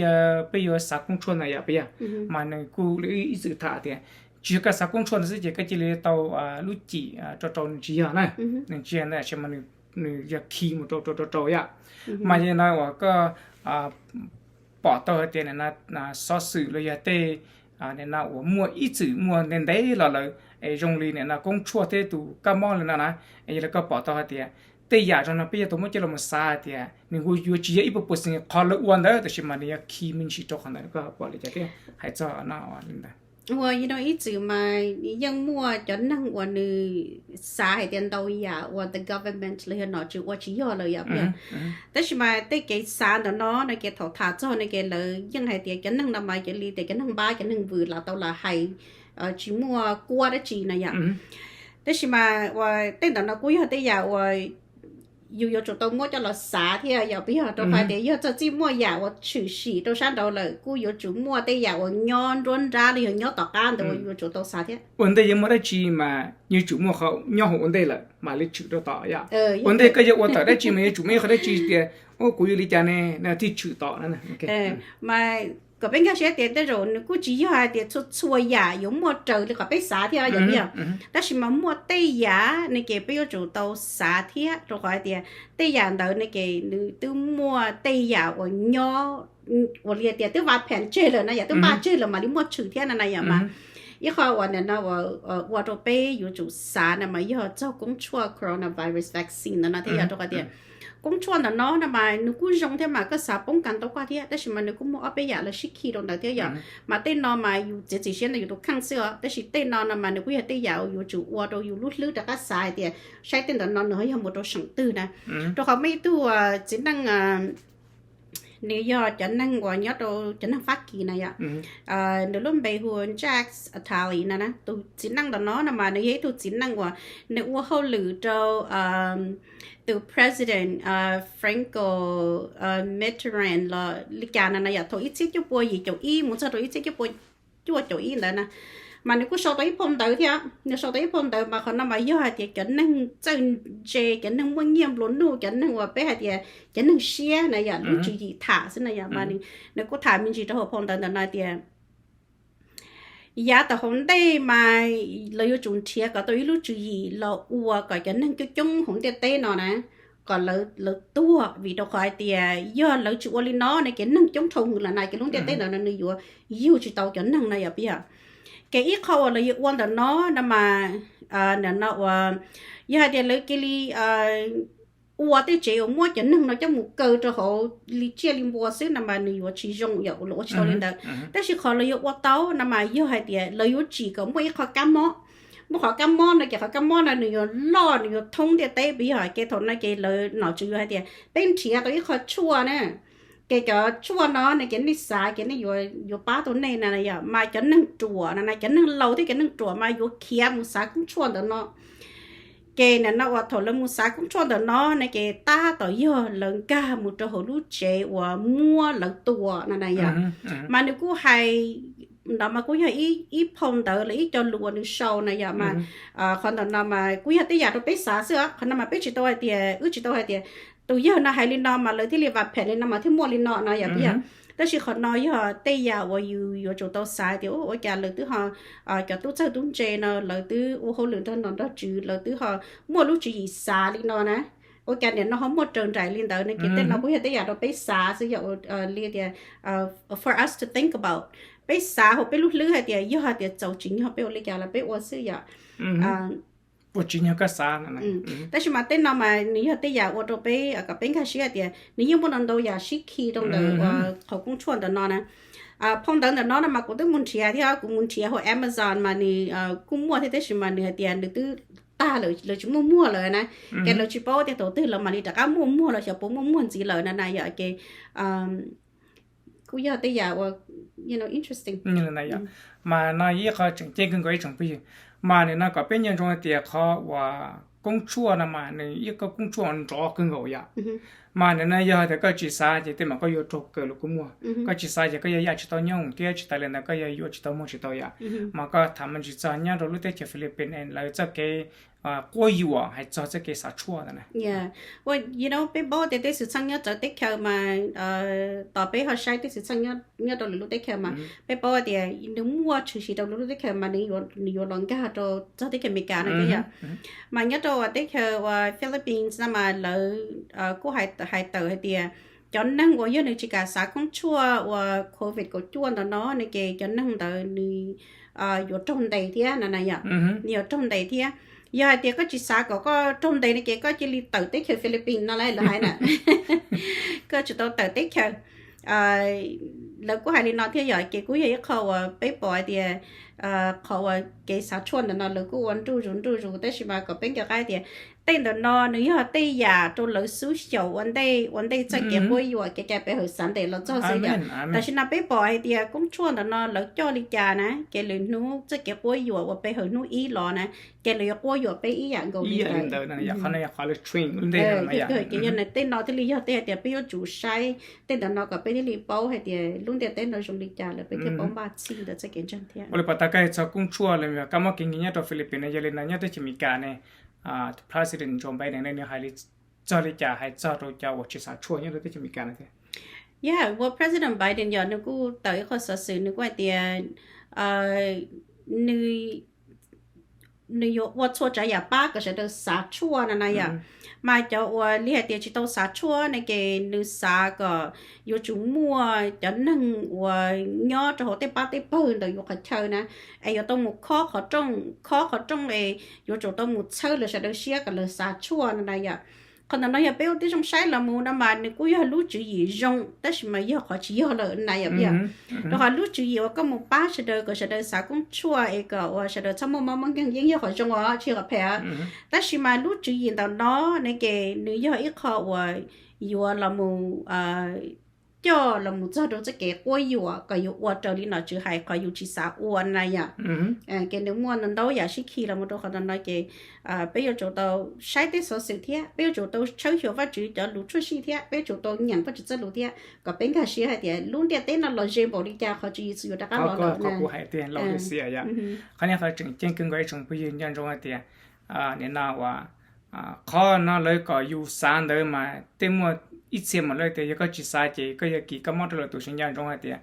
yuav xav koob tshuaj ntawd yom, peb yog, mas nws kuj ib txwm tham tias tsis yog koj xav koob tshuaj ntawd xwb ces koj cia li tau lub cim rau rau, nws tsis yog na. Nws tsis yog ntawd, mas nws nws yog khi mus rau rau rau rau yom. Mas yog no uas koj pom tau hais tias nim no xov xwm los yog tej nim no uas muaj ib txwm muaj ntev ntev los lawm es zoo li nim no koob tshuaj thiab tus kab mob li no na, es yog li koj pom tau hais tias tej yam zoo no peb yuav tau muab coj los mus xav hais tias nws yuav tsis yog ib puas percent qhov lawv ua ntawd, tab sis mas nws yog khi me ntsis rau qhov ntawd, koj pom li cas thiab hais txog no li ntawd? Ua ib txwm mas yeej muaj cov neeg uas nws xav hais tias ntau yam uas the government los yog nom tswv ua tsis yog lawm yom. Tab sis mas tej kev xav ntawm no no ces thaum tham txog no ces lawv yeej hais tias cov neeg no mas cia li tias cov neeg npab cov neeg vwm lam tau lam hais, tsis muaj kuab dab tsi no yom. Tab sis mas ua tej ntawm no kuj yog tej yam uas yus yuav tsum tau muab coj los xav thiab yom, puas yog? Rau qhov tias yog txog txij muaj yam uas tshwm sim rau sab nraud lawm kuj yuav tsum muaj tej yam uas nyob nruab nrab los yog nyob tom qab ntawd uas yuav tsum tau xav thiab. Ua ntej yuav muaj dab tsi mas yuav tsum muaj qhov nyob hauv ua ntej lawm mam li tshwm rau tom yom. Ua ntej koj yuav ua tawm dab tsi mas yuav tsum muaj ib qhov dab tsi tias, o, kuv yuav li cas ne, no thiaj tshwm tom no. Mas kom peb nkag siab tias tej zaum nws kuj tsis yog hais tias txhua txhua yam yuav muaj raws li qhov peb xav thiab yom, puas yog? Tab sis mas muaj tej yam ne ces peb yuav tsum tau xav thiab, rau qhov hais tias tej yam ntawd ne ces nws twb muaj tej yam uas nyob uas li tias twb vaj phem tseg lawm no yom, twb npaj tseg lawm mam li muaj tshwm thiab no na yom. Mas ib qho uas nim no ua rau peb yuav tsum xav na mas yog txog koob tshuaj coronavirus vaccine ntawm no thiab yom, rau qhov tias koob tshuaj ntawm no no mas nws kuj zoo thiab mas koj xav poob kas ntau koj thiab, tab sis mas nws kuj muaj ob peb yam lawv sib khi rau ntawd thiab yom. Mas tej no mas yus txiav txim siab ntawm yus tus kheej xwb os, tab sis tej no no mas nws kuj yog tej yam uas yuav tsum ua rau yus lub hlwb rov qab xav hais tias saib tej ntawm no nws ho yog mus rau seem twg na. Rau qhov muaj ib tug txiv neej, nws yog cov neeg uas nyob rau cov neeg Fab Kis na yom. Nws lub npe hu Jack Ataly no na. Tus txiv neej ntawm no no mas nws yog ib tug txiv neej uas nws ua hauj lwm rau tus president Franco Mitterrand los li cas no na yom, thaum ib txhiab cuaj pua yim caum ib mus txog rau ib txhiab cuaj pua cuaj caum ib ntawd na. Mas nws kuj sau tau ib phau ntawv thiab, nws sau tau ib phau ntawv mas qhov no mas yog hais tias cov neeg txawj ntse, cov neeg muaj nyiaj nplua nuj, cov neeg uas peb hais tias cov neeg siab na yom, lub tswv yim tham xwb na yom, mas nws kuj tham me ntsis rau hauv phau ntawv ntawm no tias yav tau hauv ntej mas lawv yuav tsum nrhiav kom tau ib lub tswv yim los ua kom cov neeg coob coob hauv ntiaj teb no na, kom lawv tuag, vim rau qhov hais tias yog lawv tsis ua li no ne ces neeg coob dhau hwv lawm na ces lub ntiaj teb ntawd no nws yuav yug tsis tau cov neeg no yom, puas yog? Ces ib qho uas lawv yuav ua ntawm no no mas, ntawm no uas yog hais tias lawv cia li ua tej tsev uas muab cov neeg no coj mus kaw rau hauv li tsiaj li npua xwb no mas nws yuav tsis zoo yom, lawv ua tsis tau li ntawd. Tab sis qhov lawv yuav ua tau no mas yog hais tias lawv yuav tsim kom muaj ib qho kab mob, muaj qhov kab mob no ces qhov kab mob no nws yuav loj nws yuav thoob ntiaj teb, puas yog? Ces thaum no ces lawv nom tswv yuav hais tias peb nrhiav tau ib qho tshuaj na, ces cov tshuaj no ne ces nej xav ces nej yuav pab tau nej na yom. Mas cov neeg ruam no na, cov neeg laus thiab cov neeg ruam mas yuav khiav mus xav koob tshuaj ntawm no. Ces nim no uas thaum lawv mus xav koob tshuaj ntawm no ne ces tab tom yog lawv nkag mus rau hauv lub tsev uas muab lawv tua no na yom. Mas nws kuj hais, ntawd mas kuj yog ib phau ntawv los ib co lus uas nws sau na yom. Mas qhov ntawm no mas kuj yog tej yam rau peb xav xwb os, qhov no mas peb tsis tau hais tias, wb tsis tau hais tias tus yawg no hais li no mas lawv thiaj li vam phem li no mas thiaj muaj li no no yom, puas yog? Tab sis qhov no yog tej yam uas yus yuav tsum tau xav tias ua cas lawv twb ho, cov tub txawj tub ntse no lawv twb ua hauj lwm nrog nom nrog tswv, lawv twb ho muaj lub tswv yim xav li no na. Ua cas nim no ho muaj raws nraim li ntawd ne? Ces tej no kuj yog tej yam rau peb xav xwb yom, li tias for us to think about, peb xav hauv peb lub hlwb hais tias yog hais tias txaus tsim nyog peb ua li cas los peb ua xwb yom. Ua tsim nyog koj xav. Tab sis mas tej no mas nws yog tej yam ua rau peb kom peb nkag siab hais tias nws yeej muaj ntau ntau yam sib khi rau ntawm uas qhov koob tshuaj ntawm no na. Phau ntawv ntawm no no mas kuv twb mus nrhiav thiab, kuv mus nrhiav hauv Amazon mas nws kuj muaj thiab, tab sis mas nws hais tias nws twb tag lawm, lawv tsis muaj muag lawm na. Ces lawv tsis paub tias thaum twg lawv mam li rov qab muaj muag los xyov puas muaj muag ntxiv lawm no na yom. Ces kuj yog tej yam uas interesting. Mas no ib qho tseem ceeb kawg nkaus ib tsoom phooj ywg, mas nim no kom peb nco ntsoov hais tias qhov uas koob tshuaj no mas nws ib qho koob tshuaj nrov kawg nkaus yom. Mas nim no yog tias koj tsis xav ces tej zaum koj yuav raug kawg los kuj muaj. Koj tsis xav ces koj yuav yaj tsis tau nyob thiab, tsis tas li ntawd koj yuav yuav tsis tau muag tsis tau yom. Mas koj tham me ntsis txog nyob rau lub teb chaws Philippines lawv txoj kev quab yuam hais txog txoj kev xav tshuaj ntawd na. Peb paub tias tej xwm txheej nyob txawv teb chaws mas, tos peb ho saib tej xwm txheej nyob rau lwm lub teb chaws mas peb paub tias nws muaj tshwm sim rau lwm lub teb chaws mas nws yuav los nkag rau txog teb chaws Amelikas no thiab yom. Mas nyob rau uas teb chaws uas Philippines no mas lawv kuj hais tawm hais tias cov neeg uas yog nws tsis kam xav koob tshuaj uas covid kaum cuaj ntawm no ne ces cov neeg ntawd nws yuav raug ntes thiab no na yom. Nws yuav raug ntes thiab. Yog hais tias koj tsis xav kom koj raug ntes no ces koj cia li tawm teb chaws Philippines no lawv hais na. Koj tsum tau tawm teb chaws. Lawv kuj hais li no thiab yom, ces kuj yog ib qho uas peb pom hais tias qhov uas kev xav tshuaj ntawm no lawv kuj ua nruj zus nruj zus, tab sis mas kom peb nco qab tias tej ntawm no nws yog tej yam rau lawv xub xyaum ua ntej ua ntej txoj kev quab yuam kev cai pe hawm xav ntes los txog xwb yom. Tam sim no peb pom hais tias koob tshuaj ntawm no lawv coj li cas na, ces lwm hnub txoj kev quab yuam uas pe hawm hnub ib los na, ces lawv yuav quab yuam peb ib yam nkaus li ntawd. Ces yog tej no thiaj li yog tej hais tias peb yuav tsum saib tej ntawm no kom peb thiaj li paub hais tias lub ntiaj teb no zoo li cas lawm peb thiaj paub npaj txhij ntawm txoj kev ntseeg thiab. Ua li pas tas koj hais txog koob tshuaj los kab mob kev nkeeg nyob rau Philippines ne, yog li no nyob teb chaws Amelikas ne, President Joe Biden ne nws hais li txog li cas hais txog rau cov uas tsis xav tshuaj nyob rau teb chaws Amelikas no thiab? Yog ua President Biden yog nws kuj tawm ib qho xov xwm nws kuj hais tias nws nws yuav ua txhua tsav yam pab kom sawv daws xav tshuaj no na yom. Mas cov uas li hais tias tsis tau xav tshuaj ne ces nws xav kom yuav tsum muaj cov neeg uas nyob rau hauv tej pab tej pawg ntawm yus qhov chaw na, es yuav tau mus khob qhov rooj, khob qhov rooj es yuav tsum tau mus txhawb lawv sawv daws siab kom lawv xav tshuaj no na yom. Qhov ntawm no yog peb ua tib zoo saib los mus no mas nws kuj yog lub tswv yim zoo tab sis mas yog qhov tsis yog lawm na yom. Rau qhov lub tswv yim uas koj mus pab sawv daws kom sawv daws xav koob tshuaj es kom uas sawv daws txhob muaj mob muaj nkeeg yeej yog qhov zoo os, tsis yog qhov phem. Tab sis mas lub tswv yim ntawm no ne ces nws yog ib qho uas yuav los mus coj los mus txog rau txoj kev quab yuam kom yuav ua raws li nom tswv hais qhov yus tsis xav ua na yom. Ces nws muaj ntau ntau yam sib khi los mus rau qhov ntawm no ces peb yuav tsum tau saib tej xov xwm thiab peb yuav tsum tau tshawb xyuas Vajtswv cov lus tshuaj sij thiab peb yuav tsum tau nyeem Vajtswv txoj lus thiab kom peb nkag siab hais tias lub ntiaj teb no los ze npaum li cas qhov tswv Yexus yuav rov qab los lawm. Qhov niag qhov tseem ceeb kawg nkaus ib tsoom phooj ywg nco ntsoov hais tias nim no uas qhov no lawv kom yus xav ntawd mas tej muaj ib txhia mas lawv tias yog koj tsis xav ces koj yuav kis koj mob rau lwm tus. Sawv nco ntsoov hais tias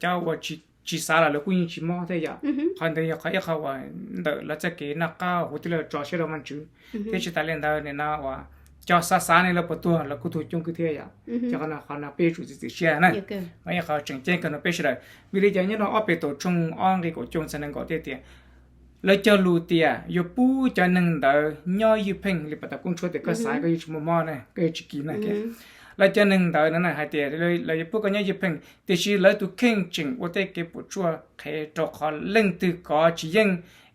cov uas tsis xav los lawv kuj yeej tsis mob thiab yom. Qhov ntawd yog qhov ib qho uas ntawm lawv txoj kev noj qab huv tij laug tso siab rau Vajtswv. Thiab tsis tas li ntawd nim no uas cov xav xav ne lawv puas tuag los kuj tuag coob kawg thiab yom. Ces qhov no, qhov no peb yuav tsum txiav txim siab na. Mas ib qho tseem ceeb kawg no peb sawv daws, vim li cas nyob rau ob Petus tshooj ob nqe kaum cuaj txog nees nkaum thiaj tias lawv cog lus tias yuav pub cov neeg ntawd nyob ywj pheej li pas tas koob tshuaj tias koj xav koj yuav tsis muaj mob na, koj yuav tsis kis na. Lawv cov neeg ntawd no hais tias lawv yuav pub koj nyob ywj pheej, tiam sis lawv tus kheej tseem ua tej kev puas tsuaj qhev, rau qhov leej twg kov tsis yeej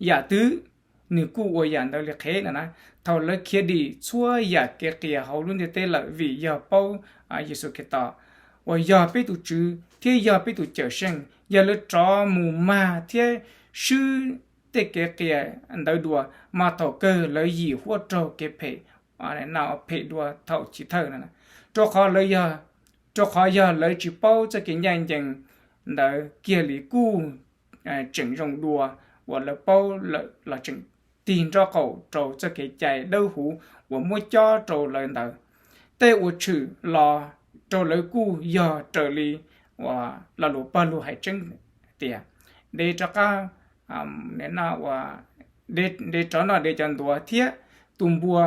yam twg, nws kuj ua yam ntawd li qhev no na. Thaum lawv khiav dim txhua yam kev qias hauv lub ntiaj teb lawm vim yog paub Yexus Khetos uas yog peb tus Tswv thiab yog peb tus Cawmseej, yog lawv rov mus mag thiab swb tej kev qias ntawd dua, mas thaum kawg lawv yim huab raug kev phem, phem dua thaum chiv thawj no. Rau qhov lawv, rau qhov yog lawv tsis paub txoj kev ncaj ncees ntawd kiag li kuj tseem zoo dua uas lawv paub lawm los tseem tig nraub qaum rau txoj kev cai dawb huv uas muab cob rau lawv ntawd. Tej uas tshwm los rau lawv kuj yog raws li uas lo lus Paj Lug hais tseeb tias, de rov qab, de tsov noj de cov ntuav thiab tus npua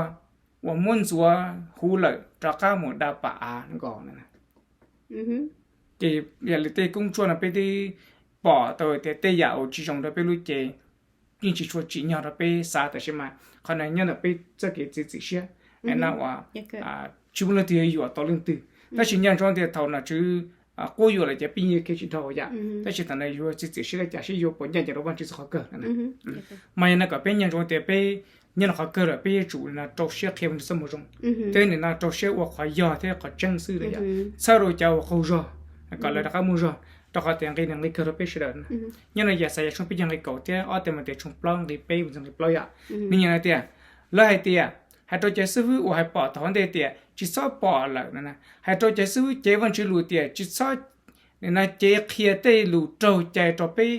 uas muab ntxuav huv lawm rov qab mus da pam av nkaus. Ces yog li tej koob tshuaj no peb twb pom tau tias tej yam uas tsis zoo rau peb lub cev, yeej tsis tshua tsim nyog rau peb xav, tab sis mas qhov no nyob ntawm peb txoj kev txiav txim siab no uas tsis muaj leej twg yuam tau leej twg. Tab sis nco ntsoov tias thaum nom tswv quab yuam lawm ces peb yeej khiav tsis dhau yam, tab sis thaum no yuav txiav txim siab li cas, seb yuav puas ncaj ncees rau Vajtswv txoj qhov kawg. Mas yog no kom peb nco ntsoov tias peb nyob rau qhov kawg lawm peb yuav tsum rau siab qhia Vajtswv txoj moo zoo, thiab nim no rau siab ua qhov yog thiab qhov tseeb xwb yom, txhawb rau cov uas qaug zog kom lawv rov qab muaj zog, rau qhov tias nqe no nqi kawg rau peb sawv daws. Nyob no Yaxayas tshooj peb caug nqi kaum thiab ob Timautes tshooj plaub nqi peb mus txog nqi plaub yom, nws nyeem hais tias, lawv hais tias, Hais rau cov xib fwb uas hais pom thaum ntej tias tsis txhob pom lawm no. Hais rau cov xib fwb cev Vajtswv lus tias tsis txhob cev qhia tej lus raug cai rau peb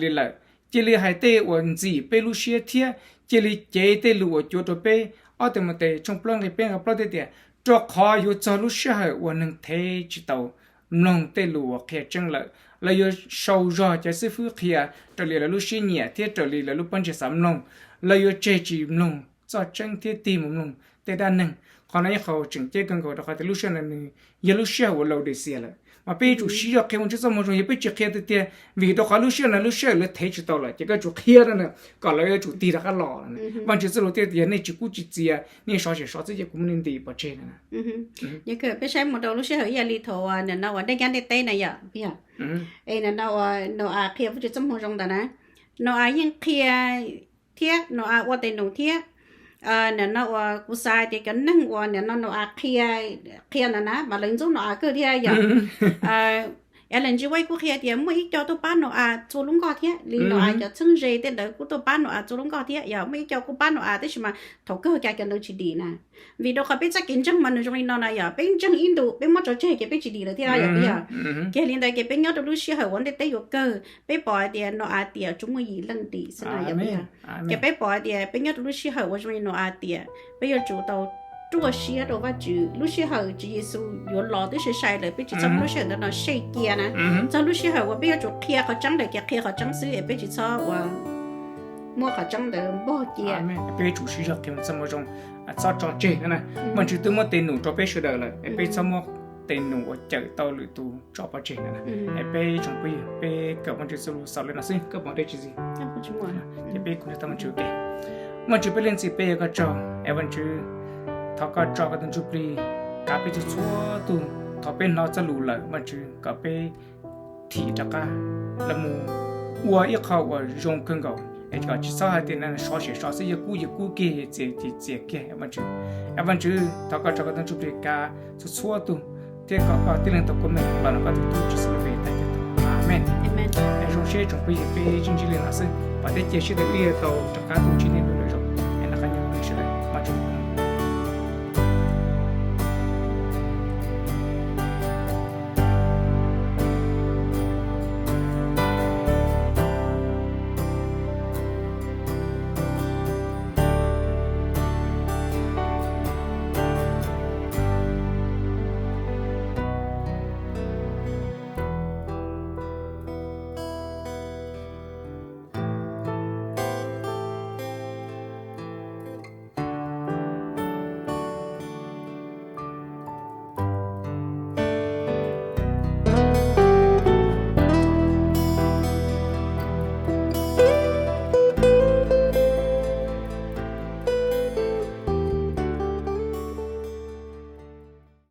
li lawm. Cia li hais tej uas ntxim peb lub siab thiab cia li cev tej lus uas cuav rau peb. Ob Timautes tshooj plaub nqe peb nqe plaub thiab tias, rau qhov yuav txog lub sij hawm uas neeg thev tsis tau mloog tej lus uas qhia tseeb lawm. Lawv yuav sau zog cov xib fwb qhia raws li lawv lub siab nyiam thiab raws li lawv lub pob ntseg xav mloog. Lawv yuav tseg tsis mloog txoj tseeb thiab tig mus mloog tej dab neeg. Qhov no ib qho tseem ceeb kawg nkaus rau qhov tias lub sij hawm no nws yog lub sij hawm uas Laodicea lawm. Mas peb yuav tsum siv zog qhia Vajtswv txoj moo zoo, yog peb tsis qhia tiag tiag, vim rau qhov lub sij hawm no lub sij hawm lawv thev tsis tau lawm ces koj tsum qhia rau nws kom lawv yuav tsum tig rov qab los. Vajtswv txoj lus thiaj tias, nej tsis kub tsis txias, nej sov sem sov xwb ces kuv muab nej ntim pov tseg no. Peb saib mus rau lub sij hawm ib yam li thaum uas nim no uas dej nyab dej teb na yom, es nim no uas Nau-as qhia Vajtswv txoj moo zoo ntawd na, Nau-as yeej qhia thiab Nau-as ua tes num thiab. Nim no uas kuv xav tias cov neeg uas nim no Nau-as qhia ntawd na mas lawv ntxub Nau-as kawg thiab yom. Ellen G. White kuj qhia tias muaj ib co tuaj pab Nau-as txua lub nkoj thiab, li Nau-as cov txheeb ze tej ntawd kuj tuaj pab Nau-as txua lub nkoj thiab yom. Muaj ib co kuj pab Nau-as tab sis mas thaum kawg cas cov ntawd tsis dim na. Vim rau qhov peb txoj kev ntseeg mas nws zoo li no na yom, peb ntseeg ib ntus peb muab tso tseg ces peb tsis dim lawm thiab yom. Ces li ntawd ces peb nyob rau lub sij hawm uas ntiaj teb yuav kawg, peb pom hais tias Nau-as tiam tsuas muaj yim leej dim xwb no yom. Ces peb pom hais tias peb nyob rau lub sij hawm uas zoo li Nau-as tiam, peb yuav tsum tau ruaj siab rau Vajtswv. Lub sij hawm Tswv Yexus yuav los twb sai sai lawm, peb tsis txhob muab lub sij hawm ntawd no sej cia na. Txog lub sij hawm uas peb yuav tsum qhia qhov tseeb lawm ces qhia qhov tseeb xwb es peb tsis txhob uas muab qhov tseeb ntawd npog cia. Peb yuav tsum siv zog qhia txoj moo zoo, txhob tso tseg no na. Vajtswv twb muab tes num rau peb sawv daws lawm es peb txhob muab tes num uas cawm tau lwm tus tso pov tseg no na. Es peb tsoom phooj ywg, peb kawm Vajtswv txoj lus xaus li no xwb, koj pom dab tsi ntxiv? Ces peb kuj tau Vajtswv ua ke. Vajtswv, peb leej txiv, peb ua koj tsaug es Vajtswv, thov koj tso koj tus Ntsuj Plig kav peb txhua txhua tus. Thaum peb hnov txoj lus lawm Vajtswv, kom peb thim rov qab los mus ua ib qho uas zoo kawg nkaus es kom tsis txhob hais tias sov sem sov xwb, yog kub yog kub kiag, txias ces txias kiag Vajtswv. Vajtswv, thov koj tso koj tus Ntsuj Plig kav txhua txhua tus thiab kom koj tib leeg tau kua muag los ntawm koj tus tub Tswv Yexus lub npe tag nrho. Amees. Es zoo siab tsoom phooj ywg, peb sib ntsib li no xwb, peb thiaj cia siab tias peb yuav tau rov qab tuaj ntsib nej dua lwm